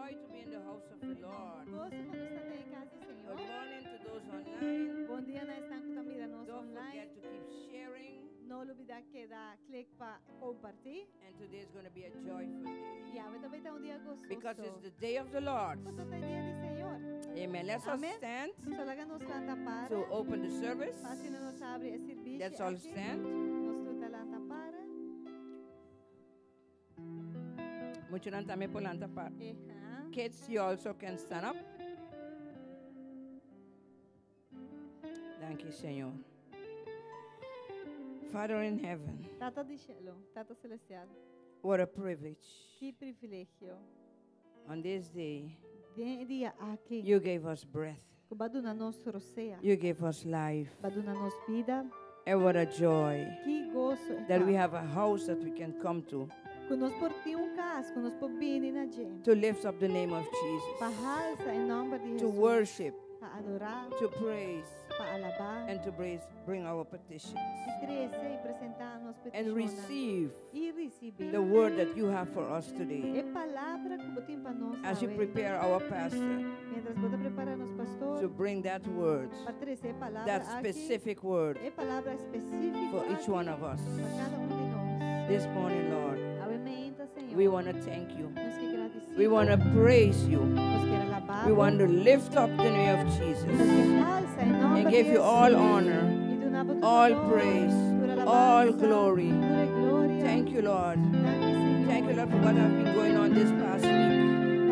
joy to be in the house of the Lord. Goso pa nos ta den kas di Señor. Good morning to those online. Bon dia na esnan ku ta mira nos Don't online. forget to keep sharing. No lubidá keda klik pa kompartí. And today is going to be a joyful day I awe ta bai ta un dia gososo. because it's the day of the Lord. Pasobra ta e dia di Señor. Amen. Let's all Amen. stand So laga nos lanta para. to open the service. Pa asina nos habri e servisio Let's all aki. stand. Nos tur ta lanta para. Muchanan tambe por lanta para. Eha. Kids, you also can stand up. Thank you, Señor. Father in heaven, Tata di shelu, Tata Celestial, what a privilege. ki privilegio. On this day, Den e dia aki, you gave us breath, ku Bo a duna nos rosea, you gave us life. Bo a duna nos bida. And what a joy Ki goso that we have a house that we can come to Ku nos por tin un kas, ku nos por bini na dje. to lift up the name of Pa Jesus, halsa e nòmber di to Jesus. worship, Pa adorá, to praise, pa alabá. and to bring our petitions I trese i presentá nos and petishonnan. receive I risibí the word that you have for us today. e palabra ku Bo tin pa nos As you awe. prepare our pastor Mientras Bo ta prepará nos pastor to bring that word, pa trese e palabra that aki, specific word e palabra espesífiko for each aki one of us. pa kada un di nos. This morning, Lord, Awe mainta, Señor. we want to thank you. Nos ke gradisí. We want to praise you. Nos ke alabá. We want to lift up the name of Nos Jesus ke halsa e nòmber and give di you all Jesus. honor, I duna Bo tur all honor, praise, tur alabansa, all glory. tur gloria. Thank you, Lord. Danki, Señor. Thank you, Lord, for what has been going on this past week.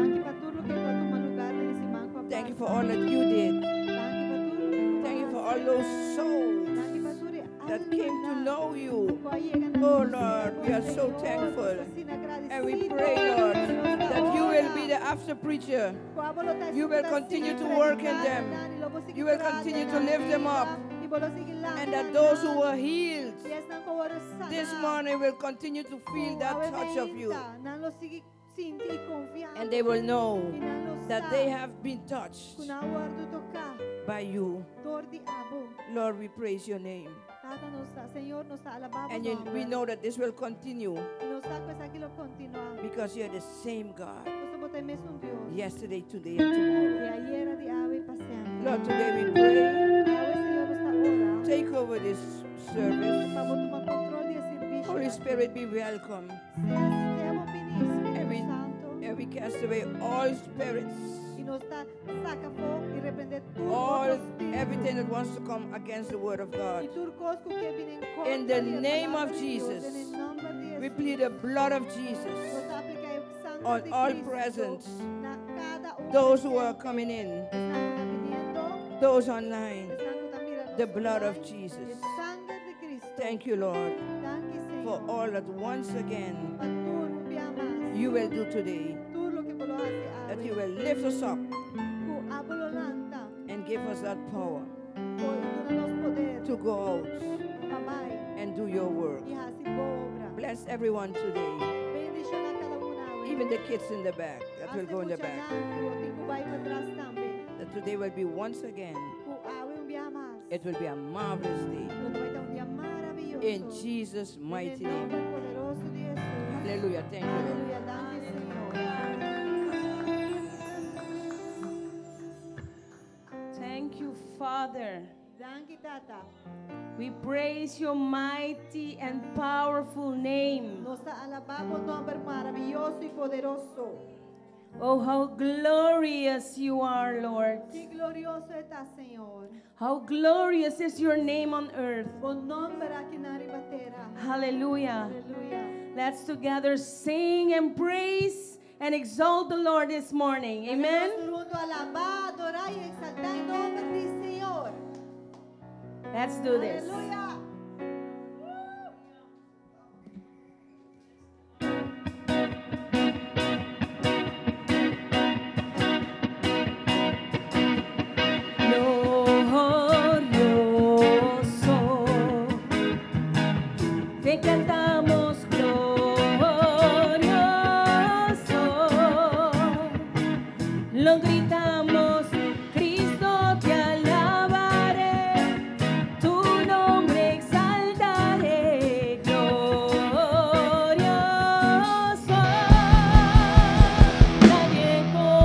Danki pa tur loke a tuma lugá den e siman ku a Thank you pasa. for all that you did. Danki pa tur loke ku Thank you for a all hasi. those souls Danki pa tur e that came to almanan know you. ku a yega na Oh, konosé Lord, bo, we are so Señor. thankful. Nos ta asina And we agradesido. pray, Lord, Nos ta that you will be ora. the after preacher. Ku abo lo ta You will esun continue ta to work in prediká them. nan, i lo bo sigui You will traha continue den to nan lift them bida, up. i bo lo sigui And lanta that those who nan. were healed I esnan ku a wòrdu this saná, morning will continue to feel ku that awe touch of you. mainta, nan lo sigui sinti i konfia And they will know I nan lo that sa they have been touched ku nan a wòrdu toká by you. dor di abo. Lord, we praise your name. Tata nos ta, Señor nos ta alabá bo And you, we nòmber. know that this will continue I nos sa ku esaki lo kontinuá. because you're the same God Pasobra bo ta e mesun Dios. yesterday, today, and tomorrow. Di ayera, di awe i pa semper. Lord, today we pray. Awe, Señor, nos ta ora. Take over this service. Pa bo tuma kontròl di e servisio Holy aki. Spirit, be welcome. Sea, sea bon biní, Spiritu Santu. And we cast away all spirits, I nos ta saka afó i reprendé tur all otro spiritu. everything that wants to come against the word of I God. tur kos ku ke bini en kontra In the di e name palabra of di Dios, Jesus, den e nòmber di We Jesus. plead the blood of Nos Jesus ta apliká e sanger on di all Cristo present, na kada un those who are presente. coming in, Esnan ku ta biniendo, those online, esnan ku ta mira nos the blood of online, e Jesus. sanger di Cristo. Thank you, Lord, Danki, Señor. for all that once again Pa tur un bia mas. you will do today. Tur loke bo lo hasi That awe. you will lift us up Ku abo lo lanta. and give us that power Ku duna nos poder. to go out Pa bai. and do your work. I hasi bo obra. Bless everyone today, Bendishoná kada un awe. even the kids in the back that will Hasta go in the back. muchanan ku tin ku bai patras tambe. That today will be once again, Ku awe un bia mas. it will be a marvelous day. Lo ta bai ta un dia maravioso. In Jesus' Den e mighty name. nòmber poderoso di Jesus. Hallelujah. Thank you, Lord. Aleluya. Danki, Señor. Thank you, Father. Danki, Tata. We praise your mighty and powerful name. Nos ta alabá bo nòmber maravioso i poderoso. Oh, how glorious you are, Lord. Ki glorioso e ta, Señor. How glorious is your name on earth. Bo nòmber aki na riba tera. Hallelujah. Aleluya. Let's together sing and praise and exalt the Lord this morning. Amen. Nos huntu alabá, adorá i eksaltá e nòmber di Señor. Let's do this. Aleluya. Glorioso, te cantamos glorioso, lo gritamos, Cristo te alabaré, tu nombre exaltaré, glorioso, nadie como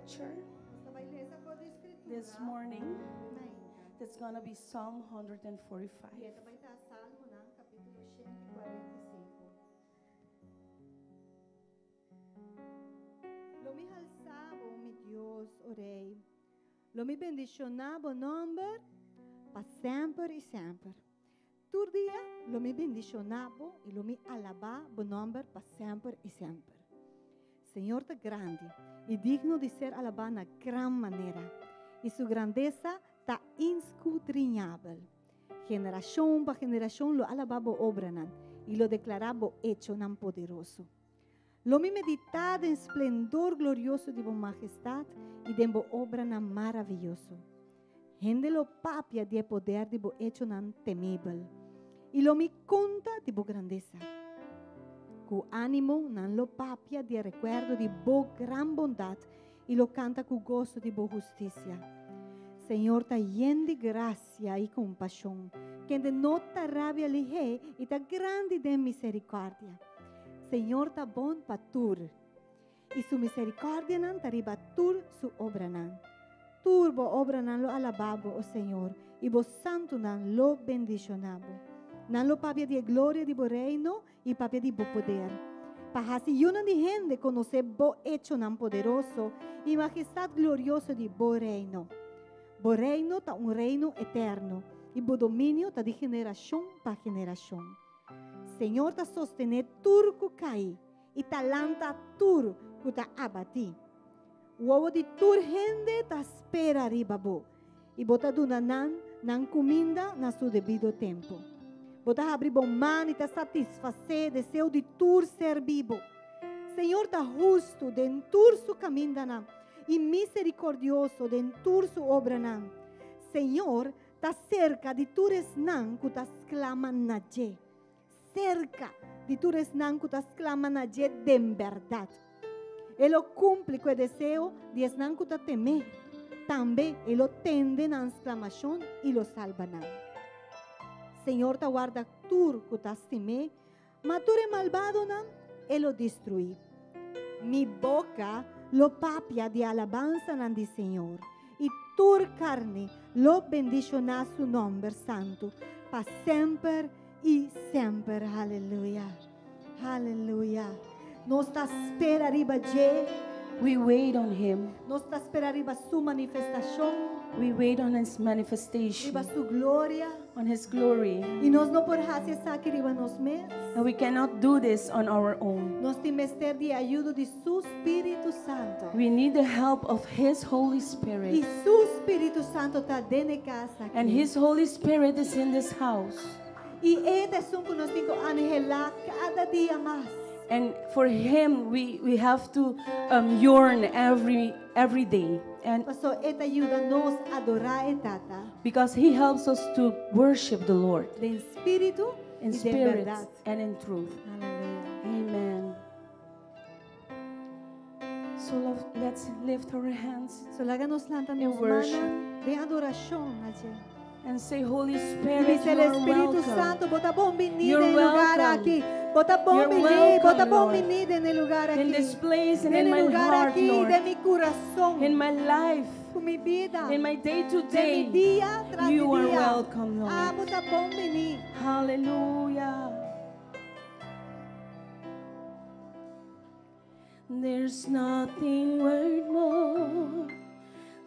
scripture Nos ta bai lesa for di Skritura. this morning. Mainta. That's going to be Psalm 145. I e ta bai ta Salmonan, kapítulo 145. Lo mi halsa bo, mi Dios, o Rei. Lo mi bendishoná bo nòmber pa semper i semper. Tur dia lo mi bendishoná bo i lo mi alabá bo nòmber pa semper i semper. Señor ta grandi i digno di ser alabá na gran manera, i su grandesa ta inskudriñabel. Generashon pa generashon lo alabá bo obranan i lo deklará bo echonan poderoso. Lo mi meditá den splendor glorioso di bo mahestat i den bo obranan maravioso. Hende lo papia di e poder di bo echonan temibel, i lo mi konta di bo grandesa. Ku ánimo nan lo papia di e rekuerdo di bo gran bondat i lo kanta ku goso di bo hustisia. Señor ta yen di grasia i kompashon, kende no ta rabia lihé i ta grandi den miserikòrdia. Señor ta bon pa tur, i su miserikòrdianan ta riba tur su obranan. Tur bo obranan lo alabá bo, o Señor, i bo santunan lo bendishoná bo. Nan lo papia di e gloria di bo reino i papia di bo poder, pa hasi yunan di hende konosé bo echonan poderoso i majestat glorioso di bo reino. Bo reino ta un reino eterno, i bo dominio ta di generashon pa generashon. Señor ta sostené tur ku kai i ta lanta tur ku ta abatí. Wowo di tur hende ta spera riba bo, i bo ta duna nan nan kuminda na su debido tempu. Bo ta habri bo man i ta satisfasé deseo di tur ser bibu. Señor ta hustu den tur su kamindanan i miserikordioso den tur su obranan. Señor ta serka di tur esnan ku ta sklama na dje, serka di tur esnan ku ta sklama na dje den bèrdat. E lo kumpli ku e deseo di esnan ku ta tem'é. Tambe e lo tende nan sklamashon i lo salba nan. Señor ta warda tur ku ta stim'é, ma tur e malbadonan e lo destruí. Mi boka lo papia di alabansanan di Señor, i tur karni lo bendishoná su nòmber santu pa semper i semper. Haleluya! Haleluya! Nos ta spera riba dje. We wait on Him. Nos ta spera riba su manifestashon. We wait on His manifestation, Riba su gloria. on His glory. I nos no por hasi esaki riba nos mes. And we cannot do this on our own. Nos tin mester di ayudo di su Spiritu Santu. We need the help of His Holy Spirit. I su Spiritu Santu ta den e kas aki. And His Holy Spirit is in this house. I e ta esun ku nos tin ku anhelá kada dia mas. And for Him, we have to yearn every day. And Paso e ta yuda nos adorá e Tata. Because He helps us to worship the Lord. Den spiritu In i den spirit bèrdat. and in truth. Aleluya. Amen. So love, let's lift our hands So laga nos lanta in nos worship. mannan den adorashon na dje. And say, Holy I Spirit, bisa you el are Espíritu welcome. Santu, bo ta bon biní You're den e lugar welcome. aki. Bo ta bon You're biní, bo ta welcome, bon Lord. biní den e lugar In aki. this place and Den in e my lugar heart, aki, Lord. den mi kurason. In my life. Ku mi bida. In my day to Den mi day. dia tras di You are dia. welcome, Lord. Ah, bo ta bon biní. Hallelujah. There's nothing worth more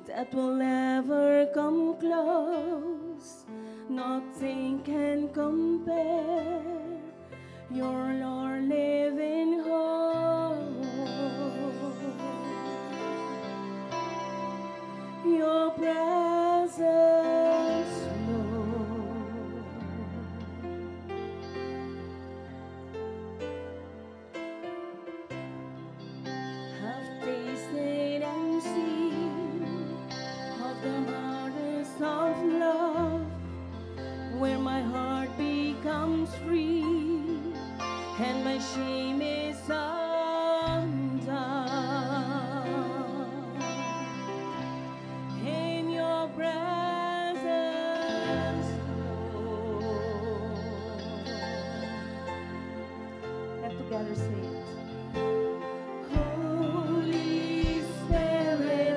that will ever come close. Nothing can compare. Your Lord living hope. Your presence, Lord. Have tasted and seen of the harvest of love, where my heart becomes free and my shame is undone. In your presence, Lord. Let together say it. Holy Spirit,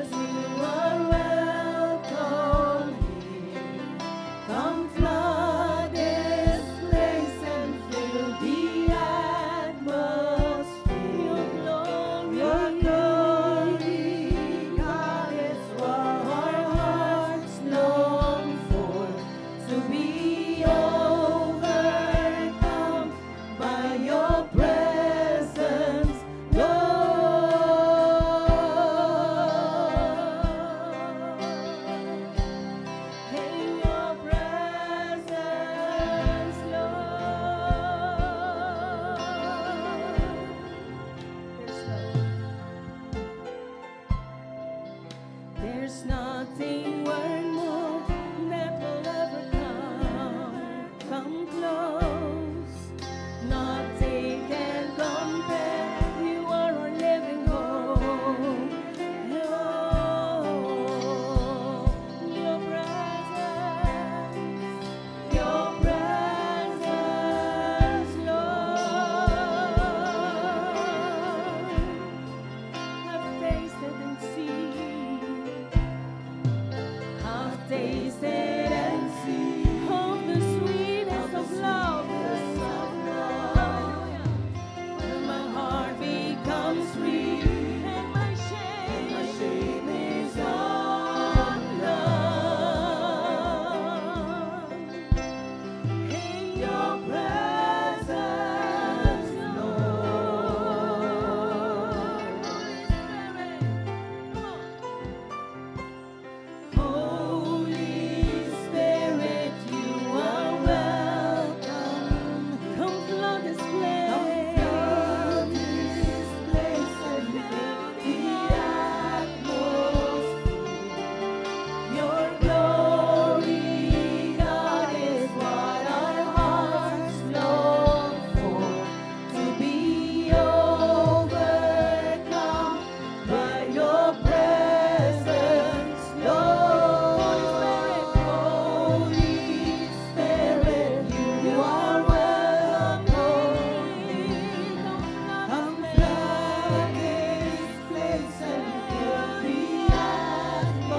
Holy Spirit, you are welcome here. Come flood this place and fill the atmosphere.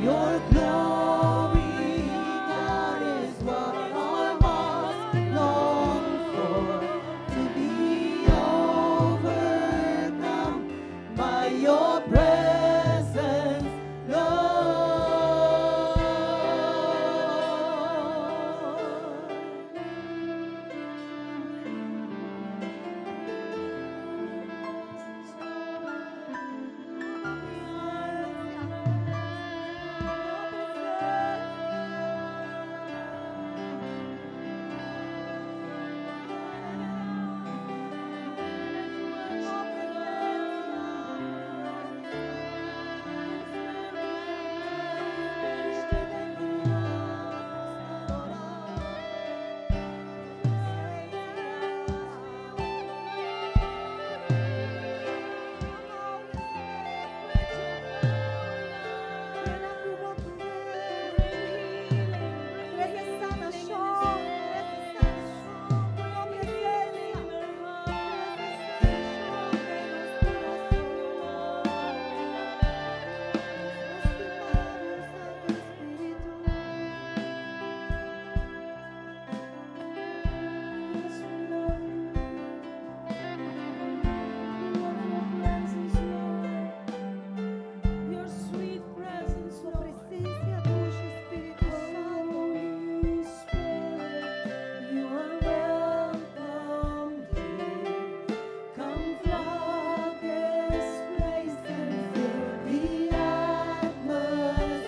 Your glory, God, is what our hearts long for. To be overcome by your presence, Lord. Yes, we love you. We love your presence, Lord. Your sweet presence, Bo Lord. presensia, dushi Spiritu Santu. Holy Spirit, you are welcome here. Come flood this place and fill the atmosphere.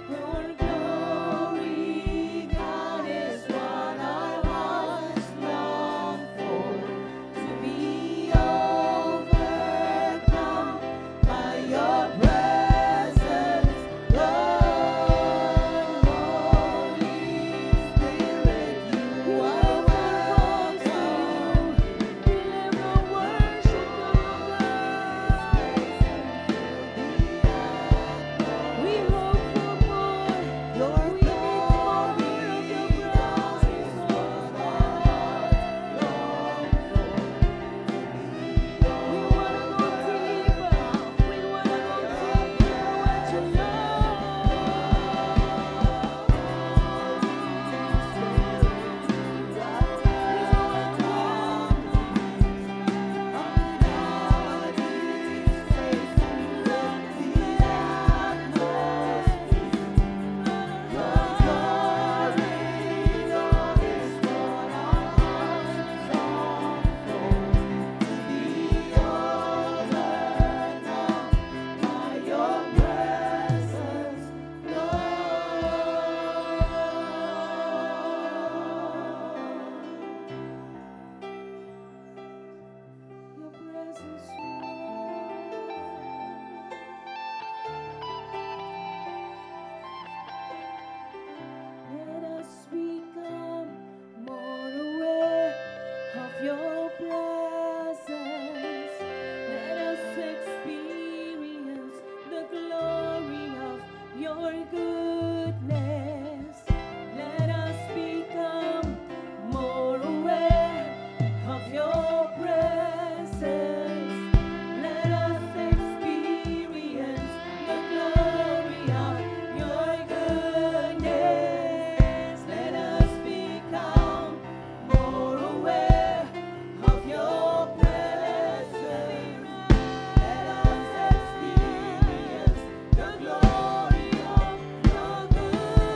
Your glory, God, is what our hearts long for. To be overcome by your presence, Lord. Holy Spirit, you are welcome. We live our worship to God. We hope for more. Your We need more of glory, your God, is presence, what our hearts long for. We wanna go deeper. We wanna go deeper with you, Your presence, Lord. Let us become more aware of your presence. Let us experience the glory of your goodness. Let us become more aware of your presence. Let us experience the glory of your goodness. Let us become more aware of your presence. Let us experience the glory of your goodness.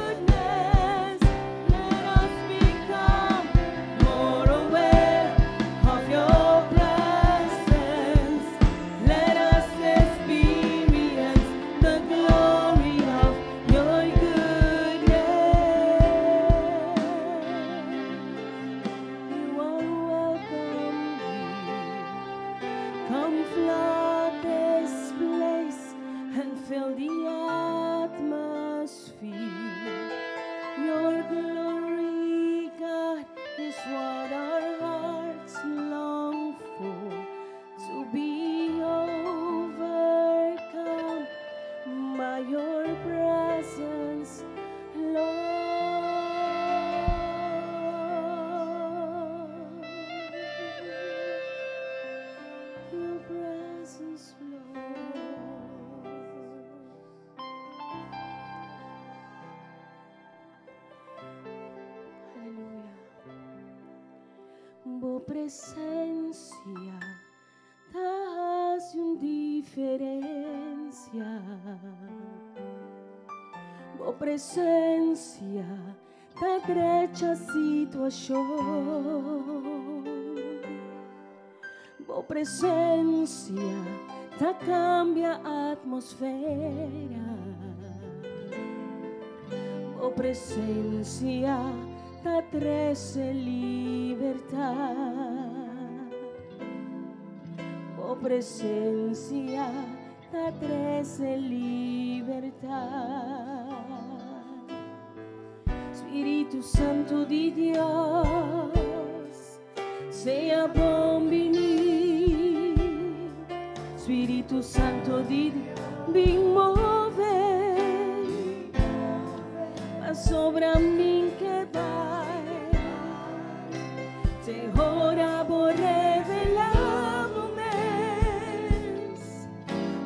Bo presencia ta haci un diferencia. Bo presencia ta drecha situacion. Bo presencia ta cambia atmosfera. Bo presencia ta trece libertad. Bo presencia ta trece libertad. Spirito Santo di Dios, sea bon bini. Spirito Santo di Dios, bin move. Pasobra mi ke bai. Te ora bo revela bo mes.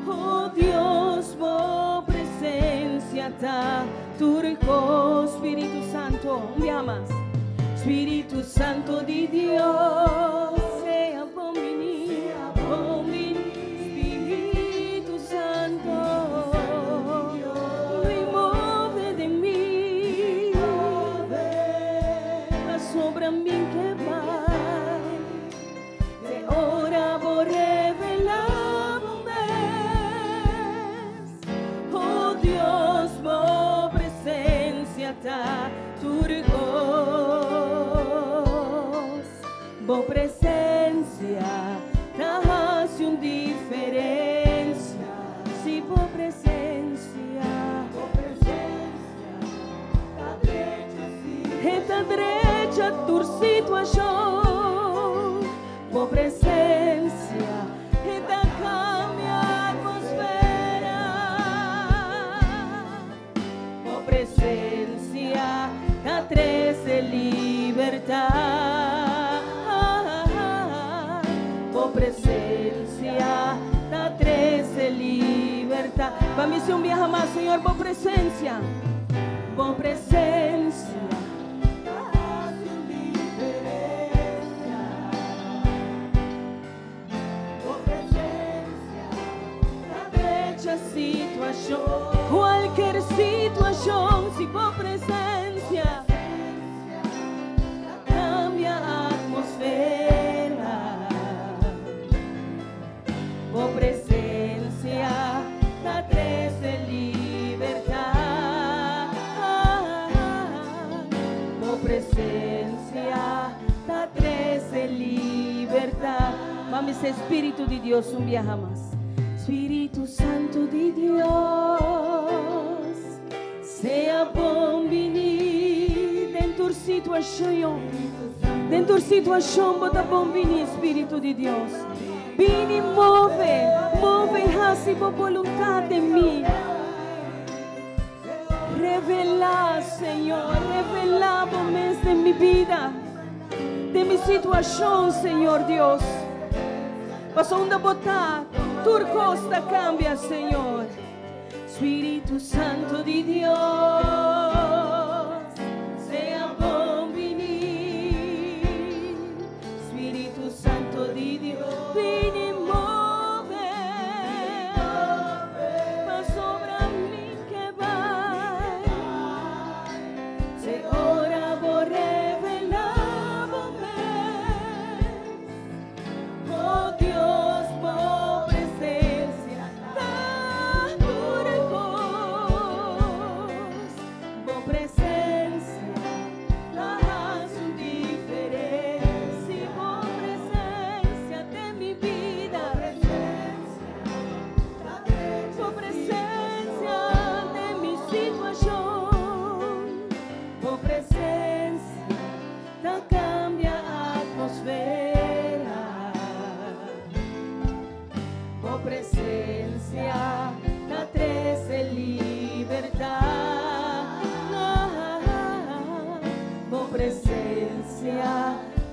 Oh Dios, bo presencia ta tur cos. Spirito Santo, un dia mas. Spirito Santo di Dios, sea bon bini, bon bini. Spirito Santo, bin move den mi, pasobra mi ke bai. Te ora bo revela bo mes. Oh Dios, bo presencia ta tur cos. Bo presencia ta haci un diferencia. Si bo presencia, Bo presencia ta drecha ta drecha tur situacion. Bo presencia ta cambia atmosfera. Bo presencia ta trece libertad. Bo presencia ta trece libertad. Pa mi un biaha mas, Señor, bo presencia. Bo presencia. Hace un diferencia. Bo presencia Ta drecha situacion, cualkier situacion, si bo presencia cambia atmosfera. Bo presencia ta trece libertad. Bo presencia ta trece libertad. Vamos, Spirito di Dios, un biaha mas. Spirito Santo di Dios, sea bon bini den tur situacion. Den tur situacion, bo ta bon bini, Spirito di Dios. Bini, move, move, haci bo boluntad den mi. Revela, Señor, revela bo mes den mi bida, den mi situacion, Señor Dios. Paso unda bo ta, tur cos ta cambia, Señor. Spirito Santo di Dios, sea bon bini. Spirito Santo di Dios, bini move, pasobra mi ke bai. Te ora bo revela bo mes. Oh Dios, bo presencia ta tur cos. Bo presencia ta haci un diferencia. Bo presencia den mi bida. Bo presencia den mi situacion. Bo presencia ta cambia atmosfera. Bo presencia ta trece libertad. Bo presencia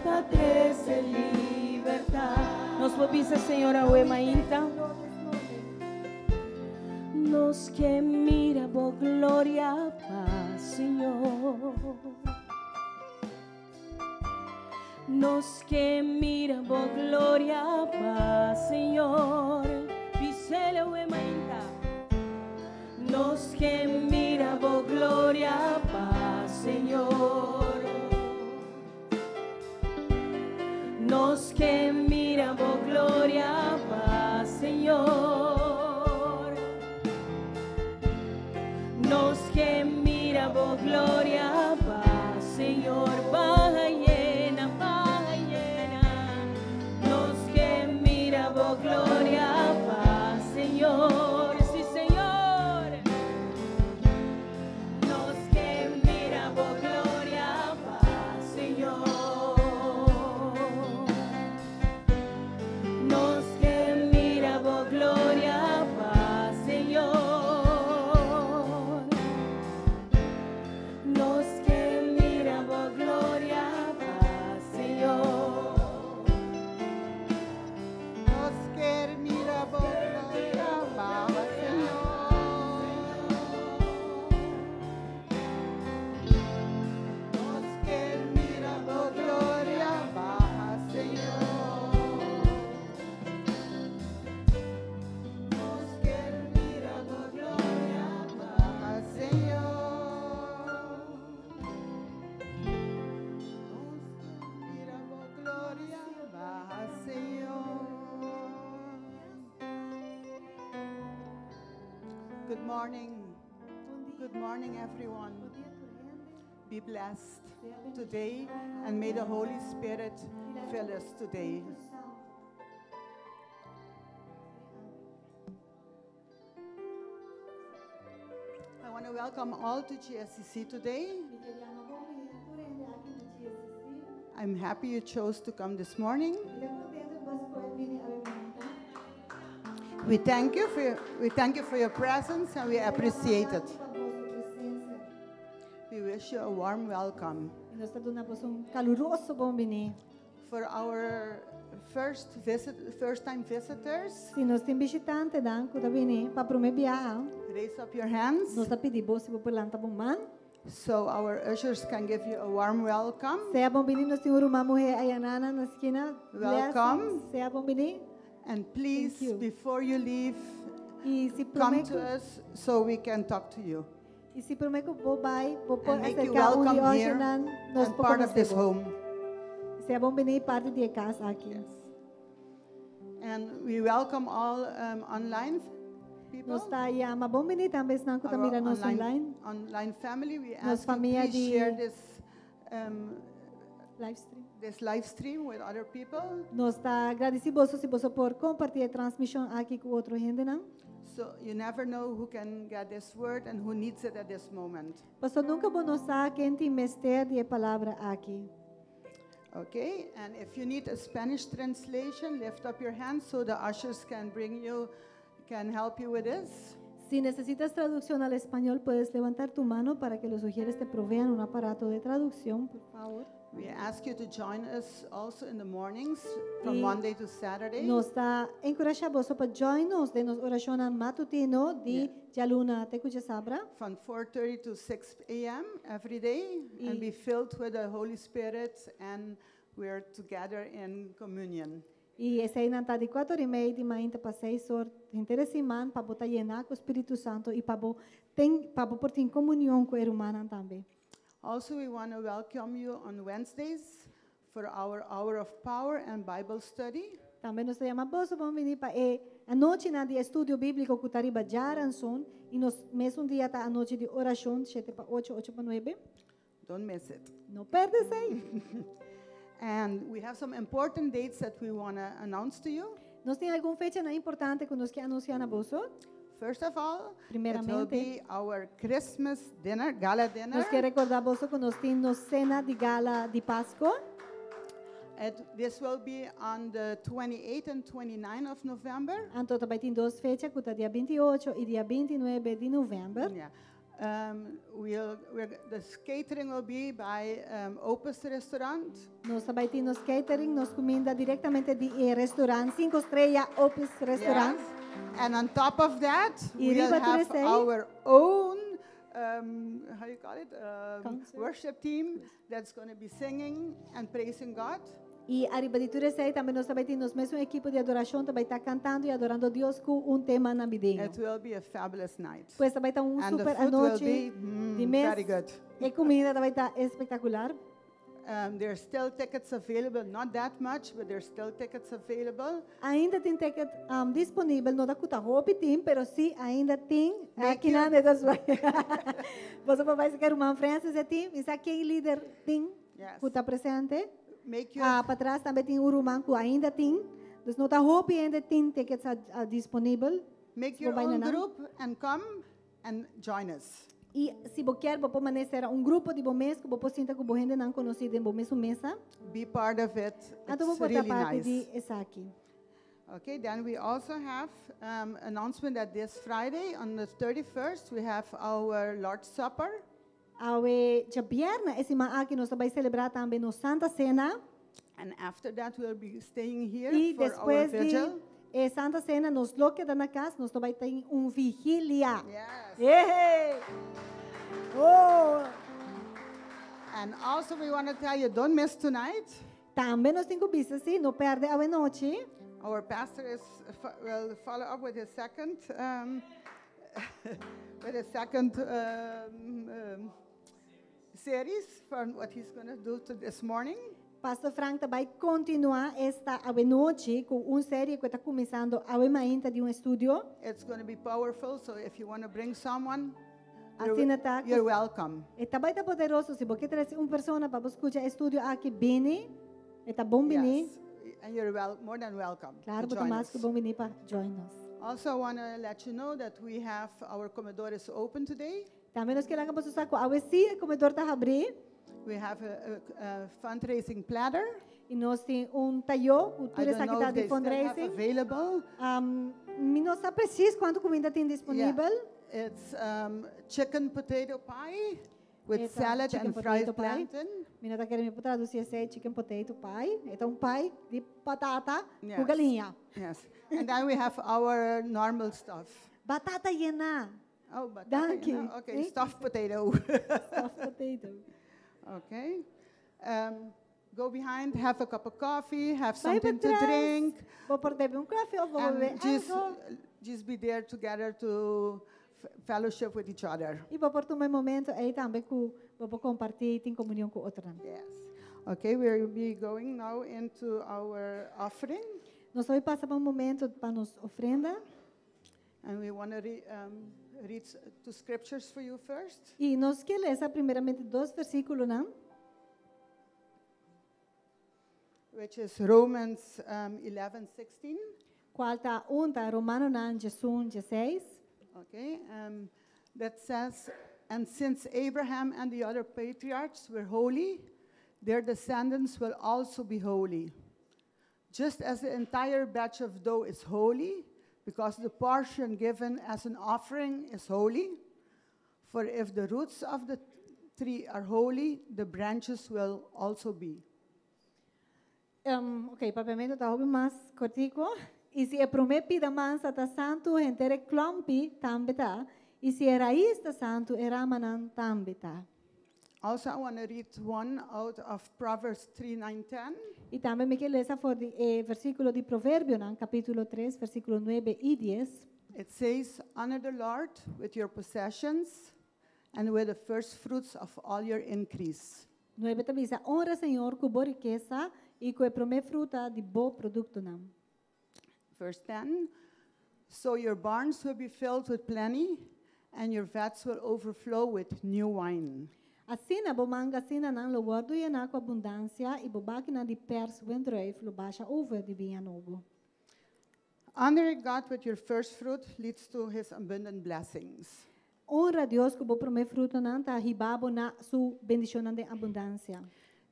ta trece libertad. Nos por bisa, Señor, awe mainta. Nos ke mira bo gloria, pa Señor. Nos ke mira bo gloria baha, Señor. Bis'é awe mainta. Nos ke mira bo gloria baha, Señor. Nos ke mira bo gloria baha, Señor. Nos ke mira bo gloria baha, Señor. Baha yena, baha yena. Nos ke mira bo gloria baha, Señor. Sí, Señor. Nos ke mira bo gloria baha, Señor. Nos ke mira bo gloria baha, Señor. Nos ke mira bo gloria baha, Señor. Nos ke mira bo gloria baha, Señor. Nos ke mira bo gloria baha, Señor. Nos ke mira bo gloria baha, Señor. Nos ke mira bo gloria baha, Señor. Good morning. Good morning, everyone. Be blessed today, and may the Holy Spirit fill us today. I want to welcome all to GSCC today. I'm happy you chose to come this morning. We thank you for your presence and we appreciate it. We wish you a warm welcome. Nos ta duna un kaluroso bon bini. For our first time visitors, Si nos tin bishitantenan ku ta bini pa promé biaha, raise up your hands nos ta pidi bo si bo por lanta bo man. So our ushers can give you a warm welcome. Sea bon bini, nos tin un muhé ayanan na skina. Welcome. Sea bon bini. And please, Thank you. Before you leave, I si come promé to us so we can talk to you I si promé ku bo bai, bo por and make you aserká un di welcome here ushernan, nos and por part of this konosé. Home. Sea bon bini parti di e kas aki. And we welcome all online people. Nos ta yama bon bini tambe esnan ku ta Our mira nos online, online family. We Nos ask you famia please di- share live stream. This live stream with other people. Nos ta gradisí boso si boso por kompartí e transmishon aki ku otro hendenan. So you never know who can get this word and who needs it at this moment. Paso nunka bo no sa ken tin mester di e palabra aki. Okay, and if you need a Spanish translation, lift up your hand so the ushers can help you with this. Si necesitas traducción al español, puedes levantar tu mano para que los ujieres te provean un aparato de traducción, por favor. We ask you to join us also in the mornings from I Monday to Saturday. Nos ta enkurashá boso pa join nos den nos orashon matutino di djaluna te ku djasabra. From 4:30 to 6 a.m. every day and I- be filled with the Holy Spirit, and we're together in communion. I eseinan ta di 4:30 di mainta pa 6 or henter siman pa bo ta yená ku Spiritu Santu i pa bo tin pa bo por tin komunion ku rumannan tambe. Also, we want to welcome you on Wednesdays for our Hour of Power and Bible study. Tambe nos ta yama boso pa bini pa e anochinan di estudio bíbliko ku ta riba djaranson i nos mesun dia ta anochi di orashon 7 pa 8, 8 pa 9. Don't miss it. No pèrdè esei. And we have some important dates that we want to announce to you. Nos tin algun fecha importante ku nos ke anunsiá na boso. First of all, it will Primeramente, be our Christmas dinner, gala dinner. Nos ke rekordá boso ku nos tin sena di gala di Pasku. This will be on the 28th and 29th of November. Anto tambe tin dos fecha, ku ta dia 28 i dia 29 di novèmber. Yeah. The catering will be by Opus Restaurant. Nos tambe tin nos catering, nos kuminda direktamente di eh, restorant 5 strea Opus Restaurant. Yes. And on top of that, I we'll riba tur have esei, our own how you call it? Concert. Worship team that's going to be singing and praising God. I ariba di tur esei tambe nos tambe tin nos mesun ekipo di adorashon tambe ta kantando i adorando Dios ku un tema navideño. It will be a fabulous night. Pues tambe ta un And the super food will anochi be di mes. very good. E kuminda tambe ta espektakular. There's still tickets available, not that much, but there's still tickets available. Ainda tin ticket disponibel, no ta ku ta hopi tin, pero si ainda tin. Make Aki nan that's why. Boso por bai serka ruman Francis e tin, mi sa ken lider tin Yes. ku ta presente. Make your Ah, patras tambe tin un ruman ku ainda tin. Dus no ta hopi ainda tin tickets disponibel. Make Si your bo bai own na nan. group and come and join us. I si bo kier, bo por manera un grupo di bo mes, ku bo por sinta ku bo hendenan konosí den bo mes mesa. Be part of it. Anto bo It's por ta really parte nice. di esaki. Okay, then we also have announcement that this Friday on the 31st we have our Lord's Supper. Awe djabièrnè, e siman aki nos ta bai selebrá tambe nos Santa Sena. And after that we'll be staying here I for our despues di vigil. e Santa Sena nos lo keda na kas, nos ta bai tin un vigilia. Yes. Hey! Oh! And also we want to tell you, don't miss tonight. Tambe nos tin ku bisa si, no pèrdè awe nochi. Our pastor will follow up with his second series from what he's going to do to this morning. Pastor Frank ta bai kontinuá esta awe nochi ku un serie ku ta kuminsando awe mainta di un estudio. It's going to be powerful, so if you want to bring someone, Asina ta. you're welcome. E ta bai ta poderoso. Si bo ke trese un persona pa skucha e estudio aki, bini, e ta bon bini. Yes. And you're more than welcome Klaro, to bo ta join mas us. ku bon bini pa join us. Also, I want to let you know that we have our comedor is open today. Tambe nos ke laga boso sa ku awe si e komedor ta habrí. We have a fundraising platter. I nos tin un tayó, ku I tur don't esaki know ta if di they still have fundraising. available. Mi no sa presis kuantu kuminda tin disponibel. Yeah. It's chicken potato pie with It's a salad chicken and fried potato pie. plantain. Mi no ta kere mi por tradusí esei chicken potato pie. E ta un pie di patata ku Yes. galiña. Yes. And then we have our normal stuff. Batata yená. Oh, batata Danki. yená. Okay, Eh? stuffed potato. Stuffed potato. Okay. Go behind, have a cup of coffee, have Bai something to patras. drink. Bo por bebe un kòfi òf bo And bebe algu. just be there together to fellowship with each other. I bo por tuma un momento ei tambe ku bo por kompartí tin komunion ku otronan. Yes. Okay, we'll be going now into our offering. Nos ta bai pasa pa un momento pa nos ofrenda. And we want to read two scriptures for you first. I nos ke lesa primeramente dos versíkulonan? Which is Romans 11:16. Kual ta un ta Romanonan 11, 16. Okay, that says, "And since Abraham and the other patriarchs were holy, their descendants will also be holy. Just as the entire batch of dough is holy, because the portion given as an offering is holy. For if the roots of the tree are holy, the branches will also be." Ok, papiamento ta hopi mas kòrtiku. I si e promé pida mansa ta santu, henter e klòmpi tambe ta. I si e rais ta santu, e ramanan tambe ta. Also, I want to read one out of Proverbs 3, 9, 10. I tambe mi ke lesa for di e versíkulo di Proverbionan, kapítulo 3, versíkulo 9 i 10. It says, "Honor the Lord with your possessions and with the first fruits of all your increase." 9 ta bisa, Honra Señor ku bo rikesa i ku e promé fruta di bo produktonan. Verse 10, "So your barns will be filled with plenty, and your vats will overflow with new wine." Asina bo mangasinanan lo wòrdu yená ku abundansia i bo bakinan di pèrs wendrùif lo basha over di biña nobo. Honoring God with your first fruit leads to his abundant blessings. Honra Dios ku bo promé frutanan ta hiba bo na su bendishonnan di abundansia.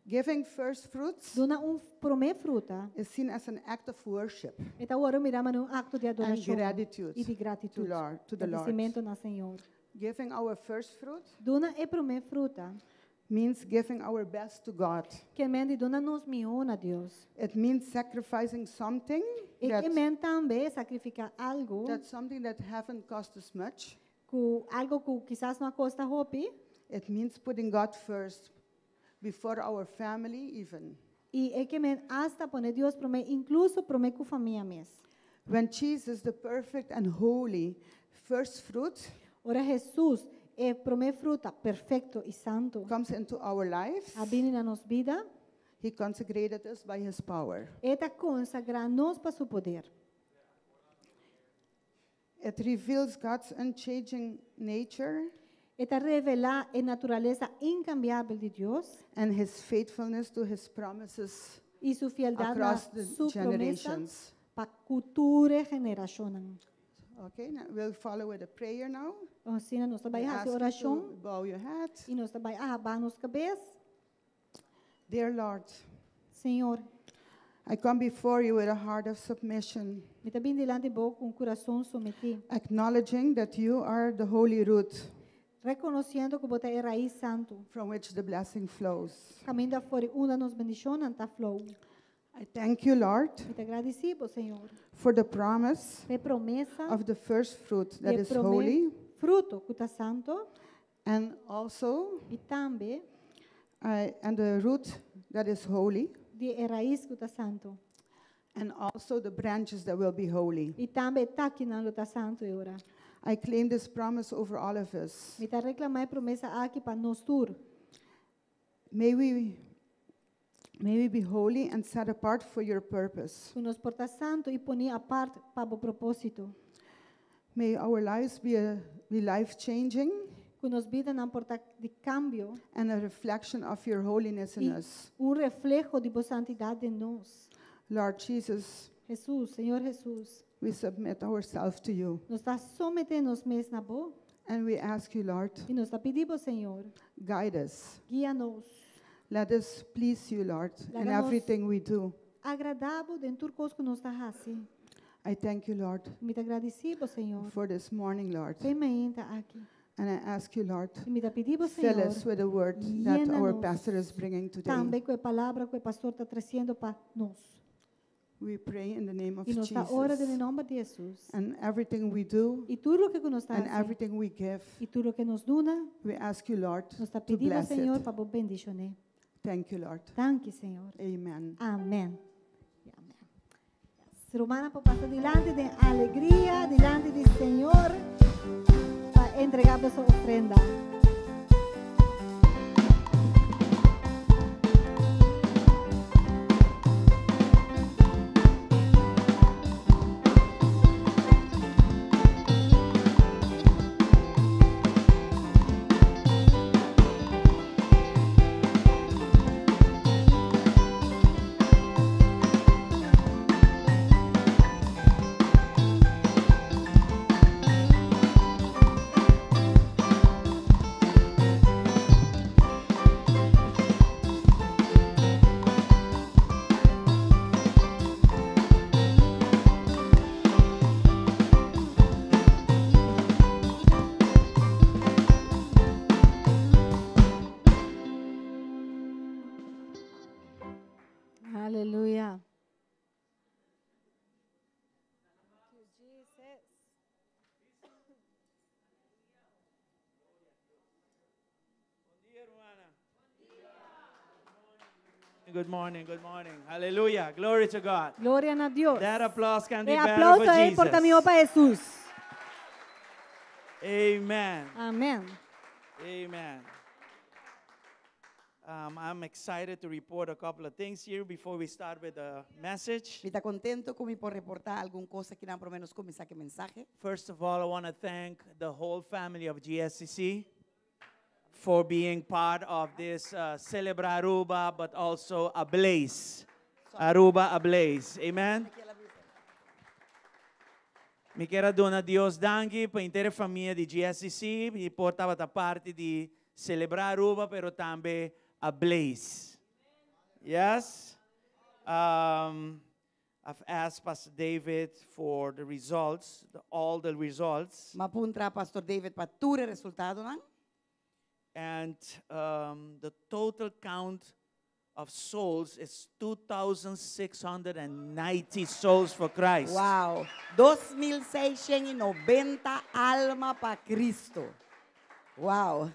Giving first fruits Duna un promé fruta is seen as an act of worship e ta wòrdu mirá manera un akto di and adorashon gratitude i di gratitut. To the Lord. Gradisimentu na Señor. Giving our first fruit Duna e promé fruta means giving our best to God. Ke men di duna nos mihó na Dios. It means sacrificing something E that, ke men tambe sakrifiká algu that's something that haven't cost us much. Ku algu ku kisas no a kosta hopi. It means putting God first, before our family even. I e ke men asta pone Dios promé, inkluso promé ku famia mes. When Jesus, the perfect and holy first fruit, Ora Hesus, e promé fruta perfekto i santu, comes into our lives, a bini na nos bida, he consecrated us by his power. E ta konsagrá nos pa su poder. It reveals God's unchanging nature E ta revelá e naturalesa inkambiabel di Dios and his faithfulness to his promises i su fieldat na across the su promesa generations. pa ku tur e generashonnan. Okay, now we'll follow with a prayer now. Asina nos ta We bai ask hasi you orashon to bow your head. i nos ta bai ahabá nos kabes. Dear Lord, Señor, I come before you with a heart of submission, mi ta bin dilanti bo ku un kurason sometí, acknowledging that you are the holy root rekonosiendo ku bo ta e rais santu, from which the blessing flows. kaminda for di unda nos bendishonnan ta flow. I thank you, Lord, Mi ta gradisí bo, Señor, for the promise pa e promesa of the first fruit that di is promé holy, fruto ku ta santu and also i tambe and the root that is holy, di e rais ku ta santu and also the branches that will be holy. i tambe e takinan lo ta santu e ora. I claim this promise over all of us. Mi ta reklamá e promesa aki pa nos tur. May we be holy and set apart for your purpose. Ku nos por ta santu i poní apart pa bo propósito. May our lives be life-changing Ku nos bidanan por ta di kambio and a reflection of your holiness in i us. un refleho di bo santidat den nos. Lord Jesus, Hesus, Señor Hesus, we submit ourselves to you. nos ta someté nos mes na bo And we ask you, Lord, i nos ta pidi bo, Señor, guide us. guia nos. Let us please you, Lord, in Laga nos everything we do. agradá bo den tur kos ku nos ta hasi. I thank you, Lord, Mi ta gradisí bo, Señor, for this morning, Lord. pa e mainta aki. And I ask you, Lord, I mi ta pidi bo, fill Señor, us with the word that llena our nos pastor is bringing today. tambe ku e palabra ku e pastor ta tresiendo pa nos. We pray in the name of I nos ta ora den Jesus. nòmber di Hesus. And everything we do I tur loke nos ta and hasi, everything we give, i tur loke nos duna, we ask you, Lord, nos ta to pidi bo, bless Señor, it. pa bo bendishon'é. Thank you, Lord. Danki, Señor. Amen. Amèn. Amèn. Rumannan por pasa dilanti den alegria, dilanti di Señor, pa entregá boso ofrenda. Aleluya. Good morning, good morning. Hallelujah. Glory to God. Gloria na Dios. That applause can be E better aplauso for ei por ta Jesus. mihó pa Hesus. Amen. Amèn. Amen. I'm excited to report a couple of things here before we start with the message. Mi ta kontentu ku mi por reportá algun kos aki promé nos kuminsá ku e mensahe. First of all, I want to thank the whole family of GSCC for being part of this Celebra Aruba, but also Ablaze. Aruba Ablaze. Amen. Mi kier duna Dios danki pa henter famia di GSCC i por tabata parti di Celebra Aruba, pero tambe Ablaze. Yes? I've asked Pastor David for the results, all the results. M'a puntra Pastor David pa tur resultadonan. And the total count of souls is 2,690 souls for Christ. Wow! 2690 alma pa Kristo. Wow!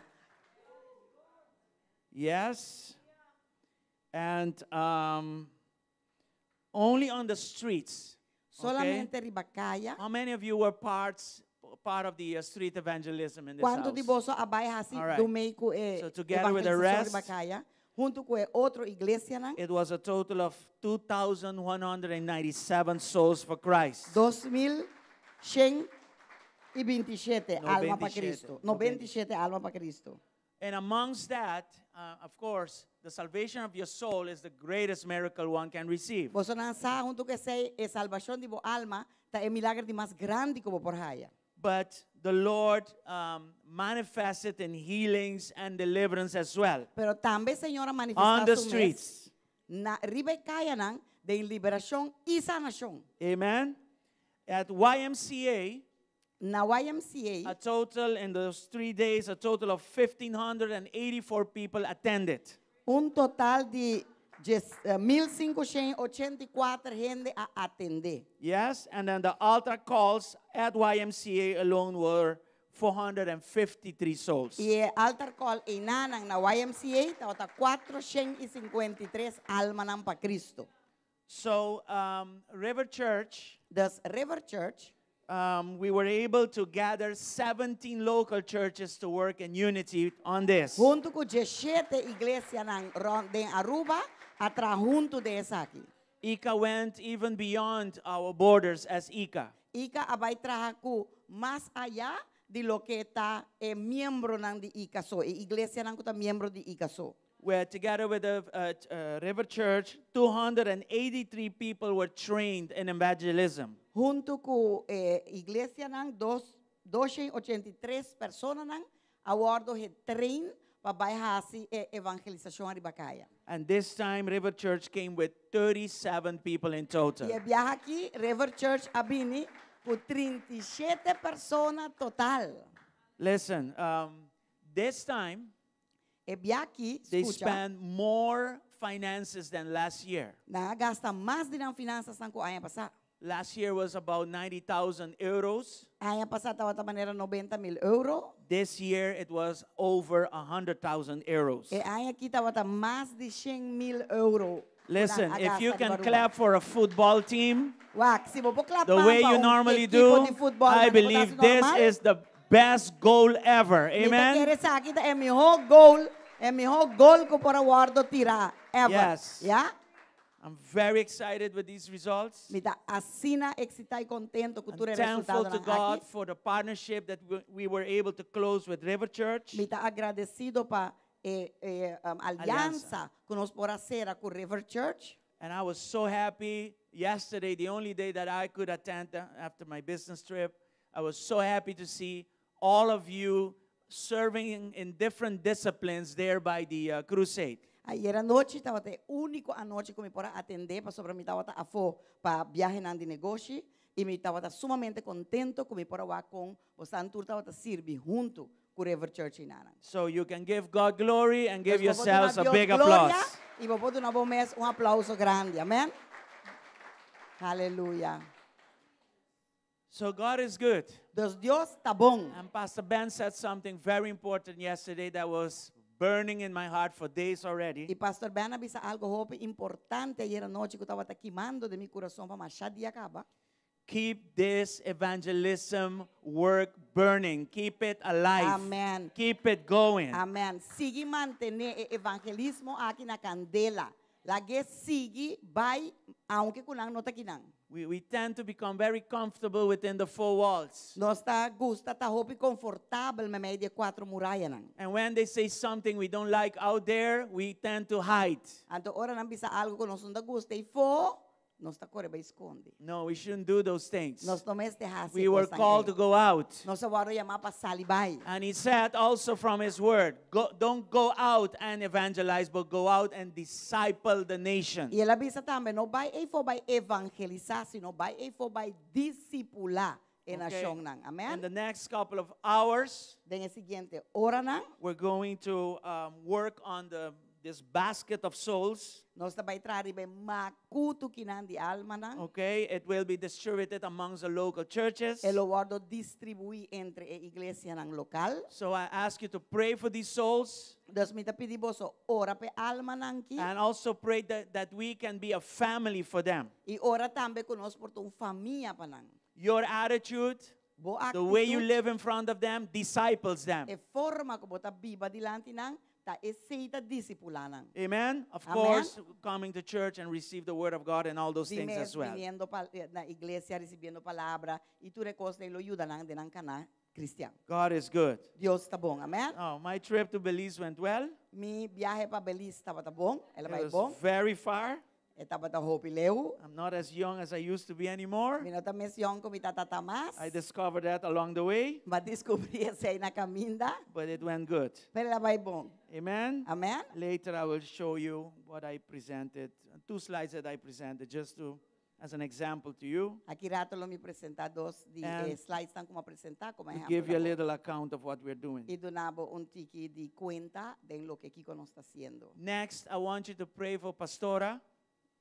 Yes. And only on the streets. Okay? Solamente riba kaya. How many of you were part of the street evangelism in this Kuantu di house? boso a bai hasi All right. dumei ku e So together with the evangelisashon rest, riba kaya, huntu ku e otro iglesianan, it was a total of 2,197 souls for Christ. 2127 alma pa 97. Kristo. 97 alma pa Kristo. And amongst that, of course, the salvation of your soul is the greatest miracle one can receive. Bosonan sa huntu ku esei e salbashon di bo alma ta e milager di mas grandi ku bo por haya. But the Lord manifested in healings and deliverance as well. Pero tambe Señor a manifestá On the su mes streets. na riba e kayanan den liberashon i sanashon. Amen. At YMCA, Na YMCA, a total in those 3 days, a total of 1,584 people attended. Un total di 1584 hende a atendé. Yes, and then the altar calls at YMCA alone were 453 souls. I e altar call einan na YMCA tabata 453 almanan pa Kristo. So, River Church, Dus River Church, we were able to gather 17 local churches to work in unity on this. Huntu ku 17 iglesianan rònt den Aruba, a traha huntu den esaki. ICA went even beyond our borders as ICA. ICA a bai traha ku mas ayá di loke ta e miembronan di ICA so, e iglesianan ku ta miembro di ICA so. Where together with the River Church, 283 people were trained in evangelism. Huntu ku e iglesianan, 283 personanan a wòrdu getrain pa bai hasi e evangelisashon riba kaya. And this time, River Church came with 37 people in total. I e biaha aki, River Church a bini ku 37 persona total. Listen, this time, E biaha aki, they skucha, spent more finances than last year. Nan a gasta mas di nan finansanan ku aña pasá. Last year was about 90,000 euros. Aña pasá tabata manera 90 mil euro. This year it was over 100,000 euros. E aña aki tabata mas di 100 mil euro. Listen, if you can clap for a football team Wak, si bo por klap the way you normally do, di futbòl, I believe this is the best goal ever. Amen? Mi ta kere esaki ta e mihó gol, e mihó gol ku por a wòrdu tirá ever. Yes. Ja? I'm very excited with these results. Mi ta asina eksitá i kontentu ku I'm tur e thankful resultado to God aki. for the partnership that we were able to close with River Church. Mi ta agradesido pa e aliansa ku nos por a sera ku River Church. And I was so happy yesterday, the only day that I could attend after my business trip. I was so happy to see all of you serving in different disciplines there by the crusade. Ayera nochi tabata e úniko anochi ku mi por a atendé pasobra mi tabata afó pa biahenan di negoshi i mi tabata sumamente kontentu ku mi por a wak kon boso tur tabata sirbi huntu ku River Church einan. So you can give God glory and give Dus bo por duna yourselves a Dios big gloria applause. I bo por duna bo mes un aplouso grandi. Amèn. Aleluya. So God is good. Dus Dios ta bon. And Pastor Ben said something very important yesterday that was burning in my heart for days already. I Pastor Ben a bisa algu hopi importante ayera nochi ku tabata kimando den mi kurason pa masha dia kaba. Keep this evangelism work burning. Keep it alive. Amen. Keep it going. Amèn. Sigui mantené e evangelismo aki na kandela. Lag'é sigui bai, aunke ku nan no ta akinan. We tend to become very comfortable within the four walls. Nos ta gusta ta hopi konfortabel meimei di e kuater murayanan. And when they say something we don't like out there, we tend to hide. Anto ora nan bisa algu ku nos no ta gusta eifó, nos ta kore bai skonde. No, we shouldn't do those things. Nos no mester hasi We were called to go out. Nos a wòrdu yamá pa sali bai. And he said also from his word, go, don't go out and evangelize, but go out and disciple the nation. I el a bisa tambe, no bai eifó bai evangelisá, sino bai eifó bai disipulá e nashonnan. In Amèn? the next couple of hours, Den e siguiente oranan, we're going to work on the this basket of souls. Nos ta bai traha riba e makutu kinan di almanan. Okay, it will be distributed amongst the local churches. E lo wòrdu distribuí entre e iglesianan lokal. So I ask you to pray for these souls Dus mi ta pidi boso ora p'e almanan ki. and also pray that we can be a family for them. I ora tambe ku nos por ta un famia pa nan. Your attitude, Bo the way you aktitut, live in front of them, disciples them. e forma ku bo ta biba dilanti nan, ta esei ta disipulá nan. Amen. Of Amen. course, coming to church and receive the word of God and all those Di things mes as well. viniendo pa, eh, na iglesia risibiendo palabra i tur e kosnan lo yuda nan den nan kana kristian. God is good. Dios ta bon. Amen. Oh, my trip to Belize went well. Mi biahe pa Belize tabata bon. El a It bai was bon. very far. E tabata hopi leu. I'm not as young as I used to be anymore. Mi no ta mes yòn ku mi tabata mas. I discovered that along the way, M'a deskubrí esei na kaminda. but it went good. Pero el a bai bon. Amen. Amen. Later I will show you what I presented, two slides that I presented just to as an example to you, Aki ratu lo mi presentá dos di And eh, slides nan ku m'a presentá komo to ehèmpel. give you a little account of what we're doing. I duna bo un tiki di kuenta den loke kiko nos ta hasiendo. Next, I want you to pray for Pastora.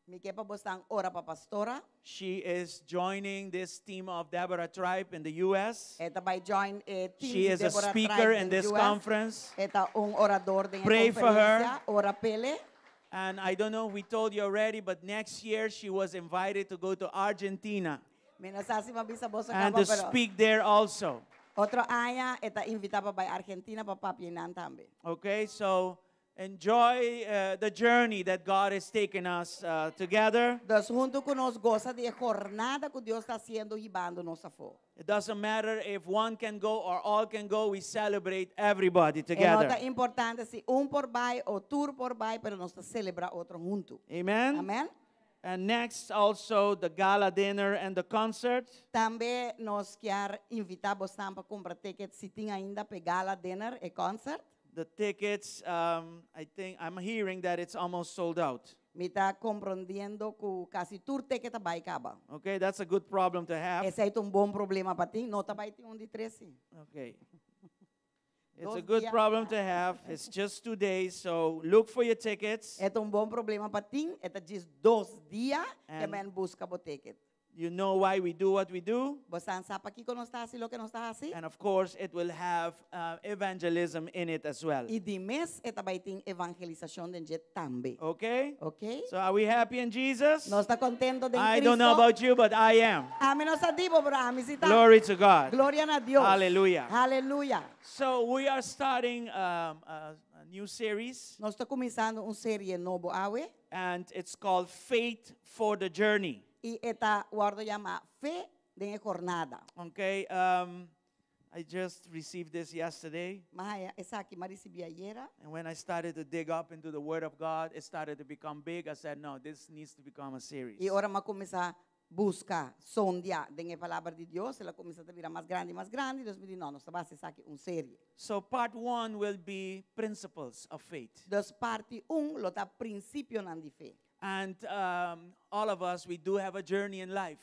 Mi ke pa boso ora pa pastora. She is joining this team of Deborah Tribe in the U.S. E ta bai join e team She di is a Deborah speaker Tribe in den this US. conference. E ta un orador den Pray for her. konferensia. Ora p'e. And I don't know if we told you already, but next year she was invited to go to Argentina Mi no sa si m'a bisa boso and kaba, to pero speak there also. otro aña e ta invitá pa bai Argentina pa papia einan tambe. Okay, so enjoy the journey that God has taken us together. Dus huntu ku nos gosa di e jornada ku Dios ta hasiendo hibando nos afó. It doesn't matter if one can go or all can go, we celebrate everybody E no together. ta importante si un por bai o tur por bai, pero nos ta selebrá otro huntu. Amen. Amen. And next, also the gala dinner and the concert. Tambe nos ke invitá boso pa kumpra ticket si tin ainda pa gala dinner i concert. The tickets, I think I'm hearing that it's almost sold out. Mi ta komprondiendo ku kasi tur ticket a bai kaba. Okay, that's a good problem to have. Esei ta un bon problema pa tin, no ta bai tin un di tres. Okay. It's Dos a good dia. problem to have. It's just 2 days, so look for your tickets. E ta un bon problema pa tin, e ta djis 2 dia ku And- men buska bo ticket. You know why we do what we do. Bo sa pakiko nos ta hasi loke nos ta hasi? And of course, it will have evangelism in it as well. I di mes e ta bai tin evangelisashon den dje tambe. Okay? Ok? So are we happy in Jesus? Nos ta kontentu den I Kristo. don't know about you, but I am. Ami no sa di bo, pero ami si ta. Glory to God. Gloria na Dios. Hallelujah. Aleluya. So we are starting a new series, Nos ta kuminsando un serie nobo awe. and it's called Faith for the Journey. I e ta wòrdu yamá Fe den Jornada. Okay, I just received this yesterday, M'a haña esaki m'a risibí ayera. and when I started to dig up into the Word of God, it started to become big. I said, no, this needs to become a series. I ora m'a kuminsá buska sondia den e palabra di Dios, el a kuminsá bira mas grandi, mas grandi, dus mi di, no, nos ta bai hasi esaki un serie. So part one will be principles of faith. Dus parti 1 lo ta prinsipionan di fe. And all of us, we do have a journey in life.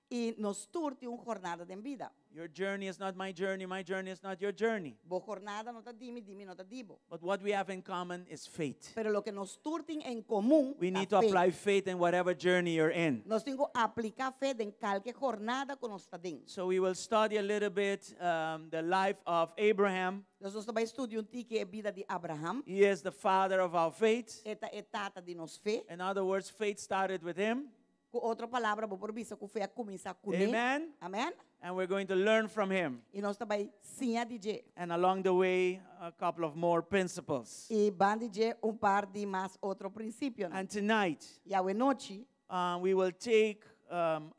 I nos tur tin un jornada den bida. Your journey is not my journey, my journey is not your journey. Bo jornada no ta di mi, di mi no ta di bo. But what we have in common is faith. Pero loke nos tur tin en komun We ta need to fe. apply faith in whatever journey you're in. Nos tin ku apliká fe den kualke jornada ku nos ta den. So we will study a little bit the life of Abraham. Nos ta bai studia un tiki e bida di Abraham. He is the father of our faith. E ta e tata di nos fe. In other words, faith started with him. Ku otro palabra, bo por bisa ku fe a kuminsá kuné. Amen. Amen. And we're going to learn from him. I nos ta bai siña di dje. And along the way, a couple of more principles. I banda di dje un par di mas otro prinsipio. And tonight, I awe nochi, we will take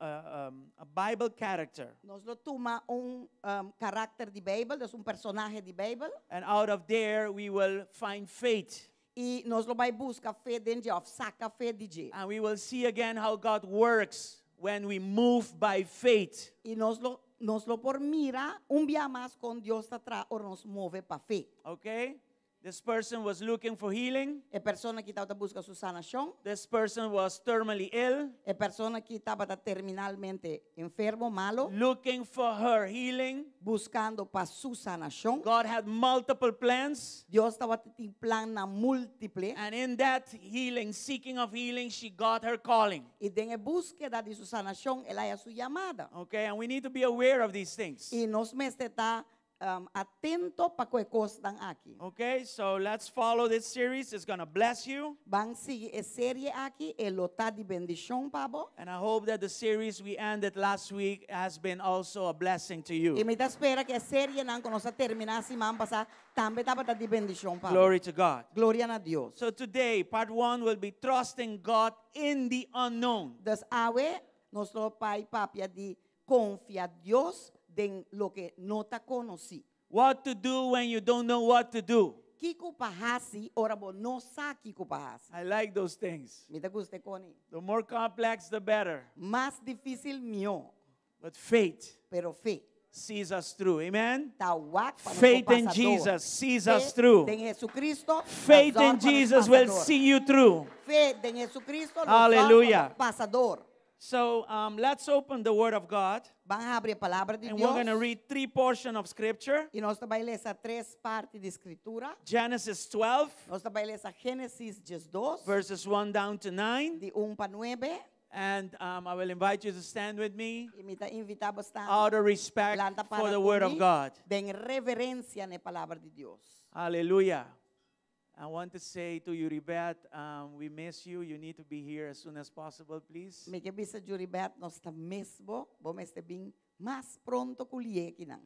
a Bible character. nos lo tuma un karakter di Beibel, dus un personahe di Beibel. And out of there, we will find faith. I nos lo bai buska fe den dje, òf saka fe di dje. And we will see again how God works when we move by faith. I nos lo por mira un bia mas kon Dios ta traha ora nos move pa fe. Okay? This person was looking for healing. E persona aki tabata buska su sanashon. This person was terminally ill, E persona aki tabata terminalmente enfermo, malu, looking for her healing. Buskando pa su sanashon. God had multiple plans. Dios tabatin plannan múltiple. And in that healing, seeking of healing, she got her calling. I den e búskeda di su sanashon, el a haña su yamada. Okay, and we need to be aware of these things. I nos mester ta atento pa ku e kosnan aki. Okay, so let's follow this series. It's going to bless you. Ban sigui e serie aki, e lo ta di bendishon pa bo. And I hope that the series we ended last week has been also a blessing to I you. mi ta spera ku e serienan ku nos a terminá siman pasá tambe tabata di bendishon pa bo. Glory to God. Gloria na Dios. So today, part one will be trusting God in the unknown. Dus awe, nos lo bai papia di konfia Dios den loke no ta konosí. What to do when you don't know what to do. Kiko pa hasi, ora bo no sa kiko pa hasi. I like those things. Mi ta gusta kos ei. The more complex, the better. Mas difísil, mihó. But faith Pero fe. sees us through. Amen? Ta wak pa nos Faith in pasa dor. Jesus sees Fe us through. den Jesucristo. Faith in Jesus will see you through. Fe den Jesucristo. Hallelujah. Pasa dor. So let's open the Word of God. Ban habri e palabra di And Dios. we're going to read three portions of Scripture. I nos ta bai lesa tres parti di Skritura. Genesis 12, Nos ta bai lesa Génesis 12, verses 1 down to 9. di 1 pa 9. And I will invite you to stand with me I mi ta invitá bo out of respect lanta for para the Word of ku mi, God. Den reverensia na e palabra di Dios. Hallelujah. I want to say to Yuribet, we miss you. You need to be here as soon as possible, please. Mi ke bisa Yuribet, nos ta miss bo, bo mester bin mas pronto ku lihé akinan.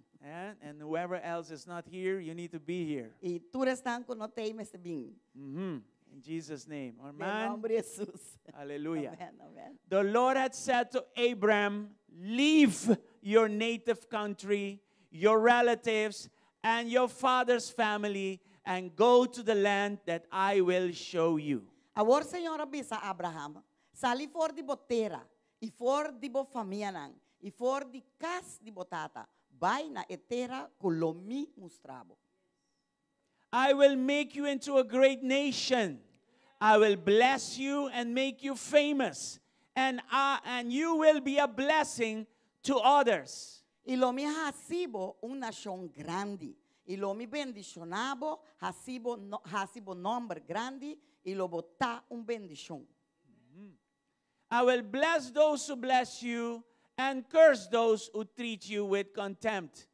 And whoever else is not here, you need to be here. I tur esnan ku no t'ei mester bin. In Jesus' name. Den Amen. nòmber di Jesus. Hallelujah. Amèn, amèn. The Lord had said to Abram, Leave your native country, your relatives, and your father's family, and go to the land that I will show you. Awor Señor a bisa Abraham, sali for di bo tera, i for di bo famianan, i for di kas di bo tata, bai na e tera ku lo mi mustra bo. I will make you into a great nation. I will bless you and make you famous, and you will be a blessing to others. I lo mi hasi bo un nashon grandi. I lo mi bendishoná bo, hasi bo no, hasi bo nòmber grandi, i lo bo ta un bendishon. I will bless those who bless you and curse those who treat you with contempt.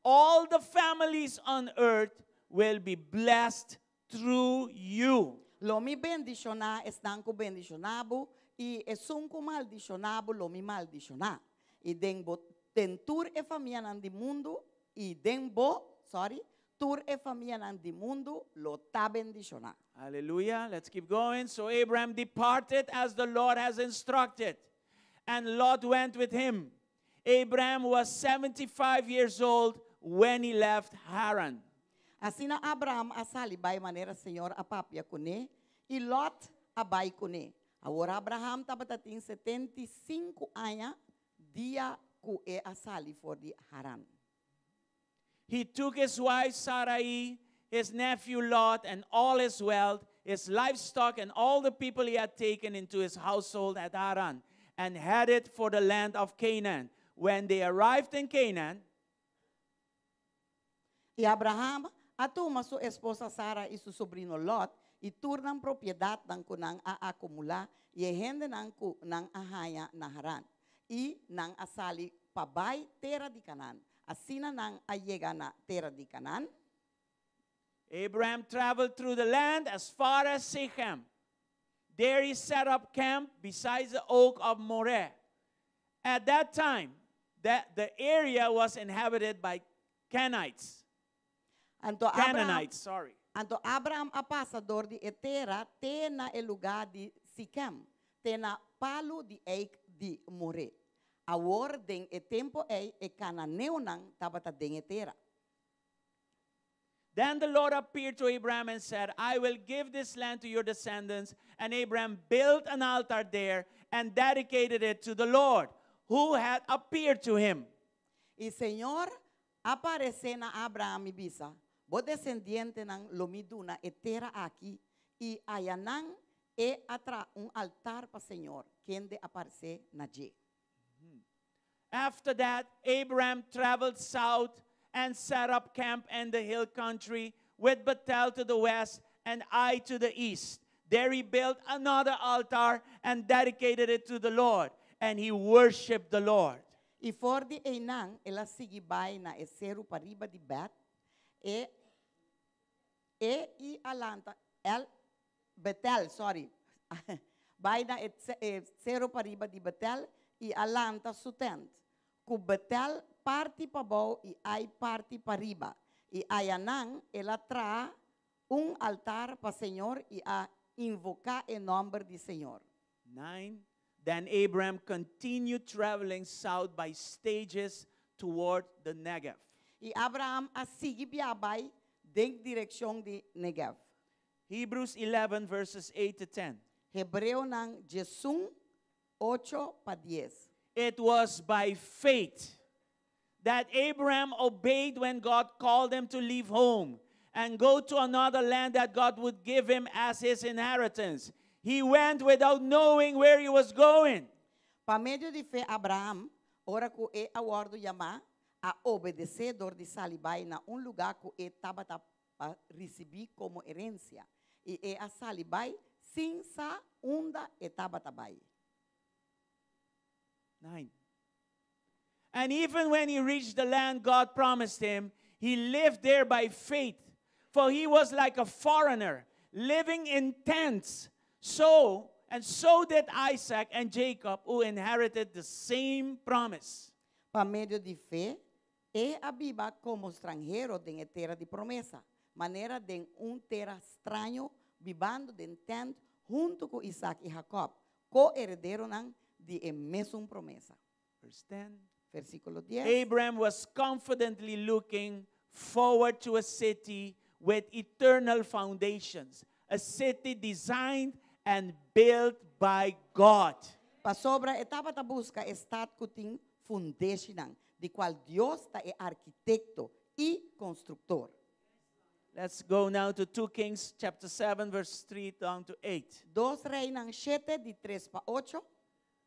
All the families on earth will be blessed through you. Lo mi bendishoná esnan ku bendishoná bo, i esun ku maldishoná bo, lo mi maldishoná. I den bo den tur e famianan di mundu, i den bo, sorry, tur e famianan di mundu lo ta bendishoná. Hallelujah. Let's keep going. So Abraham departed as the Lord has instructed, and Lot went with him. Abraham was 75 years old when he left Haran. Asina Abraham a sali bai manera Señor a papia kuné, i Lot a bai kuné. Awor Abraham tabatin 75 aña dia ku el a sali for di Haran. He took his wife Sarai, his nephew Lot, and all his wealth, his livestock, and all the people he had taken into his household at Haran, and headed for the land of Canaan. When they arrived in Canaan, I Abraham a tuma su esposa Sara i su subrino Lot i tur nan propiedatnan ku nan a akumulá i e hendenan ku nan a haña na Haran. I nan a sali pa bai tera di Canaan. Asina nan a yega na tera di Canaan. Abraham traveled through the land as far as Shechem. There he set up camp beside the oak of Moreh. At that time, that the area was inhabited by Canaanites. Anto Abraham, Canaanites, sorry. Anto Abraham a pasa dor di e tera te na e lugá di Sikem, te na palu di eik di More. Awor den e tempu ei e kananeonan tabata den e tera. Then the Lord appeared to Abraham and said, I will give this land to your descendants. And Abraham built an altar there and dedicated it to the Lord, who had appeared to him. I Señor a aparesé na Abraham i bisa. Bo desendientenan lo mi duna e tera aki, i ayanan el a traha un altar pa Señor, kende a aparesé na dje. After that, Abraham traveled south and set up camp in the hill country with Bethel to the west and Ai to the east. There he built another altar and dedicated it to the Lord. And he worshiped the Lord. I for di einan, el a sigui bai na e seru pariba di Bet, e e i a lanta el Betel, sorry. Bai na e e seru pariba di Betel i a lanta su tent. Ku Betel parti pabou i Ai parti pariba. I ayanan el a traha un altar pa Señor i a invoká e nòmber di Señor. 9 Then Abraham continued traveling south by stages toward the Negev. I Abraham a sigui biaha bai den direkshon di Negev. Hebrews 11, verses 8 to 10. Hebreonan 11, 8 pa 10. It was by faith that Abraham obeyed when God called him to leave home and go to another land that God would give him as his inheritance. He went without knowing where he was going. Pa medio di fe Abraham, ora ku e a wòrdu yamá, a obedesé dor di sali bai na un lugá ku e tabata pa risibí komo herensia, i e a sali bai sin sa unda e tabata bai. 9. And even when he reached the land God promised him, he lived there by faith, for he was like a foreigner, living in tents. So, and so did Isaac and Jacob, who inherited the same promise. Pa medio di fe, el a biba komo stranhero den e tera di promesa, manera den un tera straño, bibando den tènt huntu ku Isaac i Jacob, ko-herederonan di e mesun promesa. Verse 10. Versíkulo 10. Abraham was confidently looking forward to a city with eternal foundations, a city designed and built by God. Pasobra e tabata buska e stat ku tin fundeshinan, di kual Dios ta e arkitekto i konstruktor. Let's go now to 2 Kings chapter 7 verse 3 down to 8. Dos Reinan 7, di 3 pa 8.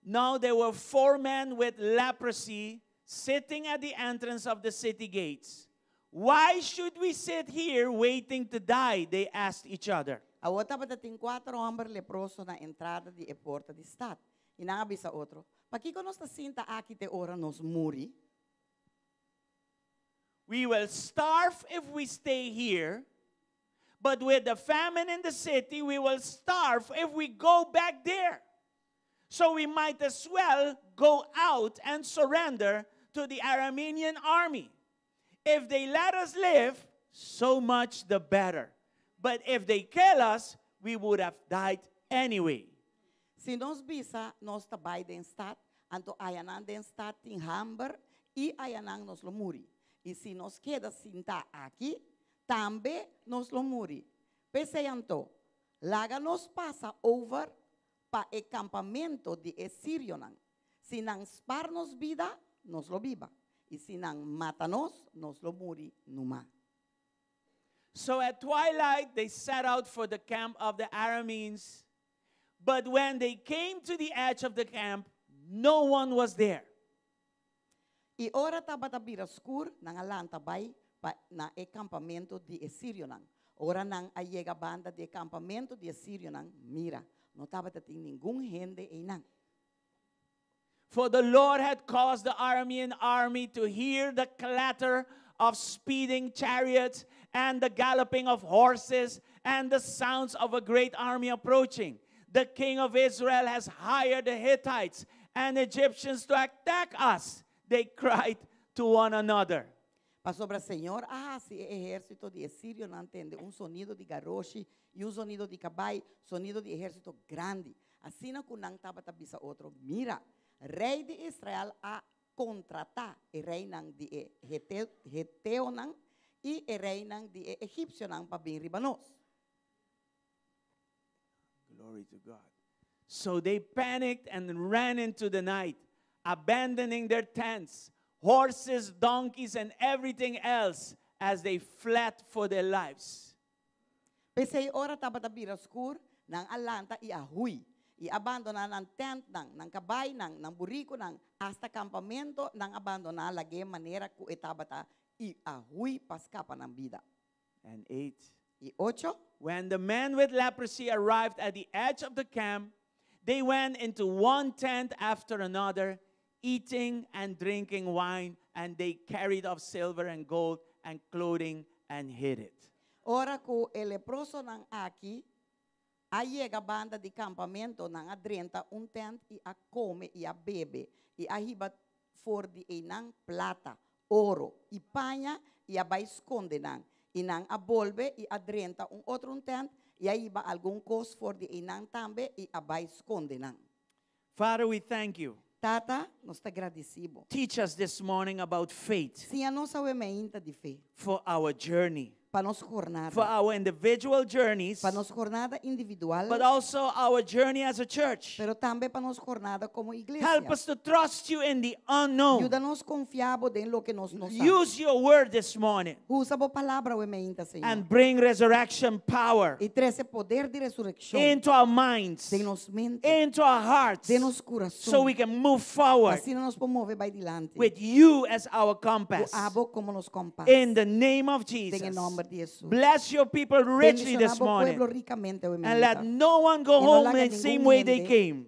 Now there were four men with leprosy sitting at the entrance of the city gates. Why should we sit here waiting to die? They asked each other. Awor tabatin kuater hòmber leproso na entrada di e porta di stat. I nan a bisa otro, Pakiko nos ta sinta aki te ora nos muri? We will starve if we stay here, but with the famine in the city, we will starve if we go back there. So we might as well go out and surrender to the Aramean army. If they let us live, so much the better. But if they kill us, we would have died anyway. Si nos bisa nos ta bai den stat, anto ayanan den stat tin hamber i ayanan nos lo muri. I si nos keda sintá aki, tambe nos lo muri. P'esei anto, laga nos pasa over pa e kampamentu di e sirionan. Si nan spar nos bida, nos lo biba, i si nan mata nos, nos lo muri numa. So at twilight they set out for the camp of the Arameans. But when they came to the edge of the camp, no one was there. I ora tabata bira skur, nan a lanta bai pa na e kampamentu di e sirionan. Ora nan a yega banda di e kampamentu di e sirionan, mira, no tabata tin ningun hende einan. For the Lord had caused the Aramean army to hear the clatter of speeding chariots and the galloping of horses and the sounds of a great army approaching. The king of Israel has hired the Hittites and Egyptians to attack us. They cried to one another. Pasobra Señor a hasi e ehérsito di e sirionan tende un sonido di garoshi i un sonido di kabai, sonido di ehérsito grandi. Asina ku nan tabata bisa otro, Mira, rei di Israel a kontratá e reinan di e heteonan i e reinan di e egipsionan pa bin riba nos. Glory to God. So they panicked and ran into the night, abandoning their tents, horses, donkeys, and everything else. as they fled for their lives. P'esei ora tabata bira skur, nan a lanta i a hui, i a bandoná nan tèntnan, nan kabainan, nan burikunan, asta kampamentu nan a bandoná lag'é manera ku e tabata i a hui pa skapa nan bida. And 8. I ocho. When the men with leprosy arrived at the edge of the camp, they went into one tent after another, eating and drinking wine, and they carried off silver and gold and clothing and hid it. Ora ku e leprosonan aki a yega banda di kampamentu, nan a drenta un tènt i a kome i a bebe, i a hiba for di einan plata, oro i paña i a bai skonde nan. I nan a bolbe i a drenta un otro un tènt i a hiba algun kos for di einan tambe i a bai skonde nan. Father, we thank you. Tata, nos ta gradisí bo. Teach us this morning about faith. Siña nos awe mainta di fe. For our journey. Pa nos jornada. For our individual journeys. Pa nos jornada individual. But also our journey as a church. Pero tambe pa nos jornada komo iglesia. Help us to trust you in the unknown. Yuda nos konfia bo den loke nos no sa. Use your word this morning. Usa bo palabra awe mainta, Señor. And bring resurrection power. I trese poder di resurekshon. Into our minds. Den nos mente. Into our hearts. Den nos kurason. So we can move forward. Asina nos por move bai dilanti. With you as our compass. Ku abo komo nos kompas. In the name of Jesus. Den e nòmber di Jesus. Bless your people richly this morning. And let no one go home the same way they came.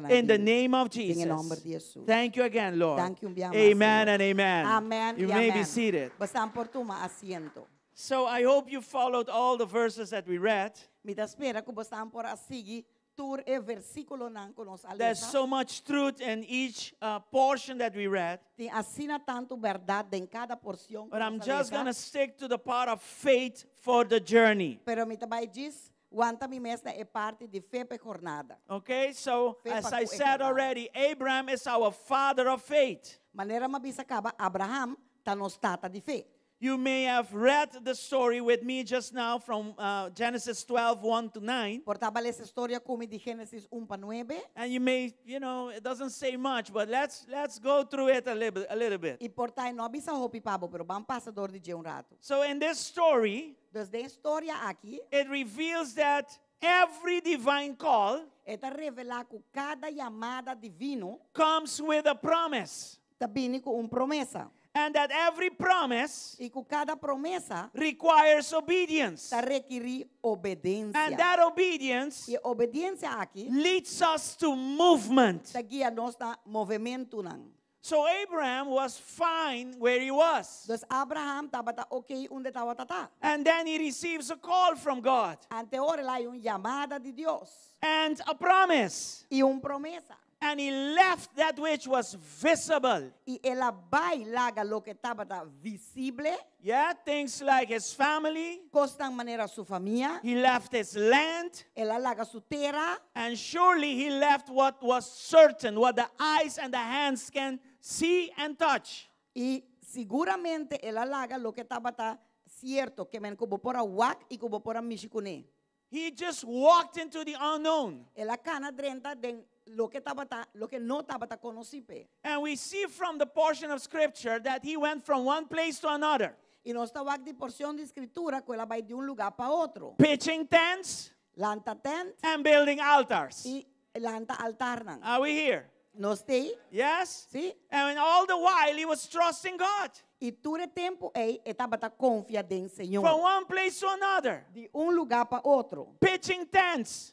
In the name of Jesus. Thank you again, Lord. Amen and amen. Amen You may be seated. Boso por tuma asiento. So I hope you followed all the verses that we read. Mi ta spera ku boso por a sigui tur e versíkulonan ku nos a There's lesa. so much truth in each portion that we read. Tin asina tantu bèrdat den kada porshon ku But I'm nos a just lesa. going to stick to the part of faith for the journey. Pero mi ta bai djis wanta mi mes na e parti di fe pa e jornada. Okay, so Fe as pa I ku e said jornada. already, Abraham is our father of faith. Manera m'a bisa kaba, Abraham ta nos tata di fe. You may have read the story with me just now from Genesis 12, 1 to 9. Por ta bo a lesa e storia ku mi di Génesis 1 pa 9. And you may, it doesn't say much, but let's go through it a little bit. I por ta e no a bisa hopi pa bo, pero ban pasa dor di dje un ratu. So in this story, Dus den e storia aki, it reveals that every divine call e ta revelá ku kada yamada divino comes with a promise. Ta bini ku un promesa. And that every promise I ku kada promesa requires obedience. Ta rekerí obedensia. And that obedience I e obedensia aki leads us to movement. Ta guia nos na movementunan. So Abraham was fine where he was. Dus Abraham tabata okay unda e tabata ta. And then he receives a call from God. Anto ora el a haña un yamada di Dios. And a promise. I un promesa. And he left that which was visible. I el a bai laga loke tabata visibel. Yeah, things like his family. Kosnan manera su famia. He left his land. El a laga su tera. And surely he left what was certain, what the eyes and the hands can see and touch. I siguramente el a laga loke tabata sierto, ke men ku bo por a wak i ku bo por a mishi kuné. He just walked into the unknown. El a kana drenta den loke tabata, loke no tabata konosí p'e. And we see from the portion of scripture that he went from one place to another. I nos ta wak di porshon di skritura ku el a bai di un lugá pa otro. Pitching tents. Lanta tent. And building altars. I lanta altarnan. Are we here? Nos t'ei? Yes? Si. And all the while he was trusting God. I tur e tempu ei e tabata konfia den Señor. From one place to another. Di un lugá pa otro. Pitching tents.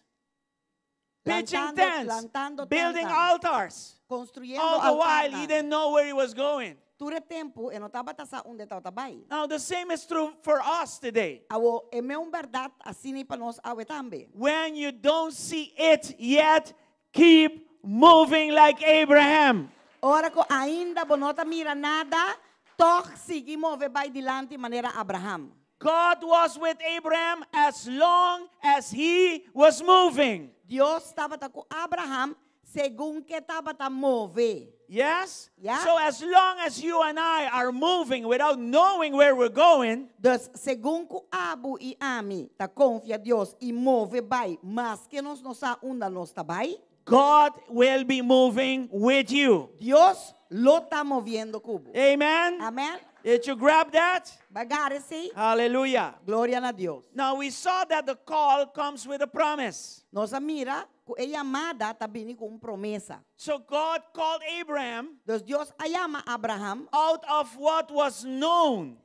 Pitching Lantando, tents. lantando Building tentnan. altars. Konstruyendo All the while he altarnan. didn't know where he was going. Tur e tempu e no tabata sa unda e tabata bai. Now the same is true for us today. Awor, e mesun bèrdat asina pa nos awe tambe. When you don't see it yet, keep moving like Abraham. Ora ku ainda bo no ta mira nada, tòg sigui move bai dilanti manera Abraham. God was with Abraham as long as he was moving. Dios tabata ku Abraham segun ku e tabata move. Yes? Yeah. So as long as you and I are moving without knowing where we're going, Dus segun ku abo i ami ta konfia Dios i move bai, maske nos no sa unda nos ta bai, God will be moving with you. Dios lo ta moviendo ku bo. Amen. Amen. Did you grab that? B'a gara esei? Hallelujah. Gloria na Dios. Now we saw that the call comes with a promise. Nos a mira ku e yamada ta bini ku un promesa. So God called Abraham Dus Dios a yama Abraham out of what was known.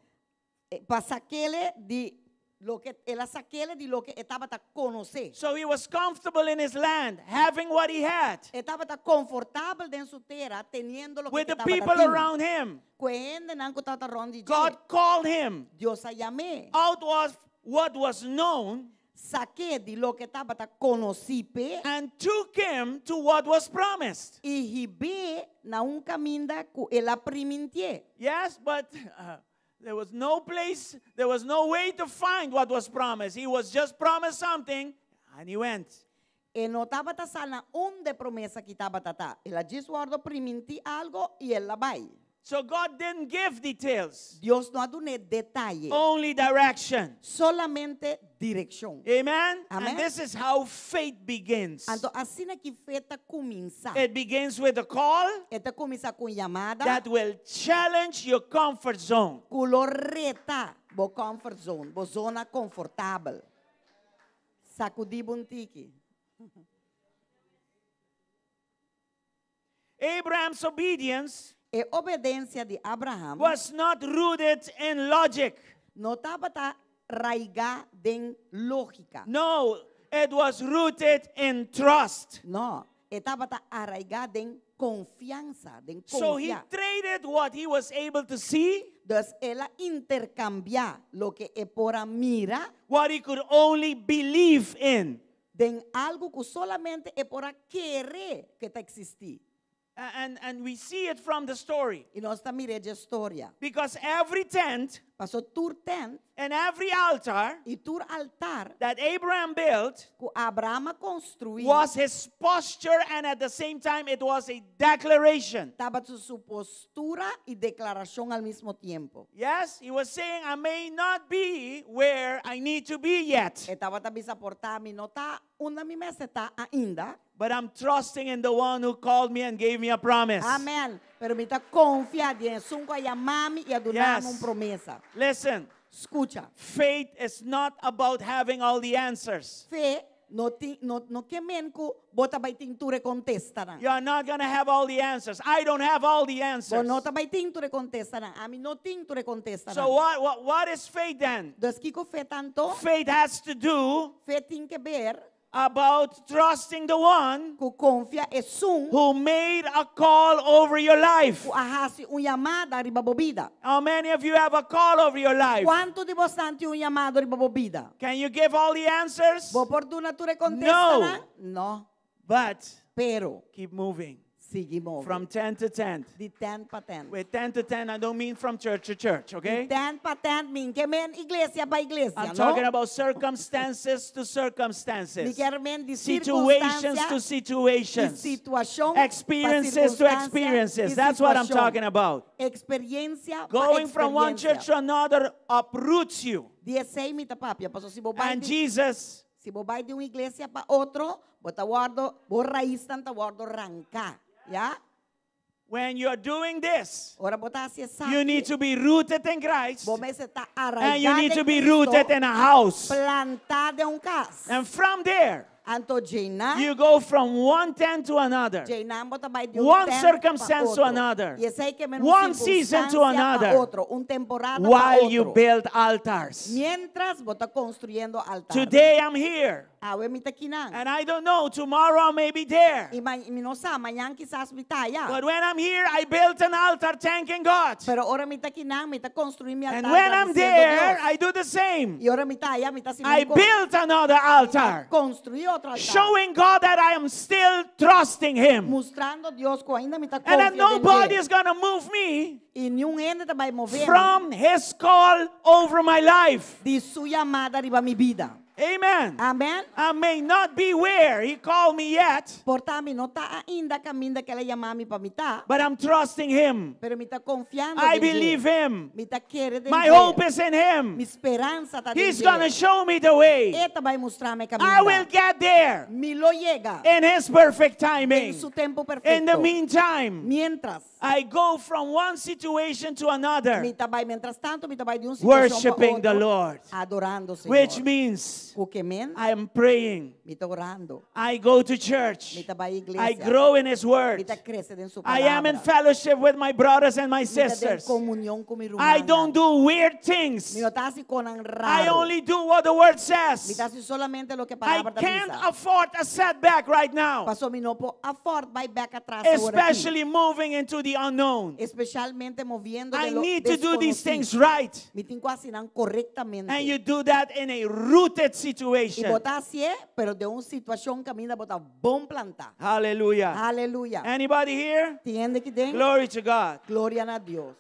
Pa sak'é di loke el a sak'é di loke e tabata konosé. So he was comfortable in his land, having what he had, E tabata konfortabel den su tera, teniendo loke with the tabata people tin. around him. Ku e hendenan ku tabata rònt di dje. God called him Dios a yam'é. out of what was known Sak'é di loke tabata konosí p'e. And took him to what was promised. I hib'é na un kaminda ku el a primintié. Yes, but there was no place, there was no way to find what was promised. He was just promised something and he went. E no tabata sa na unda e promesa aki tabata ta. El a djis wòrdu primintí algu i el a bai. So God didn't give details. Dios no a dun'é detaye. Only direction. Solamente direkshon. Amen? Amen. And this is how faith begins. Anto asina aki fe ta kuminsá. It begins with a call. E ta kuminsá ku yamada. That will challenge your comfort zone. Ku lo reta bo comfort zone, bo zona konfortabel. Sakudí bo un tiki. Abraham's obedience E obedensia di Abraham was not rooted in logic. No tabata raigá den lógika. No, it was rooted in trust. No, e tabata arraigá den konfiansa, den So he konfia. traded what he was able to see, Dus el a interkambiá loke e por a mira, what he could only believe in. Den algu ku solamente e por a kere ku ta eksistí. And we see it from the story. I nos ta mir'é di e storia. Because every tent Paso tur tent and every altar i tur altar that Abraham built ku Abraham a konstruí was his posture, and at the same time it was a declaration. Tabata su postura i deklarashon al mismo tempu. Yes, he was saying, I may not be where I need to be yet. E tabata bisa por ta mi no ta unda mi mester ta ainda. But I'm trusting in the one who called me and gave me a promise. Amen. Pero mi ta konfia den esun ku a yama mi i a duna mi un promesa. Listen. Skucha. Faith is not about having all the answers. Fe no tin no no ke men ku bo ta bai tin tur e kontestanan. You are not going to have all the answers. I don't have all the answers. Bo no ta bai tin tur e kontestanan. Ami no tin tur e kontestanan. So what is faith then? Dus kiko fe ta anto? Faith has to do Fe tin ke ber about trusting the one ku konfia esun who made a call over your life. Ku a hasi un yamada riba bo bida. How many of you have a call over your life? Kuantu di boso tin un yamada riba bo bida? Can you give all the answers? Bo por duna tur e kontestanan? No. No. But pero keep moving. Sigui move. From tent to tent. Di tent pa tent. With tent to tent, I don't mean from church to church, okay? Di tent pa tent, mi n' ke men iglesia pa iglesia, I'm no? talking about circumstances to circumstances. Mi ke men di Situations sirkunstansia to situations. i situashon pa Experiences to sirkunstansia experiences. i That's what I'm situashon. talking about. Eksperensia pa Going from one eksperensia. church to another uproots you. Di esei mi ta papia, paso si bo bai And di Jesus si bo bai di un iglesia pa otro, bo ta wòrdu, bo raisnan ta wòrdu ranká, ya? When you are doing this, Ora bo ta hasi esaki. you need to be rooted in Christ. Bo mester ta And you arraigá need den to be Cristo, rooted in a house. Plantá den un kas. And from there, Anto djeinan, you go from one tent to another. djeinan bo ta bai di un One tent circumstance pa to otro. another. I esei ke men un One season to sirkunstansia pa another. otro, un temporada pa While you otro. build altars. Mientras bo ta konstruyendo altar. Today I'm here. Awe mi ta akinan. And I don't know, tomorrow I may be there. I ma, mi no sa, mañan kisas mi ta aya. But when I'm here, I built an altar thanking God. Pero ora mi ta akinan, mi ta konstruí mi altar. And when I'm gradisiendo there, Dios. I do the same. I ora mi ta aya, mi ta I built another altar. Konstruí otro altar. Showing God that I am still trusting Him. Mustrando Dios ku ainda mi ta And that konfia den nobody dje. is going to move me I niun hende ta bai move mi from His call over my life. Di su yamada riba mi bida. Amen. Amèn. I may not be where he called me yet, Por ta mi no ta ainda kaminda ku el a yama mi pa mi ta, but I'm trusting him. pero mi ta konfiando I den dje. believe him. Mi ta kere den My dje. hope is in him. Mi speransa ta den He's dje. going to show me the way. E ta bai mustra mi I will kaminda. get there Mi lo yega in his perfect den timing. su tempu In the perfekto. meantime, Mientras, I go from one situation to mi another, ta bai, mientras tantu, mi ta bai di un situashon pa worshiping the otro, Lord, adorando Señor. which means Ku ke men, I am praying. mi ta orando. I go to church. Mi ta bai I iglesia. grow in His Mi Word. ta krese den su I am in palabra. fellowship with my brothers and my Mi ta den sisters. komunion ku mi I don't rumannan. do weird things. Mi no ta hasi kosnan I raro. only do what the Word Mi says. ta hasi solamente loke I palabra ta can't bisa. afford a setback right now, Paso mi no por afford bai bèk atras awor aki. especially moving into the unknown. Espesialmente moviendo I den lo need to do these deskonosí. things right. Mi tin ku hasi nan korektamente. And you do that in a rooted I situation. bo ta hasié, pero den un situashon kaminda bo ta bon plantá. Hallelujah. Aleluya. Anybody here? Tin hende aki den? Glory to God. Gloria na Dios.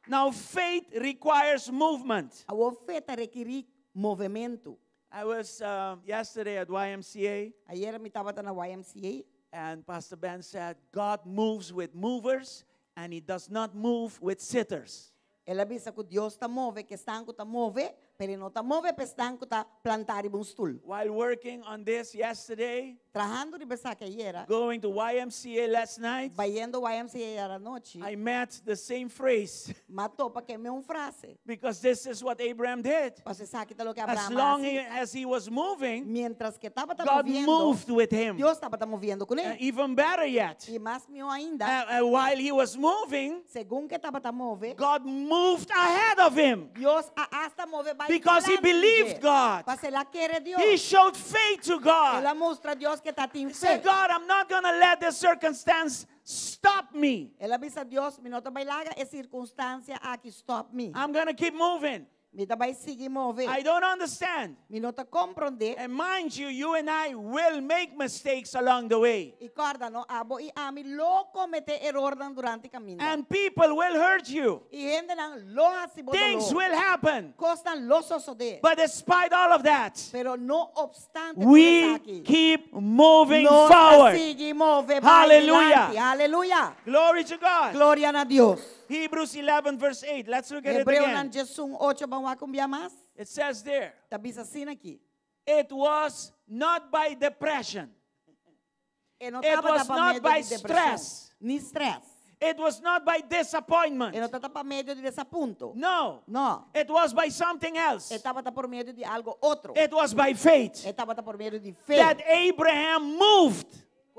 Now, faith requires movement. Awor fe ta rekerí movementu. I was yesterday at YMCA, Ayera mi tabata na YMCA and Pastor Ben said, God moves with movers, and he does not move with sitters. El a bisa ku Dios ta move, ku esnan ku ta move, pero no ta move pa esnan ku ta plantá riba un stul. While working on this yesterday, Trahando riba esaki ayera, going to YMCA last night, bayendo YMCA anochi, I met the same phrase m'a topa ku e mesun frase. because this is what Abraham did. Paso esaki ta loke As Abraham long a hasi. as he was moving, Mientras ku e tabata God moviendo, moved with him. Dios tabata moviendo kuné. Even better yet, I mas mihó ainda, while he was moving, segun ku e tabata move, God moved ahead of him. Dios a asta move bai Because he dilanti di believed dje. God. Paso el a kere Dios. He showed faith to God. El a mustra Dios ku e tin He said, fe. God, I'm not going to let this circumstance stop me. El a bisa Dios, mi no ta bai laga e sirkunstansia aki stop mi. I'm going to keep moving. Mi ta bai sigui move. I don't understand. Mi no ta komprondé. And mind you, you and I will make mistakes along the way. I kòrda no, abo i ami lo kometé eror durante kaminda. And people will hurt you. I hendenan lo hasi bo Things doló. will happen. Kosnan lo sosodé. But despite all of that, Pero no obstante we tur esaki, keep moving nos ta forward. sigui move bai Hallelujah. dilanti. Aleluya. Glory to God. Gloria na Dios. Hebrews 11, verse 8. Let's look at it Hebreonan again. 11, 8, ban wak un bia mas. It says there, Ta bisa asina aki. it was not by depression, E no It tabata was pa not medio by di depreshon, stress. Ni stress. it was not by disappointment. E no tabata pa medio di desapunto. No, No. it was by something else. E tabata pa medio di algu otro. It was by faith E tabata pa medio di fe. that Abraham moved.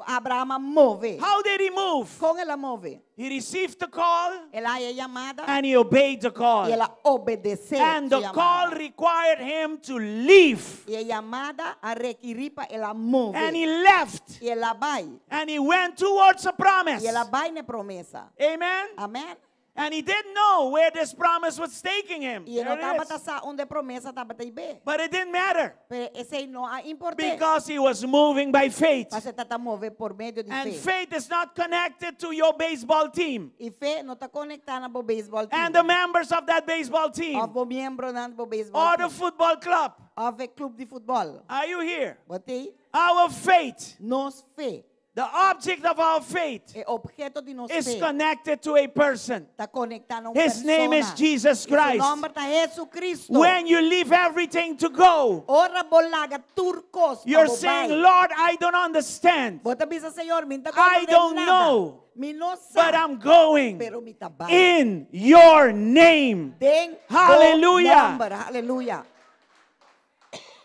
Abraham a move. How did he move? Kon el a move. He received the call El a haña e yamada and he obeyed the call. i el a obedesé. And su the call yamada. required him to leave. I e yamada a rekerí pa el a move. And he left I el a bai. and he went towards a promise. I el a bai na e promesa. Amen. Amèn. And he didn't know where this promise was taking him. I e no There it tabata is. sa unda e promesa tabata hib'é. But it didn't matter Pero esei no a importá. because he was moving by faith. Paso e tabata move pa medio di And fe. faith is not connected to your baseball team I fe no ta konektá na bo baseball team. and the members of that baseball team Òf bo miembronan di bo baseball or the team. football club. Òf e klup di futbòl. Are you here? Bo t'ei? Our faith, Nos fe. the object of our faith, E obheto di nos is fe. connected to a person. Ta konektá na un His name is persona. Jesus I su Christ. nòmber ta Hesukristu. When you leave everything to go, Ora bo laga tur kos you're saying, Lord, I don't understand, Bo ta bisa Señor, mi n' ta I don't nada. know, Mi no sa. but I'm going Pero mi ta bai. in your name. Den bo Hallelujah. nòmber. Aleluya.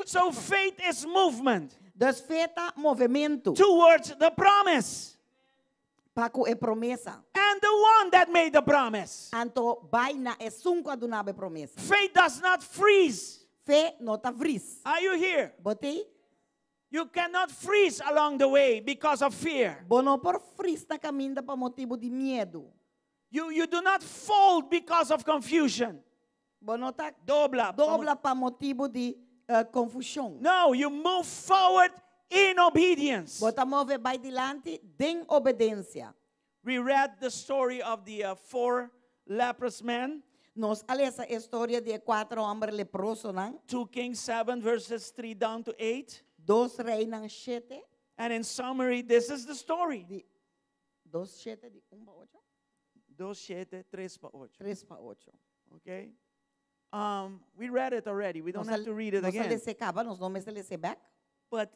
So faith is movement Dus fe ta movementu. towards the promise Pa ku e promesa. and the one that made the promise. Anto bai na esun ku a duna e promesa. Faith does not freeze. Fe no ta vris. Are you here? Bo t'ei? You cannot freeze along the way because of fear. Bo no por vris na kaminda pa motibu di miedu. You do not fold because of confusion. Bo no ta Dobla. dobla pa motibu di konfushon. No, you move forward in obedience. Bo ta move bai dilanti den obedensia. We read the story of the four leprous men. Nos a lesa e storia di e kuater hòmber leprosonan. 2 Kings 7, verses 3 down to 8. Dos Reinan shete. And in summary, this is the story. Di dos shete di un pa ocho. Dos shete, tres pa ocho. Tres pa ocho. Okay? Um, we read it already. We don't Nos a, have to read it nos a again. les'é kaba, nos no mester les'é bèk. But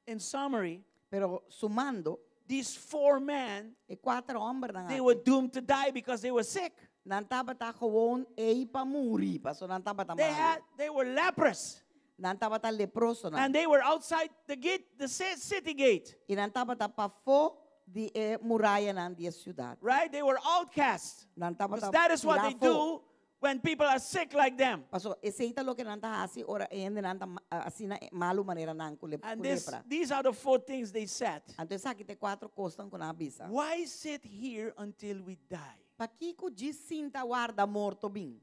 in summary, Pero sumando, these four men, e kuater hòmbernan they aki, were doomed to die because they were sick. Nan tabata gewoon ei pa muri, paso nan tabata They malu. had they were leprous Nan tabata leprosonan. and they were outside the gate, the city gate, I nan tabata pafó di e murayanan di e siudat. right? They were outcasts. Nan Because tabata that is what they tirá afó. do when people are sick like them. Paso esei ta loke nan ta hasi ora e hendenan ta asina malu manera nan ku And this, lepra. these are the four things they said. Anto esaki ta e kuater kosnan ku nan a bisa. Why sit here until we die? Pakiko djis sinta warda morto bin?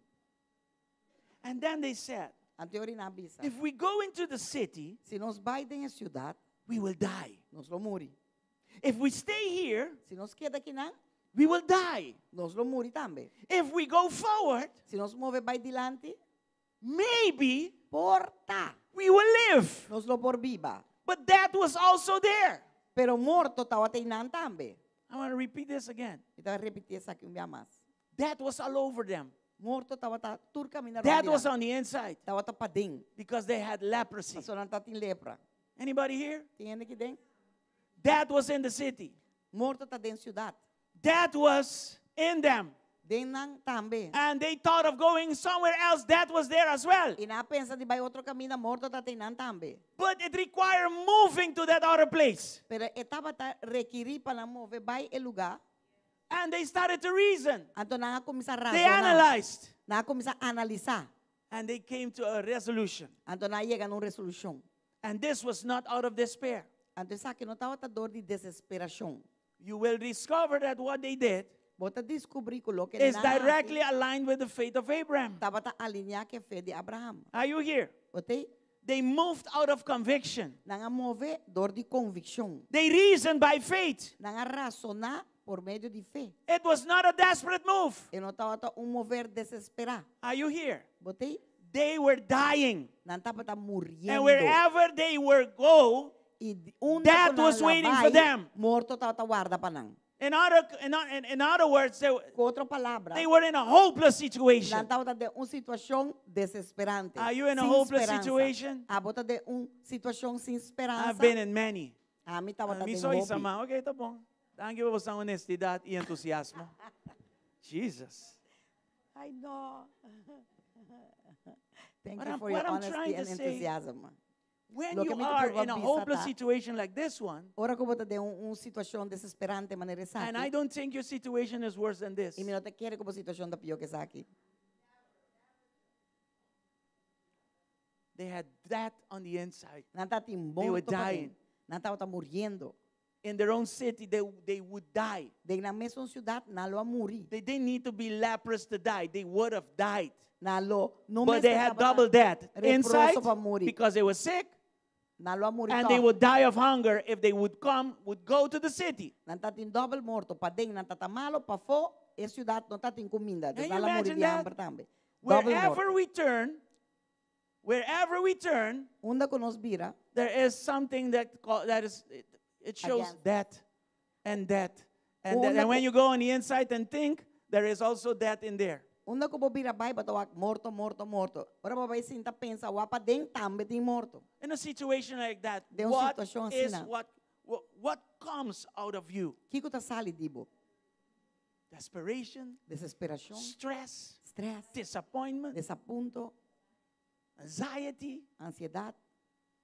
And then they said, Anto e ora nan a bisa, if we go into the city, si nos bai den e siudat, we will die. nos lo muri. If we stay here, Si nos keda akinan, we will die. nos lo muri tambe. If we go forward, Si nos move bai dilanti, maybe por ta, we will live. nos lo por biba. But that was also there. Pero morto tabata einan tambe. I want to repeat this again. Mi ta ripití esaki un bia mas. That was all over them. Morto tabata tur kaminda That was rònt di nan. on the inside Tabata paden. because they had leprosy. Pasobra nan tabatin lepra. Anybody here? Tin hende aki den? That was in the city. Morto ta den siudat. That was in them. Den nan tambe. And they thought of going somewhere else. That was there as well. I nan a pensa di bai otro kaminda, morto ta einan tambe. But it required moving to that other place. Pero e tabata rekerí pa nan move bai e lugá. And they started to reason. Anto nan a kuminsá They rasoná. analyzed. Nan a kuminsá analisá. And they came to a resolution. Anto nan a yega na un resolushon. And this was not out of despair. Anto esaki no tabata dor di desesperashon. You will discover that what they did Bo ta deskubrí ku loke is nan a hasi directly aligned with the faith of Abraham. tabata alineá ku e fe di Abraham. Are you here? Bo t'ei? They moved out of conviction. Nan a move dor di konvikshon. They reasoned by faith. Nan a rasoná pa medio di fe. It was not a desperate move. E no tabata un move desesperá. Are you here? Bo t'ei? They were dying. Nan tabata muriendo. And wherever they were go, I unda that ku nan was waiting for la bai, them. Morto tabata warda pa nan. In other, in, in, in other words, they, Ku otro palabra, they were in a hopeless situation. nan tabata den un situashon desesperante. Are you in a sin hopeless speransa. situation? Abo ta den un situashon sin speransa. I've been in many. Ami tabata Mi den soy hopi. sama. Ok, ta bon. Dank je pa bo honestidat i entusiasmo. Jesus. I know. Thank What you I'm- for your what I'm honesty trying to and say, enthusiasm. When Loke you mi ta are purba in a bisa hopeless ta- situation like this one, Ora ku bo ta den un, un situashon desesperante manera and I esaki. don't think your situation is worse than this. I mi no ta kere ku bo situashon ta pió ku esaki. They had that on the inside. Nan tabatin They were morto paden. dying. Nan tabata muriendo. In their own city, they, they would die. Den nan mesun siudat, nan lo a muri. They didn't need to be leprous to die. They would have died. Nan lo no But they mester had tabata double death. leproso Inside, pa muri. because they were sick, Nan lo a muri and they tòg. would die of hunger if they would come, would go to the city. Nan tabatin dòbel morto. Paden nan tabata malu, pafó e siudat no tabatin kuminda. Can Dus you nan lo a muri imagine di that? hamber tambe. Dòbel Wherever morto. we turn, wherever we turn, Unda ku nos bira, there is something that call, that is it, it shows Against. death and death and death. Unda And when ku- you go on the inside and think, there is also death in there. unda ku bo bira bai, bo ta wak morto, morto, morto. Ora bo bai sinta pensa, wak paden tambe tin morto. In a situation like that, Den un what situashon is asina. what, what what comes out of you? Kiko ta sali di bo? Desperation, Desesperashon, stress, stress, disappointment, desapunto, anxiety. ansiedat.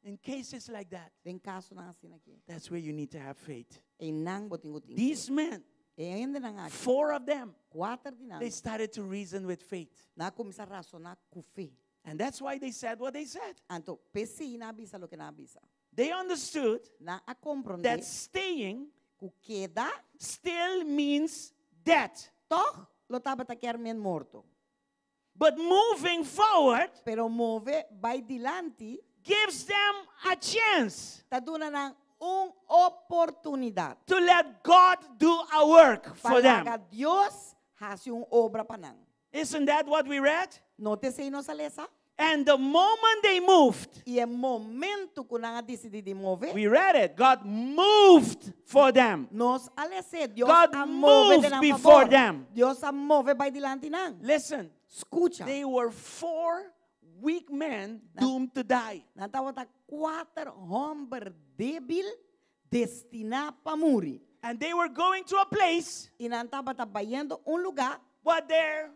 In cases like that, Den kasonan asina aki. that's where you need to have faith. Einan bo tin ku tin. These men, E hendenan aki. four of them, Kuater di nan. they started to reason with faith. Nan a kuminsá rasoná ku fe. And that's why they said what they said. Anto, p'esei nan a bisa loke nan a bisa. They understood Nan a komprondé that staying ku keda still means death. tòg lo tabata ke men morto. But moving forward Pero move bai dilanti gives them a chance ta duna nan un oportunidat. to let God do a work for them. Pa laga Dios hasi un obra pa nan. Isn't that what we read? No ta esei nos a lesa? And the moment they moved, I e momento ku nan a disidí di move, we read it, God moved for them. nos a les'é, Dios God a move moved den nan before fabor. them. Dios a move bai dilanti nan. Listen, Skucha. they were four weak men doomed to die. Nan tabata kuater hòmber débil destiná pa muri. And they were going to a place, I nan tabata bayendo un lugá, but there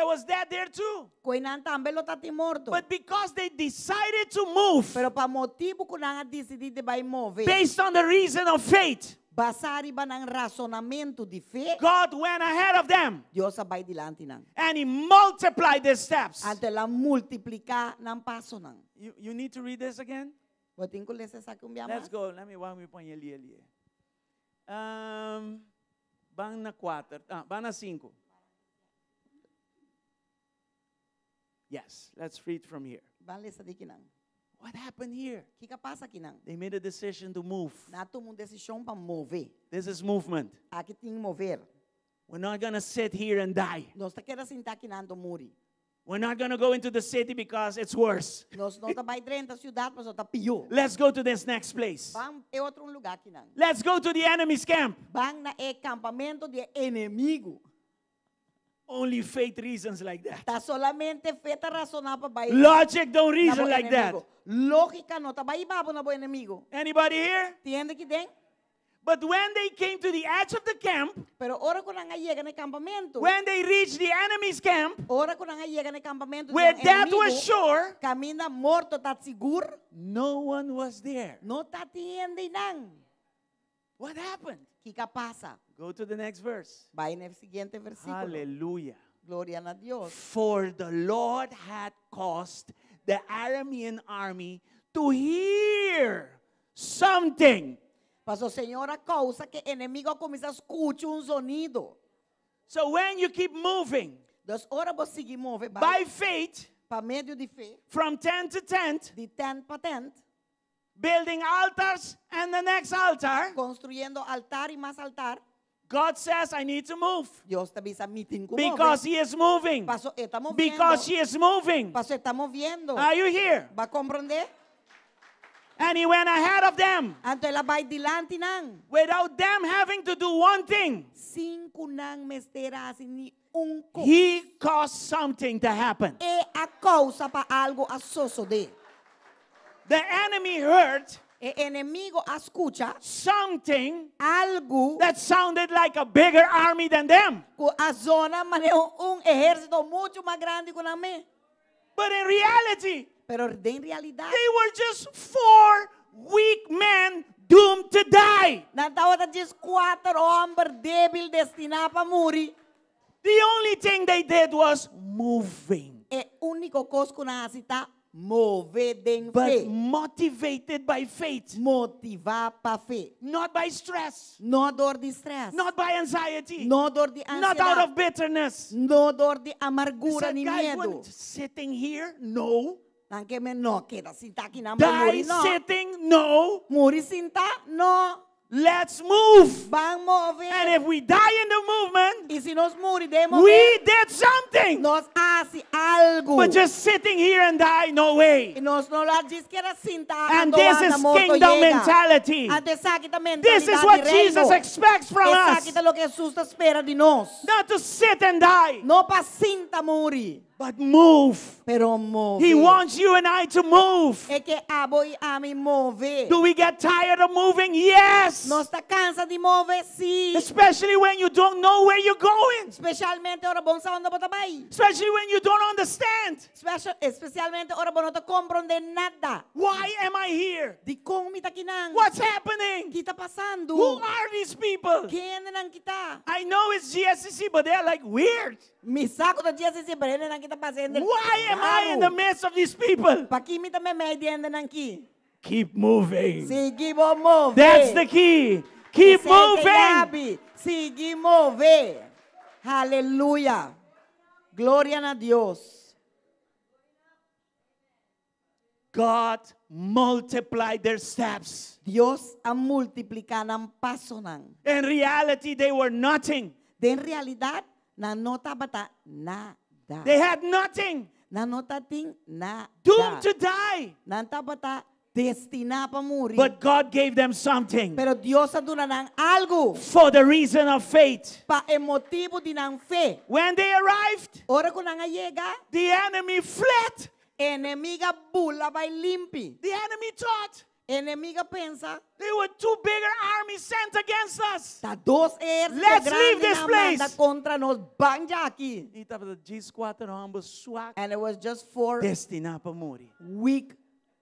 was death there too. ku einan tambe lo tabatin morto. But because they decided to move Pero pa motibu ku nan a disidí di bai move, based on the reason of faith, basá riba nan rasonamentu di fe, God went ahead of them Dios a bai dilanti nan. and He multiplied their steps. Anto el a multipliká nan pasonan. You need to read this again? Bo tin ku lesa esaki un bia Let's mas. go. Let me wak mi pon li li. Ban na 4. Ah, ban na 5. Yes, let's read from here. Ban lesa di akinan. What happened here? Kiko a pasa akinan? They made a decision to move. Nan a tuma un desishon pa move. This is movement. Aki tin move. We're not going to sit here and die. Nos no ta keda sinta akinan anto muri. We're not going to go into the city because it's worse. Nos no ta bai drenta siudat, pasobra ta pió. Let's go to this next place. Ban e otro un lugá akinan. Let's go to the enemy's camp. Ban na e kampamentu di enemigu. Only faith reasons like that. Ta solamente fe ta rasoná pa bai. Logic don't na reason bo like that. enemigu. Lógika no ta bai hiba bo na bo enemigu. Anybody here? Tin hende akiden? But when they came to the edge of the camp, Pero ora ku nan a yega na kampamentu. when they reached the enemy's camp, Ora ku nan a yega na kampamentu where di death was enemigu, sure, kaminda morto ta sigur, no one was there. no tabatin hende einan. What happened? Kiko a pasa? Go to the next verse. Bai na siguiente versíkulo. Hallelujah. Gloria na Dios. For the Lord had caused the Aramean army to hear something. Paso Señor a kousa ku enemigu a kuminsá skucha un zonido. So when you keep moving Dus ora bo sigui move by bai faith pa medio di fe, from tent to tent, di tent pa tent, building altars and the next altar, konstruyendo altar i mas altar, God says, I need to move. Dios ta bisa mi tin ku Because move. He is moving. Paso e ta moviendo. Because He is moving. Paso e ta moviendo. Are you here? Bo a komprondé? And He went ahead of them Anto el a bai dilanti nan. without them having to do one thing. Sin ku nan mester a hasi ni un kos. He caused something to happen. El a kousa pa algu a sosodé. The enemy heard E enemigu a skucha something algu that sounded like a bigger army than them. ku a zona manera un ehérsito muchu mas grandi ku nan mes. But in reality, Pero den realidat, they were just four weak men doomed to die. nan tabata djis kuater hòmber débil destiná pa muri. The only thing they did was moving, E úniko kos ku nan a hasi ta move den but fe. motivated by faith, Motivá pa fe. not by stress, No dor di strès. not by anxiety, No dor di not out ansiedat. of bitterness. No dor di They amargura said, ni "Guys, miedu. we're sitting here? No. Nan ke men no keda sintá akinan pa Die muri no. sitting? No. Muri sintá no. Let's move. Ban move. And if we die in the movement, I si nos muri den move. we did something. Nos a hasi algu. But just sitting here and die, no way. I nos no lo djis keda sintá And anto this anda is morto kingdom yega. mentality. Anto esaki ta This is mentalidat what di reino. Jesus expects from Esaki us. ta loke Hesus ta spera di nos. Not to sit and die, No pa sinta muri, but move. pero move. He wants you and I to move. E ke abo i ami move. Do we get tired of moving? Yes. Nos ta kansa di move, si. Especially when you don't know where you're going. Spesialmente ora bo n' sa unda bo ta bai. Especially when you don't understand. Spesialmente ora bo no ta komprondé nada. Why am I here? Dikon mi ta akinan? What's happening? Ki ta pasando? Who are these people? Ken nan aki ta? I know it's GSCC, but they're like weird. Mi sa ku ta GSCC, pero hendenan aki ta pasando. Why am I in the midst of these people? Pakiko mi ta meimei di hendenan aki? Keep moving. Sigui bo move. That's the key. Keep Esei ta moving. yabi. Sigui move. Aleluya. Gloria na Dios. God multiplied their steps. Dios a multipliká nan pasonan. In reality, they were nothing. Den realidat, nan no tabata nada. They had nothing. Nan no tabatin nada. Doomed to die. Nan tabata destiná pa muri. But God gave them something Pero Dios a duna nan algu for the reason of faith. pa e motibu di nan fe. When they arrived, Ora ku nan a yega, the enemy fled. Enemigu a bula bai limpi. The enemy thought Enemigu a pensa, there were two bigger armies sent against us. Ta dos ehérsito Let's leave grandi this nan a manda place. kontra nos, ban di aki. I tabata djis kuater hòmber suak And it was just four destiná pa muri. weak,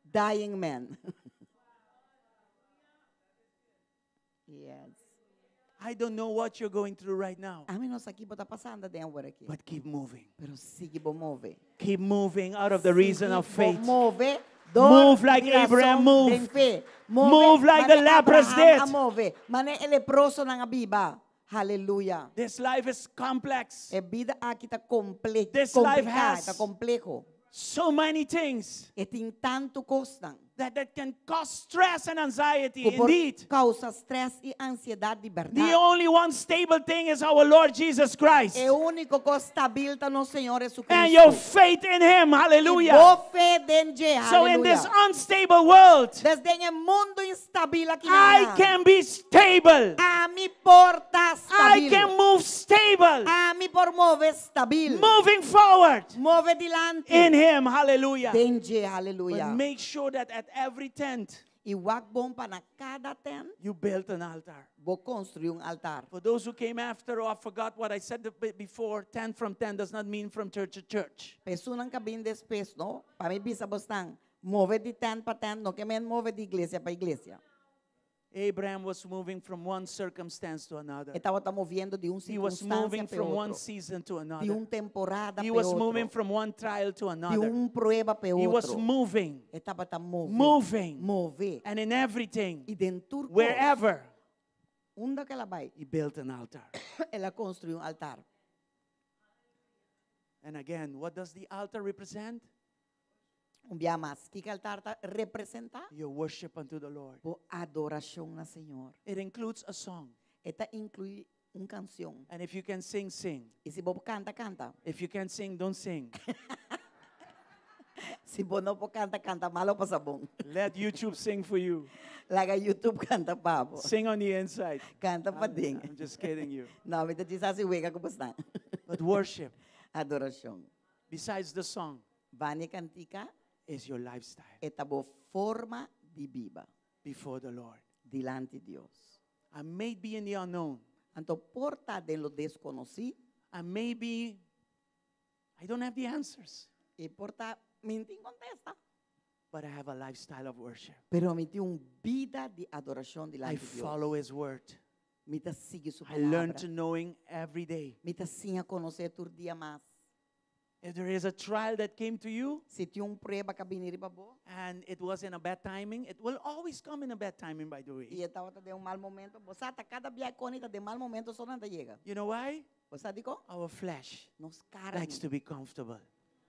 dying men. Yes. I don't know what you're going through right now, Ami no sa kiko bo ta pasando den awor aki. but keep moving. Pero sigui bo move. Keep moving out of the reason of faith. Move. Move like Abraham moved. Fe. Move like the Mane lepers Abraham did. a move. Mane e leprosonan a biba. Hallelujah. This life is complex. E bida aki ta komple This life kompliká, has ta kompleho. so many things E tin tantu kosnan. that can cause stress and anxiety. Ku por Indeed. kousa strès i ansiedat di The berdat. only one stable thing is our Lord Jesus Christ. E úniko kos stabil ta nos Señor And your Jesucristo. faith in Him. Hallelujah. Bo fe den dje. So in this Hallelujah. unstable world, Dus den e mundu instabil aki I can be stable. Ami por ta I stabil. can move stable. Ami por move stabil. Moving forward Move dilanti. in Him. Hallelujah. Den dje, But hallelujah. make sure that at every tent, I wak bon pa na kada tent, you built an altar. bo konstruí un altar. For those who came after or forgot what I said a bit before, 10 from 10 does not mean from church to church. Esunnan ku a bin despues, no? Pa mi bisa bosnan, move di tent pa tent, no ke men move di iglesia pa iglesia. Abraham was moving from one circumstance to another. E tabata moviendo di un He was sirkunstansia moving pa from one otro. season to Di another. un temporada He pa was moving otro. from one trial to Di another. un prueba pa He was otro. moving, E tabata move. moving. Move. And in everything, I den tur kos, wherever, unda ku el a bai, he built an altar. el a konstruí un altar. And again, what does the altar represent? Un bia mas, kiko altar ta representá? Your worship unto the Lord. Bo adorashon na Señor. It includes a song. E ta inkluí un kansion. And if you can sing, sing. I si bo kanta, kanta. If you can't sing, don't sing. Si bo no por kanta, kanta malu pasa bon. Let YouTube sing for you. Laga YouTube kanta pa bo. Sing on the inside. Kanta paden. I'm just kidding you. No, mi ta djis hasi wega ku boso. But worship, Adorashon. besides the song, Banda e kantika is your lifestyle e ta bo forma di biba before the Lord. dilanti Dios. I may be in the unknown. Anto por ta den lo deskonosí I may be, I don't have the answers, i por ta mi n' tin kontesta. but I have a lifestyle of worship. Pero mi tin un bida di adorashon I dilanti Dios. follow His word. Mi ta sigui su I learn palabra. to knowing every day. Mi ta siña konosé tur dia mas. If there is a trial that came to you Si tin un prueba ku a bini riba bo and it was in a bad timing, it will always come in a bad timing, by the way. i tabata den un mal momento, bo sa ta kada bia ku ta den mal momento so nan ta yega. You know why? Bo sa dikon? Our flesh Nos karni likes to be comfortable.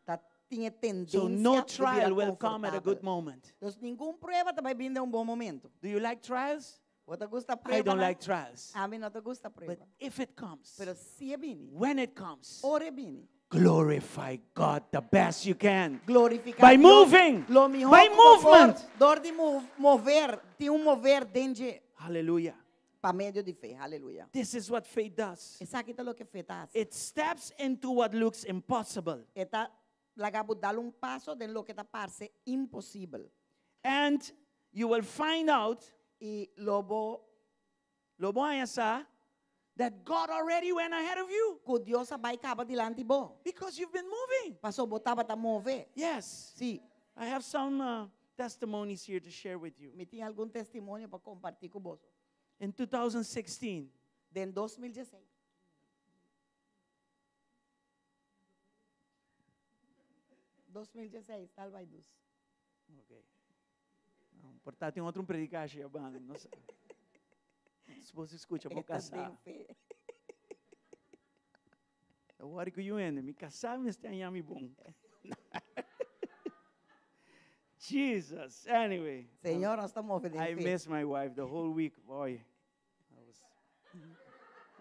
ta tin tendensia So no di bira trial will come at a good konfortabel. moment. Anto ningun prueba ta bai bin den un bon momento. Do you like trials? Bo ta gusta prueba? I don't no? like trials. Ami no ta gusta But prueba. if it comes, Pero si e bini, when it comes, ora e bini. glorify God the best you can. Glorifiká By Dios, moving. Lo mihó By ku bo por, movement. Dor di move, move, tin un move den dje Hallelujah. pa medio di fe. Aleluya. This is what faith does. Esaki ta loke fe ta hasi. It steps into what looks impossible. E ta laga bo dal un paso den loke ta parse imposibel. And you will find out, I lo bo lo bo haña sa, that God already went ahead of you ku Dios a bai kaba dilanti bo. because you've been moving. Paso bo tabata move. Yes. Si, I have some testimonies here to share with you. mi tin algun testimonio pa kompartí ku bo. In 2016, Den 2016. 2016, tal bai dus. Ok. No, por ta tin otro un predikashi, no sa. Si bo skucha, bo E ta kasá. den fe. Awor ku yu mi kasá mi ta mi bon. Jesus. Anyway. Señor, nos ta move den I fe. miss my wife the whole week. Boy, I was,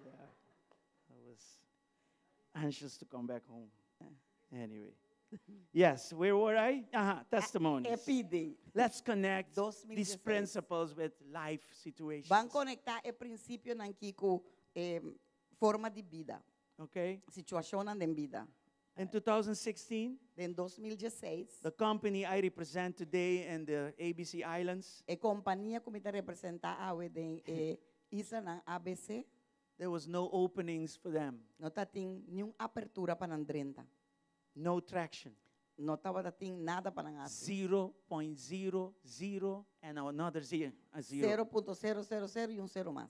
yeah, I was anxious to come back home. Anyway. Yes, where were I? Uh-huh, testimonies. Happy Day. Let's connect these 2016. principles with life situations. Ban konektá e prinsipionan aki ku forma di bida, Okay? situashon di bida. In 2016, Den 2016, the company I represent today in the ABC Islands, e kompania ku mi ta representá awe den e islanan ABC, there was no openings for them, no tabatin ningun apertura pa nan drenta. No traction. No tabatin nada pa nan hasi. 0.00 and another zero. A zero. 0.000 i un sero mas.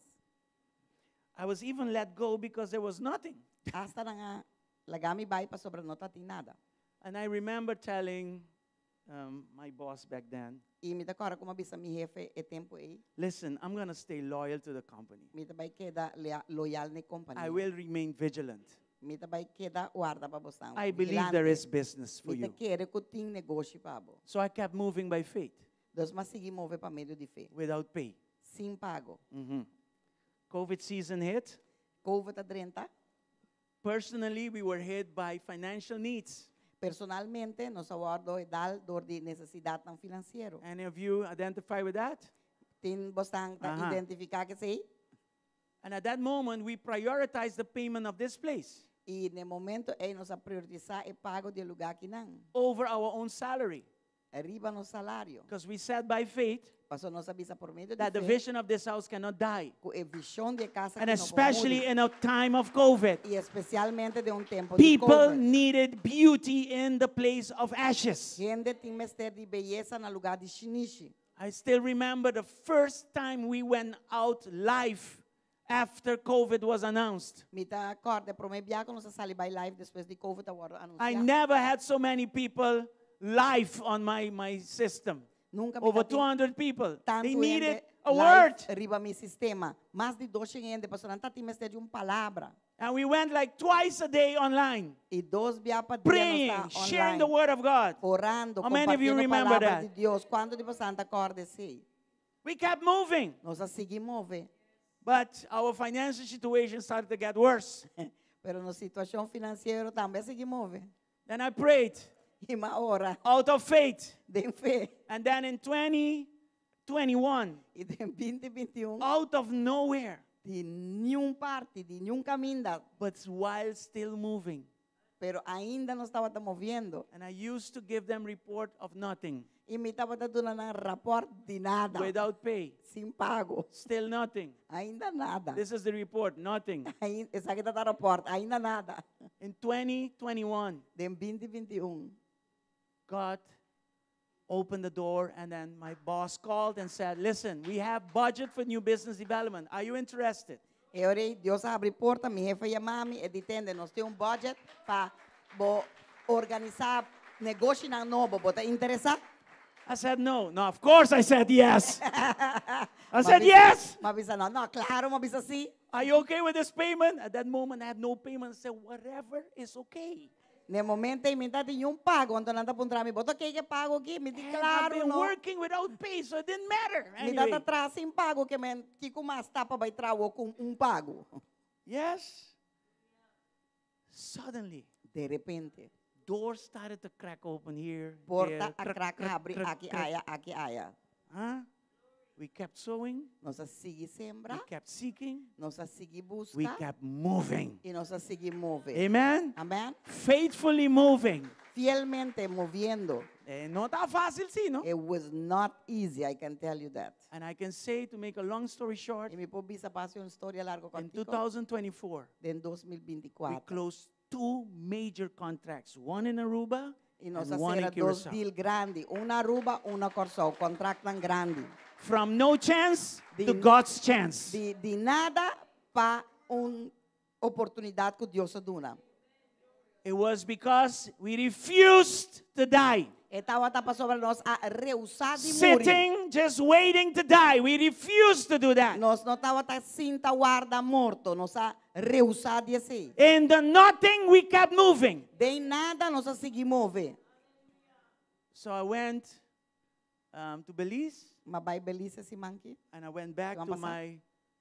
I was even let go because there was nothing. Hasta nan a laga mi bai pasobra no tabatin nada. And I remember telling my boss back then, I mi ta kòrda ku m'a bisa mi hefe e tempu ei, "Listen, I'm going to stay loyal to the company. Mi ta bai keda loyal na kompania. I will remain vigilant. Mi ta bai keda warda pa bo. I believe there is business for Mi ta you." kere ku tin negoshi pa bo. So I kept moving by faith Dus m'a sigui move pa medio di fe, without pay. Sin pago. COVID season hit. Covid a drenta. Personally, we were hit by financial needs. Personalmente, nos a wòrdu dal dor di nesesidatnan finansiero. Any of you identify with that? Tin bosnan ta identifiká ku esei? And at that moment, we prioritized the payment of this place I na e momento ei nos a priorisá e pago di e lugá akinan over our own salary. riba nos salario. Because we said by faith Paso nos a bisa por medio that di the fe vision of this house cannot die. ku e vishon di e kas And aki no por especially muri. in a time of COVID, I espesialmente den un tempu di people COVID. needed beauty in the place of ashes. Hende tin mester di beyesa na lugá di shinishi. I still remember the first time we went out live after COVID was announced. Mi ta kòrda promé biaha ku nos a sali bai live despues di COVID a wòrdu I anunsiá. Never had so many people live on my system. Nunka mi Over tatin 200 people. tantu They needed hende a live word. riba mi sistema. Mas di 200 hende, pasobra nan tatin mester di un palabra. And we went like twice a day online, I dos biaha pa dia praying, nos ta sharing the online, word of God. orando, How many of you kompartiendo remember palabra that? di Dios. Kuantu di boso ta kòrda esei? We kept moving, Nos a sigui move, but our financial situation started to get worse. Pero nos situashon finansiero tambe a sigui move. Then I prayed I m'a ora out of faith. den fe. And then in 2021, I den 2021, out of nowhere, di ningun parti, di ningun kaminda, but while still moving, pero ainda nos tabata moviendo. and I used to give them report of nothing, I mi tabata duna nan rapòrt di nada, without pay, sin pago, still nothing. Ainda nada. This is the report, nothing. Esaki ta e rapòrt, ainda nada. In 2021, Den 2021, God opened the door, and then my boss called and said, "Listen, we have budget for new business development. Are you interested?" E ora ei, Dios a habri porta, mi hefe a yama mi, e di tende, nos tin un budget pa bo organisá negoshinan nobo, bo ta interesá? I said, "No." No, of course I said yes. I said, "Yes." M'a bisa no, no, klaro, m'a bisa si. "Are you okay with this payment?" At that moment, I had no payment. I said, "Whatever is okay." Na e momento ei mi n' tatin un pago, anto nan ta puntra mi, bo ta okay ku e pago aki? Mi di And I've klaro, been no. working without pay, so it didn't matter. Mi ta Anyway. traha sin pago ke men kiko mas ta pa bai traha ku un pago. Yes. Suddenly, Di repente, doors started to crack open here, porta there, a crack, crack crack, habri crack, aki crack. aya, aki aya. Huh? We kept sowing, Nos a sigui sembra, we kept seeking, nos a sigui we buska kept moving. i nos a sigui move. Amen? Amèn? Faithfully moving. Fielmente moviendo. No ta fásil, si, no? It was not easy, I can tell you that. And I can say, to make a long story short, I mi por bisa pa hasi un historia largu in kòrtiku, 2024, den we 2024. closed two major contracts, one in Aruba I nos and one in a sera dos Curacao. deal grandi, un na Aruba, un na Kòrsou, kontraktnan grandi. From no chance to God's chance. Di nada pa un oportunidat ku Dios a duna. It was because we refused to die. E tabata pasobra nos a rehusá di muri. Sitting, just waiting to die. We refused to do that. Nos no tabata sinta warda morto, nos a rehusá di esei. In the nothing, we kept moving. Den nada nos a sigui move. So I went to Belize. M'a bai Belize siman aki. And I went back Siman to pasá. My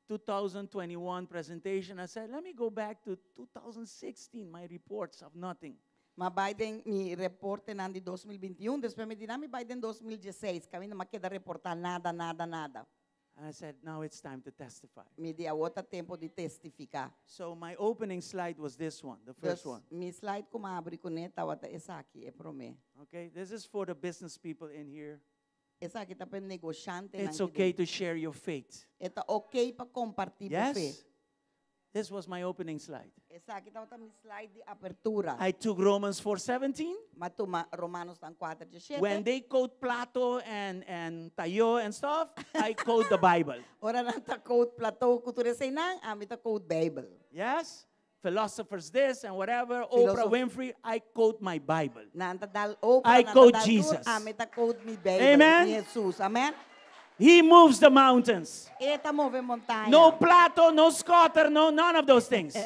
2021 presentation. I said, "Let me go back to 2016, my reports of nothing." M'a bai den mi reportenan di 2021, despues mi di laga mi bai den 2016, kaminda m'a keda reportá nada, nada, nada. And I said, now it's time to testify. Mi di awor ta tempu di testifiká. So my opening slide was this one, the first Dus one. mi slide ku m'a habri kuné tabata esaki, e promé. Okay, this is for the business people in here. Esaki ta pa negoshante It's okay to share your faith. Ta ok pa kompartí bo fe. Yes? This was my opening slide. Esaki tabata mi slide di apertura. I took Romans 4:17. M'a tuma Romanonan 4, When 17. they quote Plato and Tayo and stuff, I quote the Bible. Ora nan ta quote Plato ku tur eseinan, ami ta quote Bijbel. Yes? Philosophers this and whatever, Oprah Philosoph- Winfrey, I quote my Bible. Nan ta dal Oprah, I nan ta quote dal tur, Jesus. ami ta quote mi Bijbel. Amen. Mi Jesus. Amen. He moves the mountains. E ta move montaña. No Plato, no Scotter, no none of those things.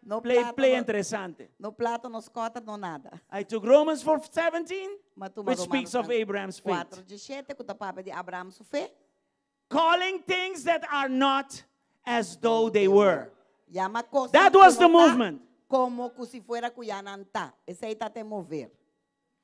No Play, Plato, play no, interessante. no Plato, no Scotter, no nada. I took Romans 4:17, M'a tuma which speaks of Abraham's faith. 4, 17, ku ta papia di Abraham su fe. Calling things that are not as though they were. Yama kos That was the movement. Komo ku si fuera ku ya nan ta. Esei tabata move.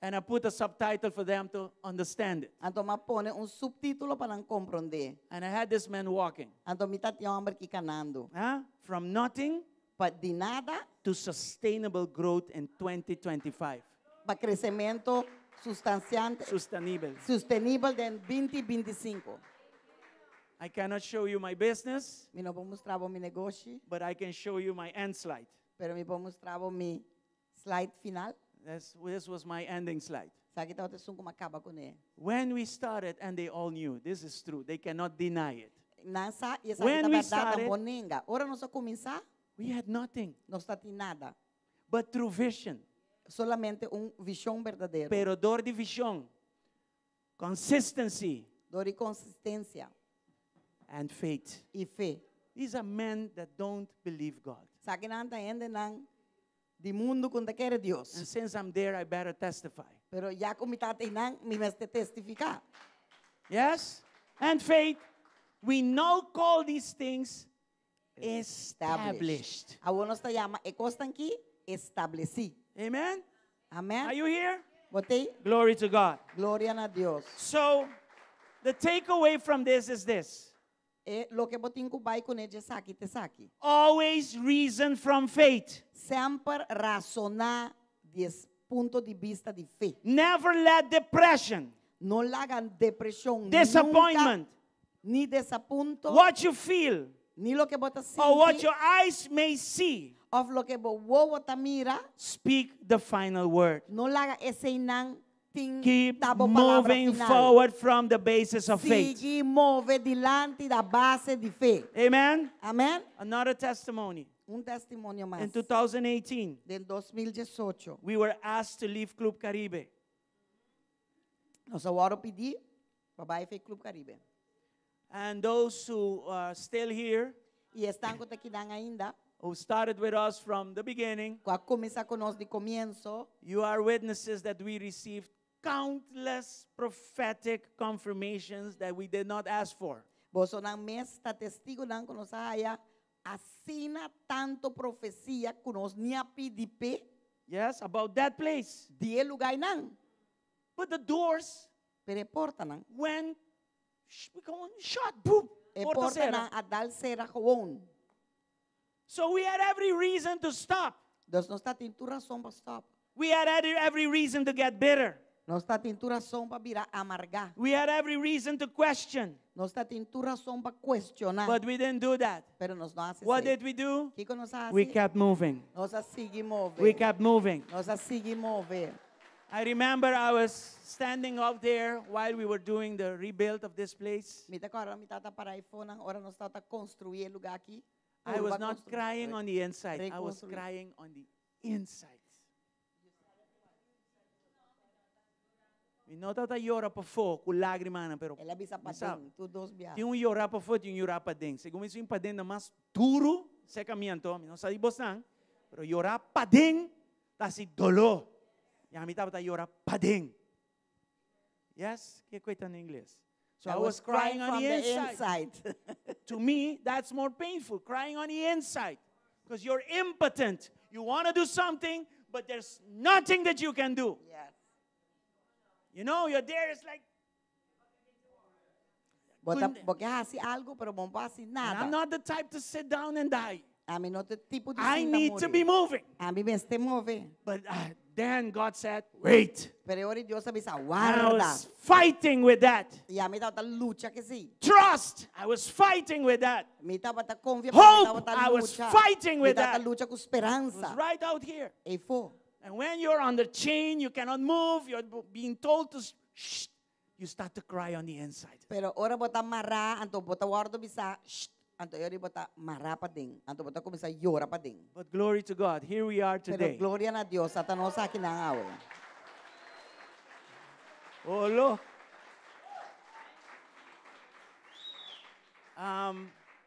And I put a subtitle for them to understand it. Anto m'a pone un suptítulo pa nan komprondé. And I had this man walking, Anto mi tabatin e hòmber aki kanando. huh? From nothing Pa di nada to sustainable growth in 2025. pa kresementu sustansial, Sustainable. sostenibel den 2025. I cannot show you my business, Mi no por mustra mi negoshi, but I can show you my end slide. pero mi por mustra mi slide final. This was my ending slide. Esaki tabata esun ku m'a kaba kuné. When we started, and they all knew, this is true, they cannot deny it. Nan sa, i esaki When ta we berdat, started- no por nenga. Ora nos a kuminsá, We had nothing nos no tabatin nada. but through vision. Solamente un vishon berdadero. Pero dor di vishon, consistency, Dor di konsistensia and faith. i fe. These are men that don't believe God. Esakinan ta hendenan di mundu ku no ta kere And Dios. since I'm there, I better testify. Pero ya ku mi ta einan, mi mester testifiká. Yes? And faith, we now call these things established. Awor nos ta yama e kosnan aki establesí. Amen? Amèn? Are you here? Bo t'ei? Glory to God. Gloria na Dios. So, the takeaway from this is this: E loke bo tin ku bai kuné di esaki ta esaki. always reason from faith. Semper rasoná di punto di bista di fe. Never let depression, No laga depreshon, disappointment, nunka, ni desapunto, what you feel, ni loke bo ta or what sinti, your eyes may see, òf loke bo wowo ta mira, speak the final word. no laga eseinan tin Keep ta bo palabra moving final. forward from the basis of faith. Sigui move dilanti di base di fe. Amen. Amèn? Another testimony. Un testimonio mas. In 2018, Den 2018, we were asked to leave Club Caribe. nos a wòrdu pidí pa bai for di Club Caribe. And those who are still here, I esnan ku ta akinan ainda, who started with us from the beginning, ku a kuminsá ku nos di komienso, you are witnesses that we received countless prophetic confirmations that we did not ask for. Bosonan mes ta testigunan ku nos a haña asina tantu profesia ku nos ni a pidi p'e Yes, about that place. di e lugánan. But the doors Pero e portanan. went we go on, shut, boom. E porta porta cera. nan a dal sera gewoon. So we had every reason to stop. Dus nos tabatin tur rason pa stòp. We had every reason to get bitter. Nos tabatin tur rason pa bira amargá. We had every reason to question. Nos tabatin tur rason pa kuestioná. But we didn't do that. Pero nos no a hasi What did we do? Kiko nos a hasi? We kept moving. Nos a sigui move. We kept moving. Nos a sigui move. I remember I was standing up there while we were doing the rebuild of this place. Mi ta kòrda mi tabata pará eifonan, ora nos tabata konstruí e lugá aki. I was Purba not konstruí. crying on the inside. I was Rekonstruí. crying on the inside. Mi no tabata yora pafó ku lágrima, pero El a bisa Mi sa. paden, tur dos biaha. tin un yora pafó, tin un yora paden. Segun mi paden ta mas duru, serka mi anto, mi no sa di bosonan, pero yora paden, ta hasi doló. I ami tabata yora paden. Yes, kiko ta na ingles? So I was crying on from the inside. inside. To me, that's more painful, crying on the inside. Because you're impotent. You want to do something, but there's nothing that you can do. Yes. You know, you're there, it's like, Bo ta Couldn't- bo ke hasi algu, pero bo no por hasi and nada. I'm not the type to sit down and die. Ami no ta tipo di I sinta need to muri. be moving. Ami mester move. But then God said, wait. Pero ora Dios a bisa And I warda. was fighting with that. I ami tabata lucha ku esei. Trust, I was fighting with that. Mi tabata konfia, Hope, mi tabata I was lucha. fighting with Mi tabata that. lucha ku It was speransa. right out here. Eifó. And when you're on the chain, you cannot move, you're being told to shh, you start to cry on the inside. Pero ora bo ta mará, anto bo ta wòrdu bisá, shh, anto ora bo ta mará paden, anto bo ta kuminsá yora paden. But glory to God, here we are Pero today. gloria na Dios, ata nos akinan awe. Oh, look.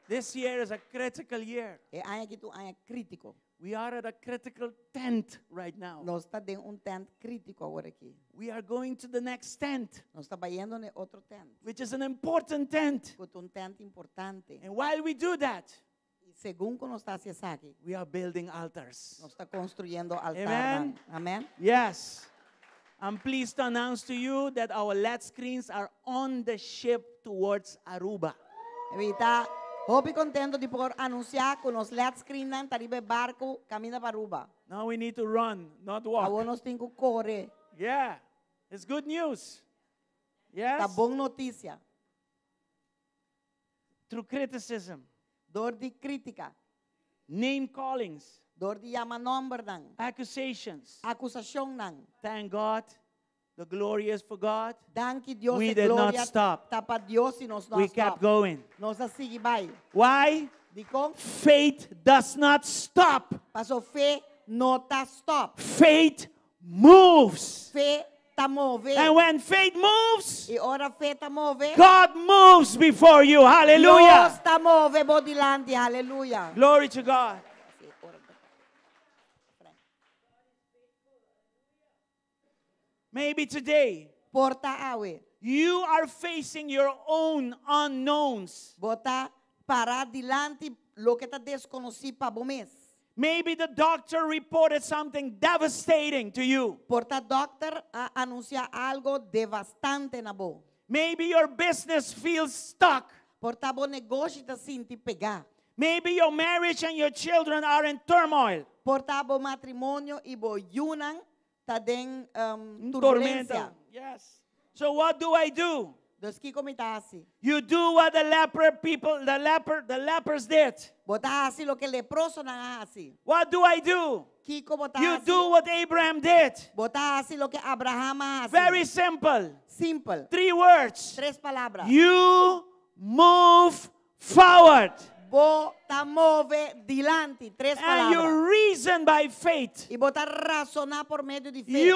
This year is a critical year. E aña aki ta un aña krítiko. We are at a critical tent right now. Nos ta den un tent krítiko awor aki. We are going to the next tent, Nos ta bayendo na otro tent. which is an important tent. Ku ta un tent importante. And while we do that, I segun ku nos ta hasi esaki, we are building altars. nos ta konstruyendo altar. Amen. Amèn. Yes. I'm pleased to announce to you that our LED screens are on the ship towards Aruba. Mi ta hopi kontentu di por anunsiá ku nos LED screen nan ta riba barku kaminda pa Aruba. Now we need to run, not walk. Awor nos tin ku kore. Yeah. It's good news. Yes. Ta bon notisia. Through criticism, Dor di krítika, name callings, dor di yama nòmbernan, accusations. akusashonnan. Thank God. The glory is for God. Danki Dios We e did not gloria stop. ta pa Dios i nos no We stop. kept going. Nos a sigui bai. Why? Dikon? Faith does not stop. Paso fe no ta stop. Faith moves. Fe ta move. And when faith moves, I ora fe ta move. God moves before you. Hallelujah. Dios ta move bo dilanti. Aleluya. Glory to God. Maybe today Por ta awe. you are facing your own unknowns. Bo ta pará dilanti loke ta deskonosí pa bo mes. Maybe the doctor reported something devastating to you. Por ta dòkter a anunsiá algu devastante na bo. Maybe your business feels stuck. Por ta bo negoshi ta sinti pegá. Maybe your marriage and your children are in turmoil. Por ta bo matrimonio i bo yunan ta den Tormenta. turbulensia. Yes. So what do I do? Dus kiko mi ta hasi. You do what the leper people, the leper, the lepers did. Bo ta hasi loke leprosonan a hasi. What do I do? Kiko bo ta You hasi. do what Abraham did. Bo ta hasi loke Abraham a hasi. Very simple. Simpel. Three words. Tres palabra. You move forward. Bo ta move dilanti. Tres And palabra. you reason by faith. I bo ta rasoná pa medio di fe.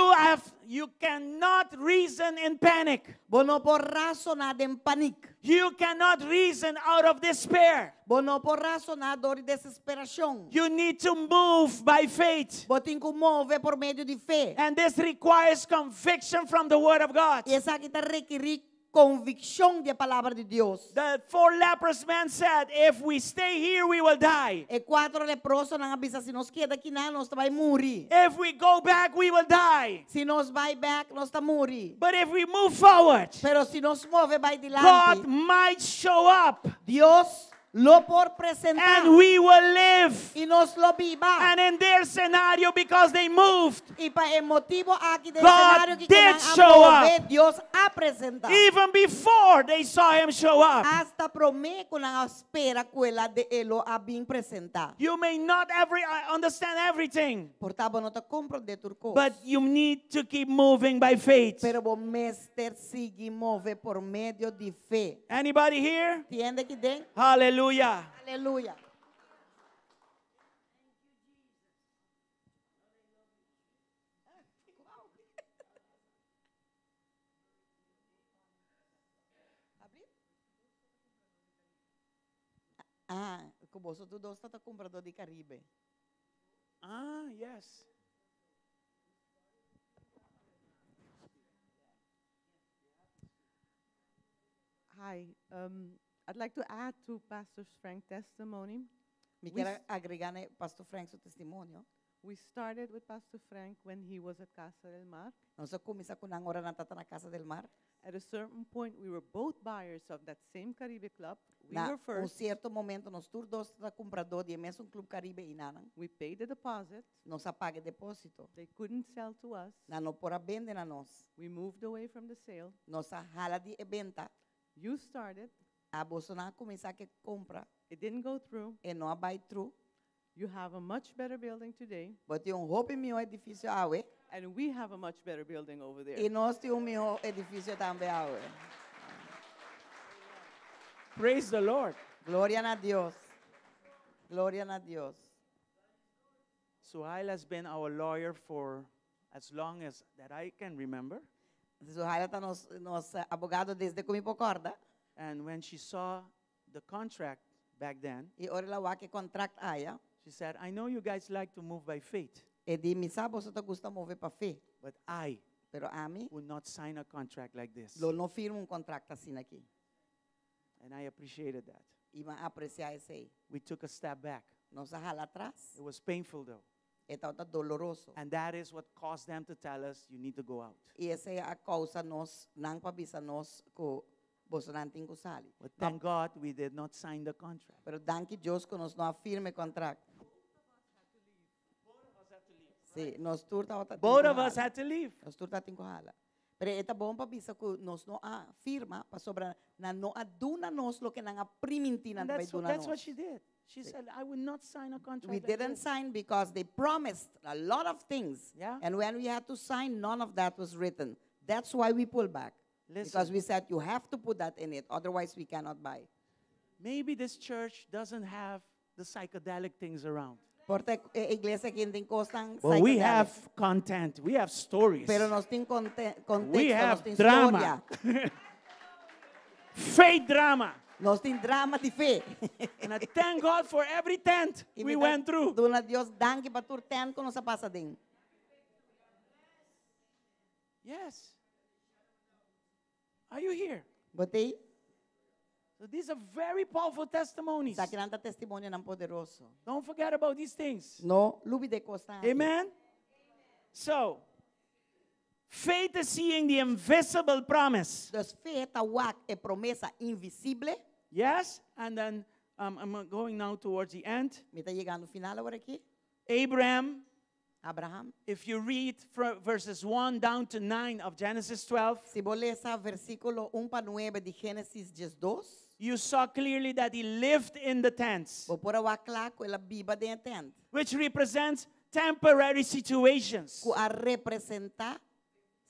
You cannot reason in panic. Bo no por rasoná den paniek. You cannot reason out of despair. Bo no por rasoná dor di desesperashon. You need to move by faith. Bo tin ku move pa medio di fe. And this requires conviction from the Word of God. I esaki ta rekerí konvikshon di palabra di Dios. The four leprous men said, If we stay here, we will die. E kuater leprosonan a bisa si nos keda akinan, nos ta bai muri. If we go back, we will die. Si nos bai bèk, nos ta muri. But if we move forward, Pero si nos move bai God dilanti, might show up Dios lo por presentá. and we will live. I nos lo biba. And in their scenario, because they moved, I pa e motibu aki den God senario ku did nan show a move, Dios a presentá. even before they saw him show up, Hasta promé ku nan a spera ku el a de el a bin presentá. you may not understand everything, Por ta bo no ta komprondé tur kos. but you need to keep moving by faith. Pero bo mester sigui move pa medio di fe. Anybody here? Tin hende akiden? Hallelujah. Aleluya. Ah, ku boso tur dos ta kumpradó di Caribe. Ah, yes. Hi. I'd like to add to Pastor Frank's testimony. Mi We ke agregá na Pastor Frank su testimonio. We started with Pastor Frank when he was at Casa del Mar. Nos a kuminsá ku nan ora nan tabata na Casa del Mar. At a certain point, we were both buyers of that same Caribe Club. We Na were un first. sierto momento nos tur dos tabata kumpradó di e mesun Club Caribe einan. We paid the deposit. Nos a paga e depósito. They couldn't sell to us. Nan no por a bende na nos. We moved away from the sale. Nos a hala di e benta. You started. Aboso nan a kuminsá ku e kompra. It didn't go through. E no a bai through. You have a much better building today. Bo tin un hopi mihó edifisio awe. And we have a much better building over there. I nos tin un mihó edifisio tambe awe. Praise the Lord. Gloria na Dios. Gloria na Dios. Suhail has been our lawyer for as long as that I can remember. Suhaila ta nos nos abogado desde ku mi por kòrda. And when she saw the contract back then, I ora el a wak e kontrakt aya. she said, I know you guys like to move by faith, E di mi sa boso ta gusta move pa fe. but I Pero ami will not sign a contract like this. lo no firma un kontrakt asina aki. And I appreciated that. I m'a apresiá esei. We took a step back. Nos a hala atras. It was painful though. E tabata doloroso. And that is what caused them to tell us, you need to go out. I esei a kousa nos, nan pa bisa nos ku bosonan tin ku sali. But thank God we did not sign the contract. Pero danki Dios ku nos no a firma e kontrakt. Si, nos tur tabata Both of us had to leave. Nos tur tabatin ku hala. Pero e ta bon pa bisa ku nos no a firma pasobra nan no a duna nos loke nan a primintí nan And ta bai that's, what, duna that's what nos. she did. She said, I will not sign a contract. We like didn't this." sign because they promised a lot of things. Yeah. And when we had to sign, none of that was written. That's why we pulled back. Because Listen. we said you have to put that in it, otherwise we cannot buy. Maybe this church doesn't have the psychedelic things around. Por ta e iglesia aki no tin kosnan But we psychedelic. have content. We have stories. Pero nos tin konte konteksto, we nos have tin drama. historia. Faith drama. Nos tin drama di fe. And I thank God for every tent I we mi ta went through. Duna Dios danki pa tur tent ku nos a pasa aden. Yes. Are you here? Bo t'ei? So these are very powerful testimonies. Esakinan ta testimonionan poderoso. Don't forget about these things. No lubidá e kosnan aki. Amen. So, faith is seeing the invisible promise. Dus fe ta wak e promesa invisibel. Yes? And then I'm going now towards the end. Mi ta yegando na final awor aki. Abraham, Abraham. if you read from verses 1 down to 9 of Genesis 12, Si bo lesa versíkulo 1 pa 9 di Génesis 12, you saw clearly that he lived in the tents, bo por a wak kla ku el a biba den tent. which represents temporary situations. Ku a representá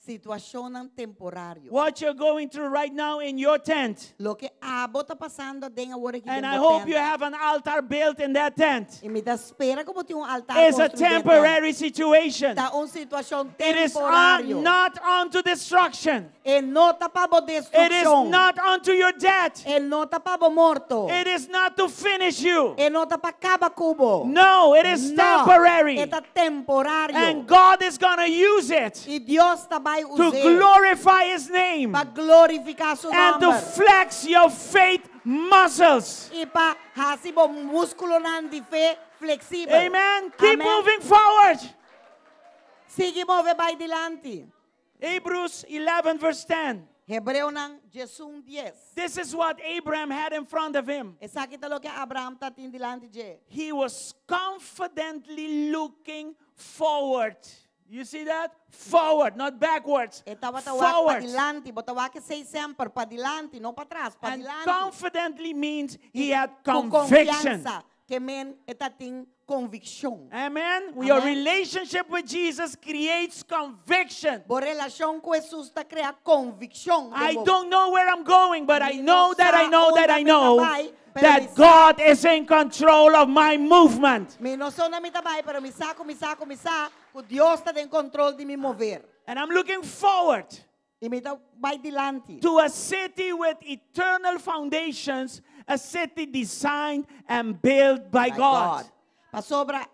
situashonnan temporario. What you're going through right now in your tent. Loke abo ta pasando den awor aki And den I bo hope tent. you have an altar built in that tent. I mi ta spera ku bo tin un altar It's a konstruí den tent. temporary situation. Ta un situashon It is temporario. not unto destruction. E no ta pa bo It is destrukshon. not unto your death. E no ta pa bo morto. It is not to finish you. E no ta pa kaba ku bo. No, it is No, temporary. E ta temporario. And God is going to use it I Dios ta bai to us'é glorify His name pa glorifiká su and to nòmber. flex your faith muscles. I pa hasi bo múskulonan di fe fleksibel. Amen. Keep Amen. moving forward. Sigui move bai dilanti. Hebrews 11, verse 10. Hebreonan 11:10. This is what Abraham had in front of him. Esaki ta loke Abraham tabatin dilanti dje. He was confidently looking forward. You see that? Forward, not backwards. E tabata wak Forward. pa dilanti, bo ta wak esei semper pa dilanti, no pa atras, pa And dilanti. confidently means he had Ku conviction. konfiansa, ke men e tabatin konvikshon. Amen. Your Amen. relationship with Jesus creates conviction. Bo relashon ku Jesus ta krea konvikshon. I don't know where I'm going, but I Mi know no that I sa know that unda I mi know ta bai, pero that mi sa- God is in control of my movement. Mi no sa unda mi ta bai, pero mi sa ku mi sa ku mi sa ku Dios ta den kontrol di mi move. And I'm looking forward I mi ta bai dilanti. to a city with eternal foundations, a city designed and built by By God. Pasobra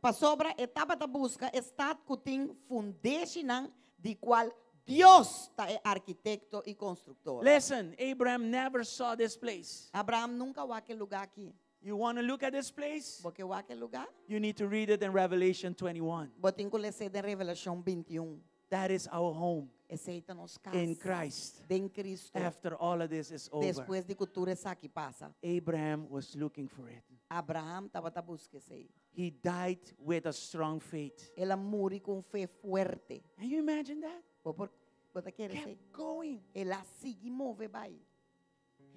pasobra e tabata buska e stat ku tin fundeshinan di kual Dios ta e arkitekto i konstruktor. Listen, Abraham never saw this place. Abraham nunka a wak e lugá aki. You want to look at this place? Bo ke wak e lugá? You need to read it in Revelation 21. Bo tin ku les'é den Revelashon 21. That is our home Esei ta nos kas. In Christ. Den Kristu. After all of this is over, Despues di ku tur esaki pasa. Abraham was looking for it. Abraham tabata buska esei. He died with a strong faith. El a muri ku un fe fuerte. Can you imagine that? Bo por bo ta kere esei. Kept going, El a sigui move bai.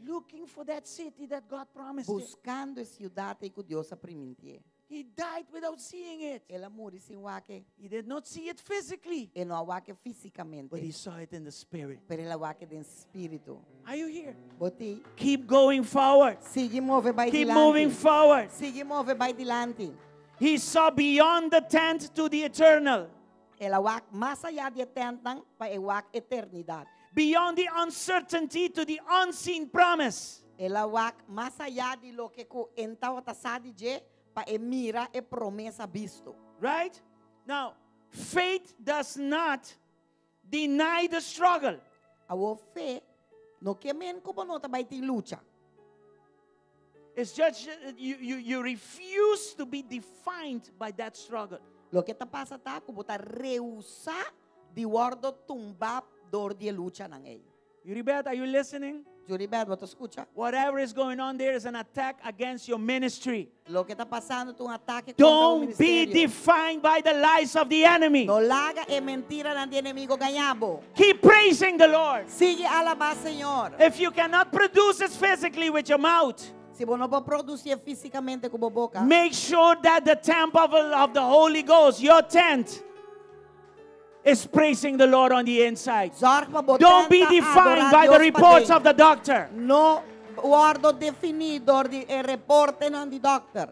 Looking for that city that God promised him. Buskando e siudat ku Dios a primintié. He died without seeing it. El a muri sin wak e. He did not see it physically, E no a wak e físikamente. But he saw it in the spirit. Pero el a wak e den spiritu. Are you here? Bo t'ei. Keep going forward. Sigui move bai Keep dilanti. Moving forward. Sigui move bai dilanti. He saw beyond the tent to the eternal, El a wak mas ayá di e tèntnan pa e wak eternidat. Beyond the uncertainty to the unseen promise. El a wak mas ayá di loke ku e n' tabata sa di dje pa e mira e promesa bisto. Right? Now, faith does not deny the struggle. Awor fe no ke men ku bo no ta bai tin lucha. It's just you refuse to be defined by that struggle. Loke ta pasa ta ku bo ta rehusá di wòrdu tumbá dor di e luchanan ei. Yuribet, are you listening? Yuribet, bo ta skucha? Whatever is going on there is an attack against your ministry. Loke ta pasando ta un atake kontra e Don't be ministerio. Defined by the lies of the enemy. No laga e mentiranan di enemigu gaña bo. Keep praising the Lord. Sigui alabá Señor. If you cannot produce it physically with your mouth, Si bo no por produsí físikamente ku bo boka, make sure that the temple of the Holy Ghost, your tent, is praising the Lord on the inside. Zorg pa bo Don't be tent ta defined adorá by the Dios reports paden. of the doctor. No wòrdu definí dor di e reportenan di dòkter.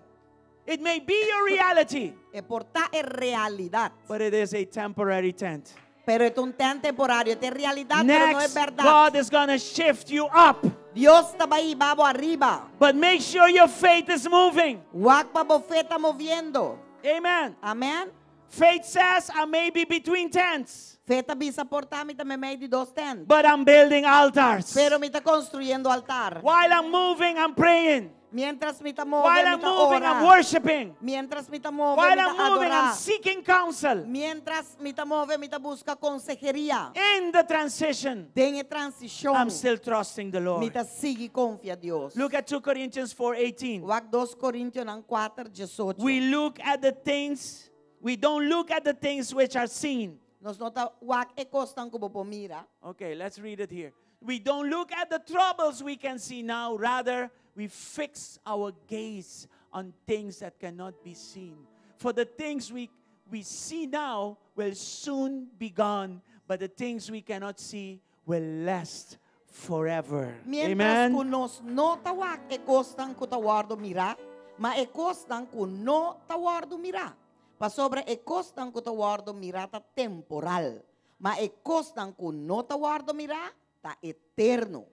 It may be your reality, E por ta e realidat. But it is a temporary tent. Pero e ta un tènt temporario. E realidat, pero no e Next, bèrdat. God is going to shift you up. Dios ta bai hiba bo ariba. But make sure your faith is moving. Wak pa bo fe ta moviendo. Amen. Amen. Faith says, I may be between tents, Fe ta bisa por ta mi ta meimei di dos tènt. But I'm building altars. Pero mi ta konstruyendo altar. While I'm moving, I'm praying. Mientras mi ta move, While mi I'm ta moving, I'm ora. worshiping. Mientras mi ta move, While mi I'm ta moving, I'm adorá. seeking counsel. Mientras mi ta move, mi ta buska konseheria. In the transition, Den e transishon. I'm still trusting the Mi Lord. ta sigui konfia Dios. Look at 2 Corinthians 4:18. Wak 2 Korintionan 4, 18. We look at the things, we don't look at the things which are seen. Nos no ta wak e kosnan ku bo por mira. Okay, let's read it here. We don't look at the troubles we can see now. Rather, we fix our gaze on things that cannot be seen. For the things we see now will soon be gone, but the things we cannot see will last forever. Mientras ku Amen. nos no ta wak e kosnan ku ta wòrdu mirá, ma e kosnan ku no ta wòrdu mirá. Pasobra e kosnan ku ta wòrdu mirá ta temporal, ma e kosnan ku no ta wòrdu mirá ta eterno.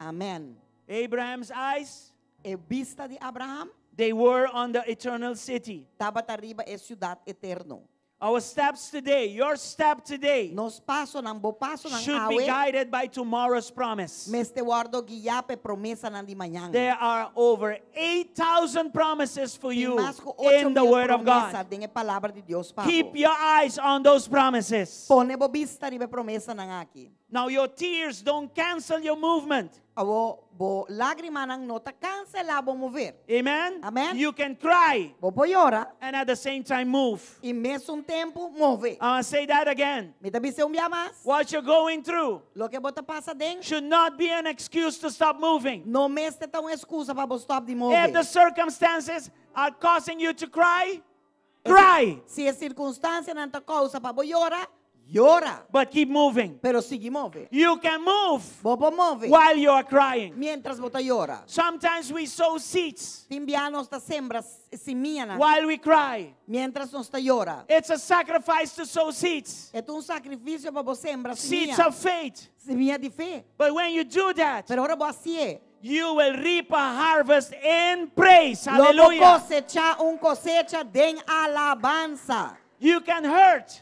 Amen. Abraham's eyes, E bista di Abraham they were on the eternal city. tabata riba e siudat eterno. Our steps today, your step today, Nos pasonan, bo pasonan should be awe, guided by tomorrow's promise. Mester wòrdu guiá pa e promesanan di mañan. There are over 8,000 promises for Tin you mas ku 8 in the mil Word of promesa God. den e palabra di Dios pa Keep bo. your eyes on those promises. Pone bo bista riba e promesanan aki. Now, your tears don't cancel your movement. Awor, bo lágrimanan no ta kanselá bo move. Amen? Amen. You can cry Bo por yora and at the same time move. i mesun tempu move. I'm going to say that again. Mi ta bis'é un bia mas. What you're going through Loke bo ta pasa aden should not be an excuse to stop moving. no mester ta un ekskusa pa bo stòp di move. If the circumstances are causing you to cry, cry, Si e sirkunstansianan ta kousa pa bo yora, yora. But keep moving. Pero sigui move. You can move Bo por move while you are crying. mientras bo ta yora. Sometimes we sow seeds Tin bia nos ta sembra simianan while we cry. mientras nos ta yora. It's a sacrifice to sow seeds, E ta un sakrifisio pa bo sembra seeds simia. of faith. Simia di fe. But when you do that, Pero ora bo hasié, you will reap a harvest in praise. Lo bo Hallelujah. kosechá un kosecha den alabansa. You can hurt,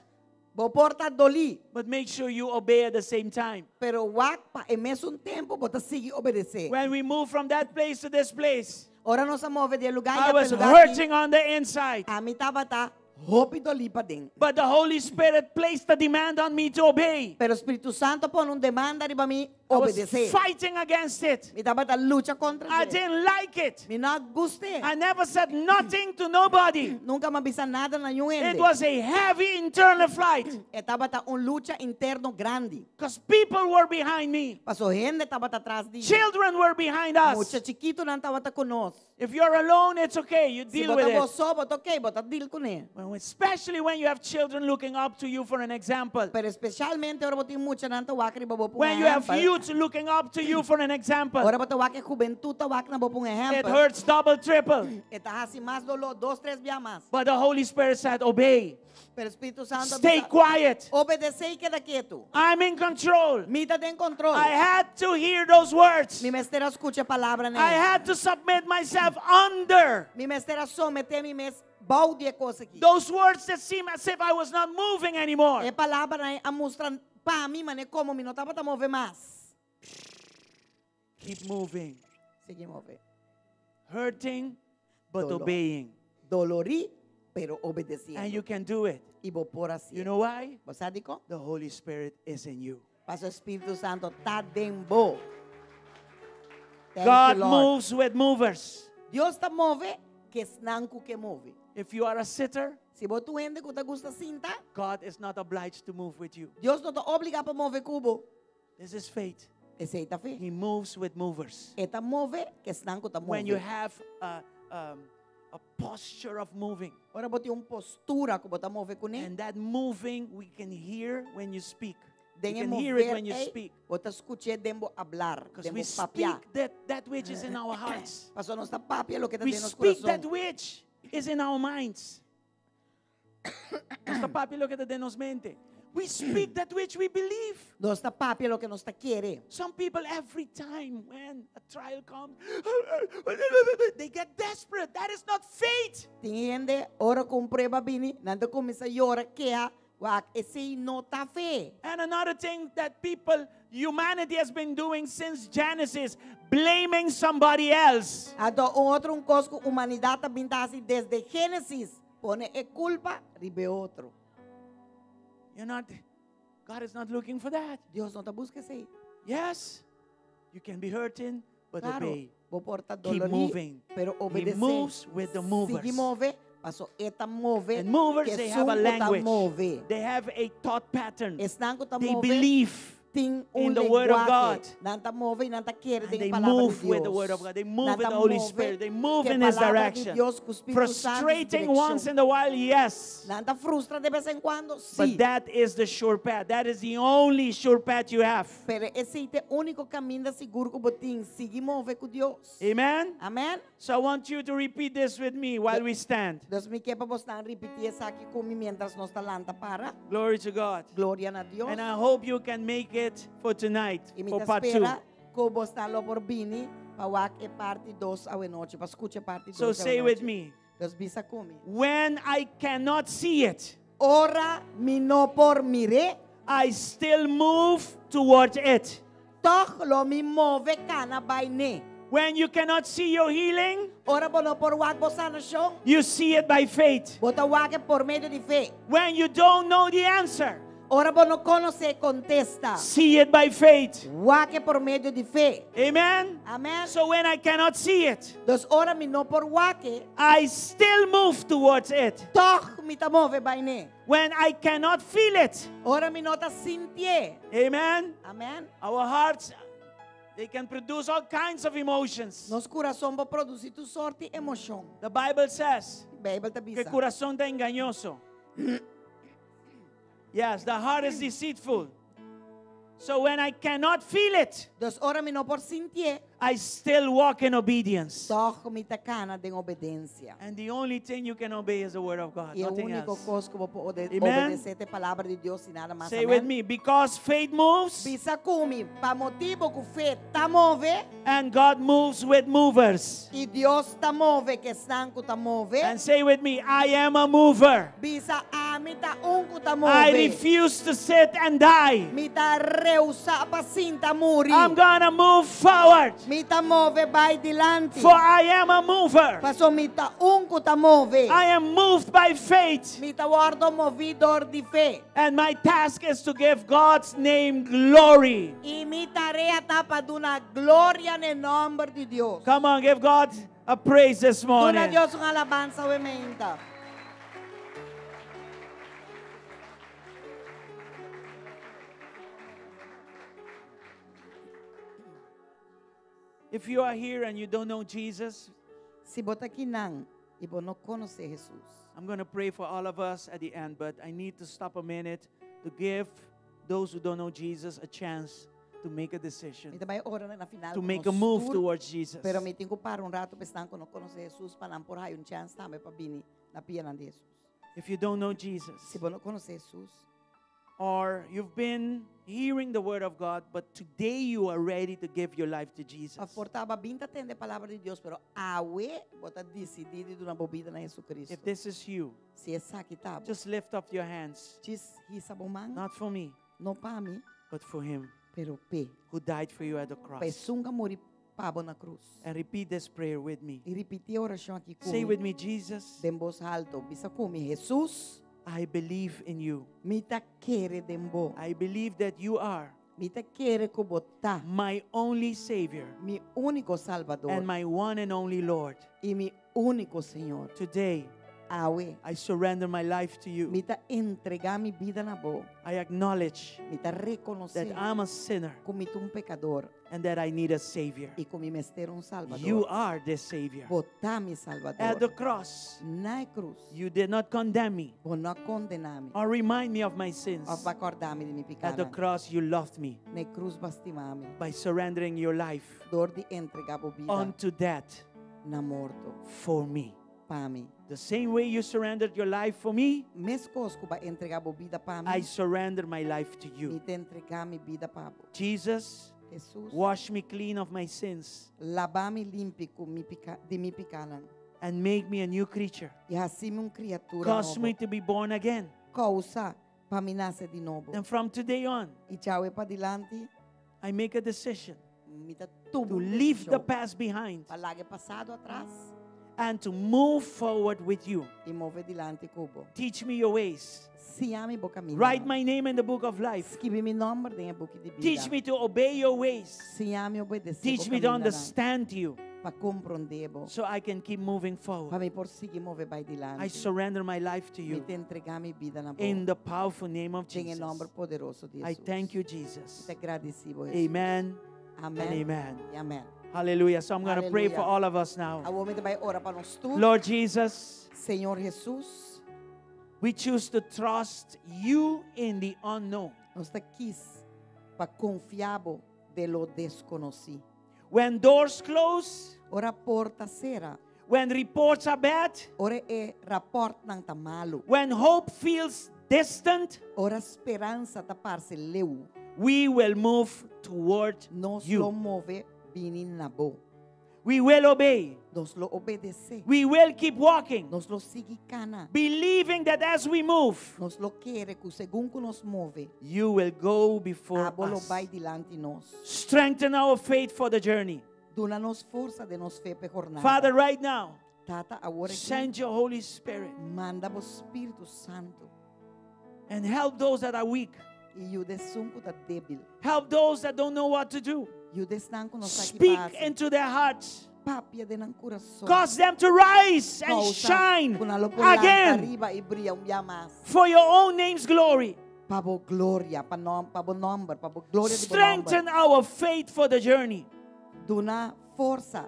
Bo por ta dolí, but make sure you obey at the same time. Pero wak pa e mesun tempu bo ta sigui obedesé. When we move from that place to this place, Ora nos a move di e lugá I ei was pa e lugá aki. hurting on the inside. Ami tabata hopi dolí paden. But the Holy Spirit placed a demand on me to obey. Pero Spiritu Santu a pone un demanda riba mi I was obedesé. fighting against it. Mi tabata lucha kontra I dje. didn't like it. Mi no a gust'é. I never said nothing to nobody. Nunka mi a bisa nada na ningun It hende. was a heavy internal fight E tabata un lucha interno grandi. because people were behind me. Paso hende tabata tras di mi. Children were behind us. Mucha chikitunan tabata ku nos. If you're alone, it's okay. You Si deal with bo ta it. bo so, bo ta okay, bo ta deal kuné. Especially when you have children looking up to you for an example. Pero espesialmente ora bo tin muchanan ta wak riba bo pa un When you have ehèmpel. youth looking up to you for an example. Ora bo ta wak e hubentut ta wak na bo pa un It ehèmpel. hurts double, triple. E ta hasi mas doló, dos, tres bia mas. But the Holy Spirit said, Obey. Pero Spiritu Santu Stay bisa, quiet. obedesé i keda ketu. I'm in control. Mi ta den kontròl. I had to hear those words. Mi mester a skucha e palabranan. I had to submit myself under Mi mester a someté mi mes bou di e kos aki. those words that seem as if I was not moving anymore. E palabranan a mustra pa mi manera komo mi no tabata move mas. Keep moving. Sigui move. Hurting, but Doló. obeying. Dolorí, pero obedesiendo. And you can do it. I bo por hasié. You know why? Bo sa dikon? The Holy Spirit is in you. Paso Spiritu Santu ta den bo. Thank God you, Lord. moves with movers. Dios ta move ku esnan ku ke move. If you are a sitter, Si bo ta un hende ku ta gusta sinta, God is not obliged to move with you. Dios no ta obligá pa move ku bo. This is faith. Esei ta fe. He moves with movers. E ta move ku esnan ku ta When you move. have a posture of moving, Ora bo tin un postura ku bo ta move kuné. and that moving we can hear when you speak. You Den e can hear it mover when you ei, speak. bo ta skuch'é den bo hablar, Because den we bo papia. speak that which is in our hearts. Paso nos ta papia loke ta We den nos speak that kurason. which is in our minds. Nos ta papia loke ta den nos mente. We speak that which we believe. Nos ta papia loke nos ta kere. Some people, every time when a trial comes, they get desperate. That is not faith. Tin hende, ora ku un prueba bini, nan ta kuminsá yora, keha, wak, esei no ta fe. And another thing that people, humanity has been doing since Genesis, blaming somebody else. Anto, un otro un kos ku humanidat a bin ta hasi desde Génesis, pone e kulpa riba otro. You're not, God is not looking for that. Dios no ta buska esei. Yes, you can be hurting, but Klaro, obey. bo por ta Keep dolorí, moving. pero He obedesé. moves with the movers. Sigui move, paso e ta move, And movers, ku they have a esun ku ta language. move. They have a thought pattern. Esnan ku ta They move, believe. tin un in the word of lenguaje. God. Nan ta move i nan ta kere And den they palabra di move with the Dios. word of God. They move Nan with ta the Holy move Spirit. They move ku in His palabra di direction. Dios, ku Spiritu Santu su Frustrating once direkshon. in a while, yes. Nan ta frustra di bes en kuando, But sí. that is the sure path. That is the only sure path you have. Pero esei ta e úniko kaminda sigur ku bo tin. Sigui move ku Dios. Amen? Amèn? So I want you to repeat this with me while we stand. Dus mi ke pa boso ripití esaki ku mi mientras nos ta lanta para. Glory to God. Gloria na Dios. And I hope you can make it for tonight, I mi for ta part 2. spera ku boso lo por bini pa wak e parti 2 awe nochi, pa skucha parti 2 So say with me, Dus bisa ku mi. when I cannot see it, Ora mi no por mir'é, I still move towards it. toch lo mi move kana bai n'e. When you cannot see your healing, Ora bo no por wak bo sanashon, you see it by faith. bo ta wak e pa medio di fe. When you don't know the answer, Ora bo no konosé kontesta, see it by faith. wak e pa medio di fe. Amen? Amèn. So when I cannot see it, Dus ora mi no por wak e, I still move towards it. toch mi ta move bai n'e. When I cannot feel it, Ora mi no ta sintié. amen? Amèn. Our hearts, they can produce all kinds of emotions. Nos kurason por produsí tur sorto di emoshon. The Bible says Beibel ta que bisa. corazón ta engañoso. Yes, the heart is deceitful. So when I cannot feel it, Dus ora mi no por sintié, I still walk in obedience. toch mi ta kana den obedensia. And the only thing you can obey is the word of God, I e nothing úniko else. kos ku bo por Amen. obedesé ta e palabra di Dios i nada mas. Say with Amèn. me, because faith moves Bisa ku mi, pa motibu ku fe ta move and God moves with movers. i Dios ta move ku esnan ku ta move. And say with me, I am a mover. Bisa ami ta un ku ta I move. refuse to sit and die. Mi ta rehusá pa sinta muri. I'm gonna move forward. Mi ta move bai dilanti. For I am a mover. Paso mi ta un ku ta move. I am moved by faith. Mi ta wòrdu moví dor di fe. And my task is to give God's name glory. I mi tarea ta pa duna gloria na nòmber di Dios. Come on, give God a praise this Duna morning. Dios un alabansa awe mainta. If you are here and you don't know Jesus, Si bo ta akinan i bo no konosé Jesus. I'm going to pray for all of us at the end, but I need to stop a minute to give those who don't know Jesus a chance to make a decision, Mi ta bai ora na final. to ku make a nos move tur, towards Jesus. Pero mi tin ku para un ratu pa esnan ku no konosé Jesus pa nan por haña un chèns tambe pa bini na pia di Jesus. If you don't know Jesus, Si bo no konosé Jesus, or you've been hearing the word of God, but today you are ready to give your life to Jesus. Òf por ta bo a bin ta tende palabra di Dios, pero awe bo ta disidí di duna bo bida na Jesucristo. If this is you, Si esaki ta bo, just lift up your hands, djis hisa bo man, not for me, no pa mi, but for him pero p'e. who died for you at the Pa cross. esun ku a muri pa bo na krus. And repeat this prayer with me. I ripití e orashon aki Say ku mi. with me, Jesus, Den bos haltu, bisa ku mi, Jesus, I believe in you. mi ta kere den bo. I believe that you are Mi ta kere ku bo ta my only Savior mi úniko Salbador and my one and only Lord. i mi úniko Señor. Today, Awe, I surrender my life to you. mi ta entregá mi bida na bo. I acknowledge Mi ta rekonosé that I'm a sinner ku mi ta un pekadó and that I need a Savior. i ku mi mester un Salbador. You are this Savior. Bo ta mi Salbador. At the cross, Na krus, you did not condemn me bo no a kondená mi. or remind me of my sins. Òf pa kòrda mi di mi At the pikánan. cross, you loved me Na krus b'a stima mi. by surrendering your life Dor di entregá bo bida unto death na morto for me. pa mi. The same way you surrendered your life for me, Meskos ku b'a entregá bo bida pa I mi. surrender my life to Mi you. ta entregá mi bida pa bo. Jesus, Jesus, wash me clean of my sins laba mi limpi ku mi piká, di mi pikánan. and make me a new creature. I hasi mi un kriatura Cause me nobo. to be born again. Kousa pa mi nase di nobo. And from today on, I djawe padilanti, I make a decision mi ta tuma to leave the desishon past behind pa laga pasado atras and to move forward with you. i move dilanti ku bo. Teach me your ways. Siña mi bo kaminda. Write my name in the book of life. Skirbi mi nòmber den e buki di bida. Teach me to obey your ways. Siña mi obedesé Teach bo me to kamindanan. understand you Pa komprondé bo. so I can keep moving Pa forward. mi por sigui move bai I dilanti. surrender my life to Mi you ta entregá mi bida na bo. in the powerful name of Den Jesus. nòmber poderoso di I Jesus. thank you, Jesus. Mi ta gradisí bo, Jesus. Amen Amèn. and amen. I amèn. Hallelujah. So I'm going to pray for Hallelujah. all of us now. Awor mi ta bai ora pa nos tur. Lord Jesus, Señor Jesus, we choose to trust you in the unknown. nos ta skohe pa konfia bo den lo deskonosí. When doors close, Ora porta sera, when reports are bad, ora e rapòrtnan ta malu, when hope feels distant, ora speransa ta parse leu, we will move toward nos you. lo move bini na bo. We will obey. Nos lo obedesé. We will keep walking, Nos lo sigui kana. believing that as we move, Nos lo kere ku segun ku nos move, you will go before abo lo us. bai dilanti nos. Strengthen our faith for the journey. Duna nos forsa den nos fe pa e jornada. Father, right now, Tata, awor aki, send your Holy Spirit manda bo Spiritu Santu and help those that are weak. i yuda esun ku ta débil. Help those that don't know what to do. Yuda esnan ku no sa ki Speak pasa. into their hearts. Papia den nan kurason. Cause them to rise and Kousa shine ku nan lo por lanta again ariba i bria un bia mas. for your own name's glory. Pa bo gloria, pa nom, pa bo nòmber, pa bo gloria di bo Strengthen nòmber. our faith for the journey. Duna forsa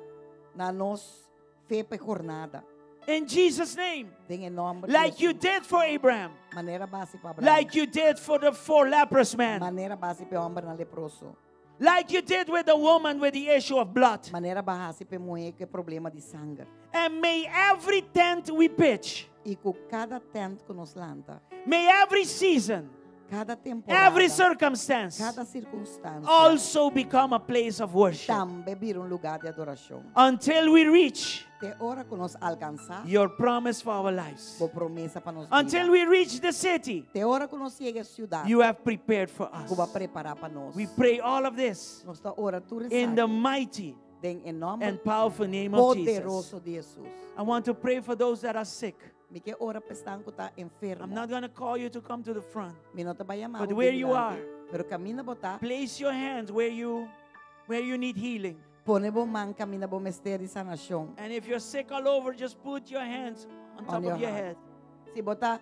na nos fe pa e jornada. In Jesus' name. Den nòmber di Like you Jesus. did for Abraham. Manera b'a hasi pa Abraham. Like you did for the four leprous men. Manera b'a hasi pa e hòmbernan leproso. Like you did with the woman with the issue of blood. Manera b'a hasi pa e muhé ku problema di sanger. And may every tent we pitch, I ku kada tènt ku nos lanta, may every season, kada temporada, every circumstance kada sirkunstansia, also become a place of worship tambe bira un lugá di adorashon. until we reach Te ora ku nos alkansá your promise for our lives. bo promesa pa nos Until bida. we reach the city Te ora ku nos yega na e siudat, you have prepared for us. ku bo a prepará pa nos. We pray all of this Nos ta ora tur in the esaki mighty den Den e nòmber and powerful name of Jesus. poderoso di Jesus. I want to pray for those that are sick. Mi ke ora pa esnan ku ta enfermo. I'm not going to call you to come to the front. Mi no ta bai yama But bo where you dilanti, are, Pero kaminda bo ta. Place your hands where you need healing. Pone bo man kaminda bo mester di sanashon. And if you're sick all over, just put your hands on top On your of your heart. head. Si bo ta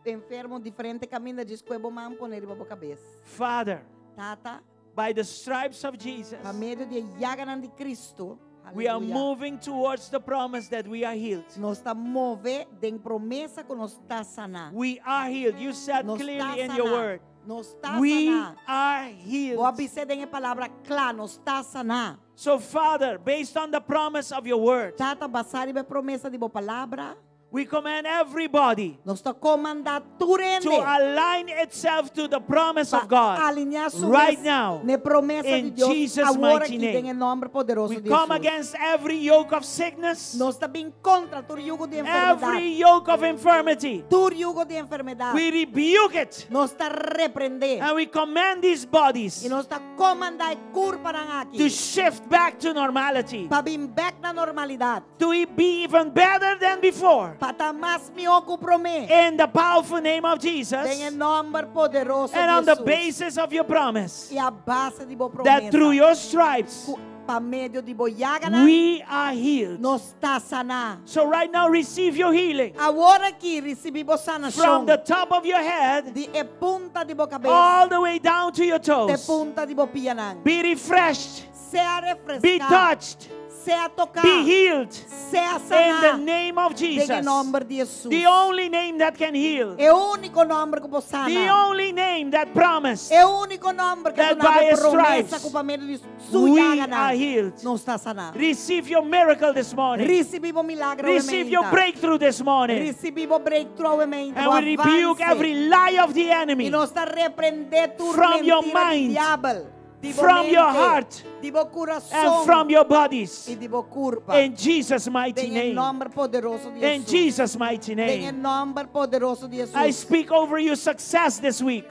enfermo diferente kaminda, djis kohe bo man pone riba bo kabes. Father, Tata, by the stripes of Jesus, pa medio di yaganan di Kristo, we are aleluya, moving towards the promise that we are healed. Nos ta move den promesa ku nos ta saná. We are healed. You said Nos ta clearly in your saná. word. Nos ta We saná. are healed. Bo a bisa den e palabra kla, nos ta saná. So, Father, based on the promise of your word, Tata, basá riba promesa di bo palabra. we command everybody Nos ta komandá tur hende to align itself to the promise of God alineá su right mes now. na promesa in di Dios Jesus' awor mighty aki name. den nòmber poderoso We di come Jesus. against every yoke of sickness, Nos ta bin kontra tur yugo di enfermedat. every yoke of infirmity. Tur yugo di enfermedat. We rebuke it Nos ta reprendé. and we command these bodies I nos ta komandá e kurpanan aki. to shift back to normality, Pa bin bèk na normalidat. to be even better than before. Pa ta mas mihó ku promé. In the powerful name of Jesus Den nòmber poderoso and on the di Jesus. basis of your promise I a base di bo promesa. that through your stripes Ku- Pa medio di bo yaganan. we are healed. Nos ta saná. So right now receive your healing Awor aki risibí bo sanashon. from the top of your head Di e punta di bo kabes. all the way down to your Te toes. punta di bo pianan. Be refreshed, Sea refreská. be touched, Sea toká. be healed Sea in saná. the name of Den Jesus. nòmber di Jesus. The only name that can heal, E úniko nòmber ku por sana. the only name that promised E úniko nòmber ku That ta by his promesa stripes ku pa medio di su we yaganan. are healed. Nos ta saná. Receive your miracle this morning. Risibí bo milager. Receive your breakthrough this morning. Risibí bo breakthrough awe. And we rebuke every lie of the enemy I nos ta reprendé tur From your mentira di mind, diabel. Di bo from your mente, heart, Di bo kurason. and from your bodies. I di bo kurpa. In Jesus' mighty Den name. nòmber poderoso di In Jesus. Jesus' mighty Den name. nòmber poderoso di Jesus. I speak over you success this week.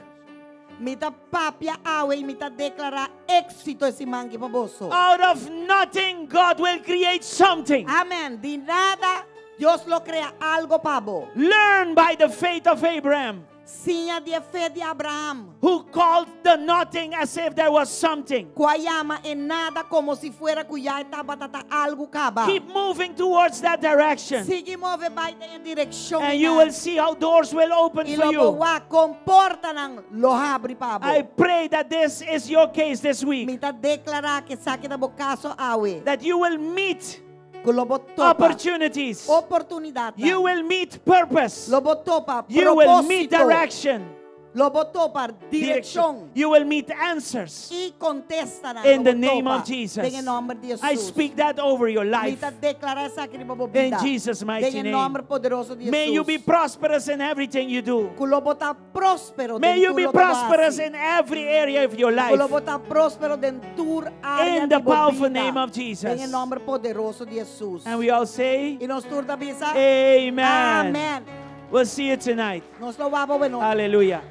Mi ta papia awe i mi ta deklará éksito e siman aki pa boso. Out of nothing, God will create something. Amèn. Di nada, Dios lo krea algu pa bo. Learn by the faith of Abraham, Siña di fe di Abraham. who called the nothing as if there was something. Ku a yama e nada komo si fuera ku ya tabata algu kaba. Keep moving towards that direction, Sigui move bai den direkshon. and you will see how doors will open I for lo you. wak kon portanan lo habri pa bo. I pray that this is your case this week, Mi ta deklará ku esaki ta bo kaso awe. that you will meet Ku lo bo topa opportunities, oportunidat. you will meet purpose, Lo bo topa you will meet propósito. direction, Lo bo topa direkshon. You will meet answers. I kontestanan. In the name of Jesus. Den nòmber di Jesus. I speak that over your Mi life. ta deklará esaki riba bo In bida. Jesus' mighty Den name. nòmber poderoso di May you be Jesus. prosperous in everything you do. Ku lo bo ta próspero. May den you tur be loke bo prosperous hasi. in every area of your Ku life. lo bo ta próspero den tur área In the di bo powerful bida. name of Jesus. Den nòmber poderoso di Jesus. And we all say, I nos tur ta bisa. Amen. Amèn. We'll see you tonight. Nos lo wak awe nochi. Hallelujah.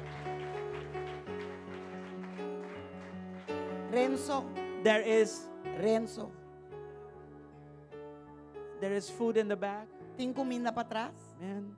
Renzo, Renzo, There is food in the back. Tin kuminda patras? Man.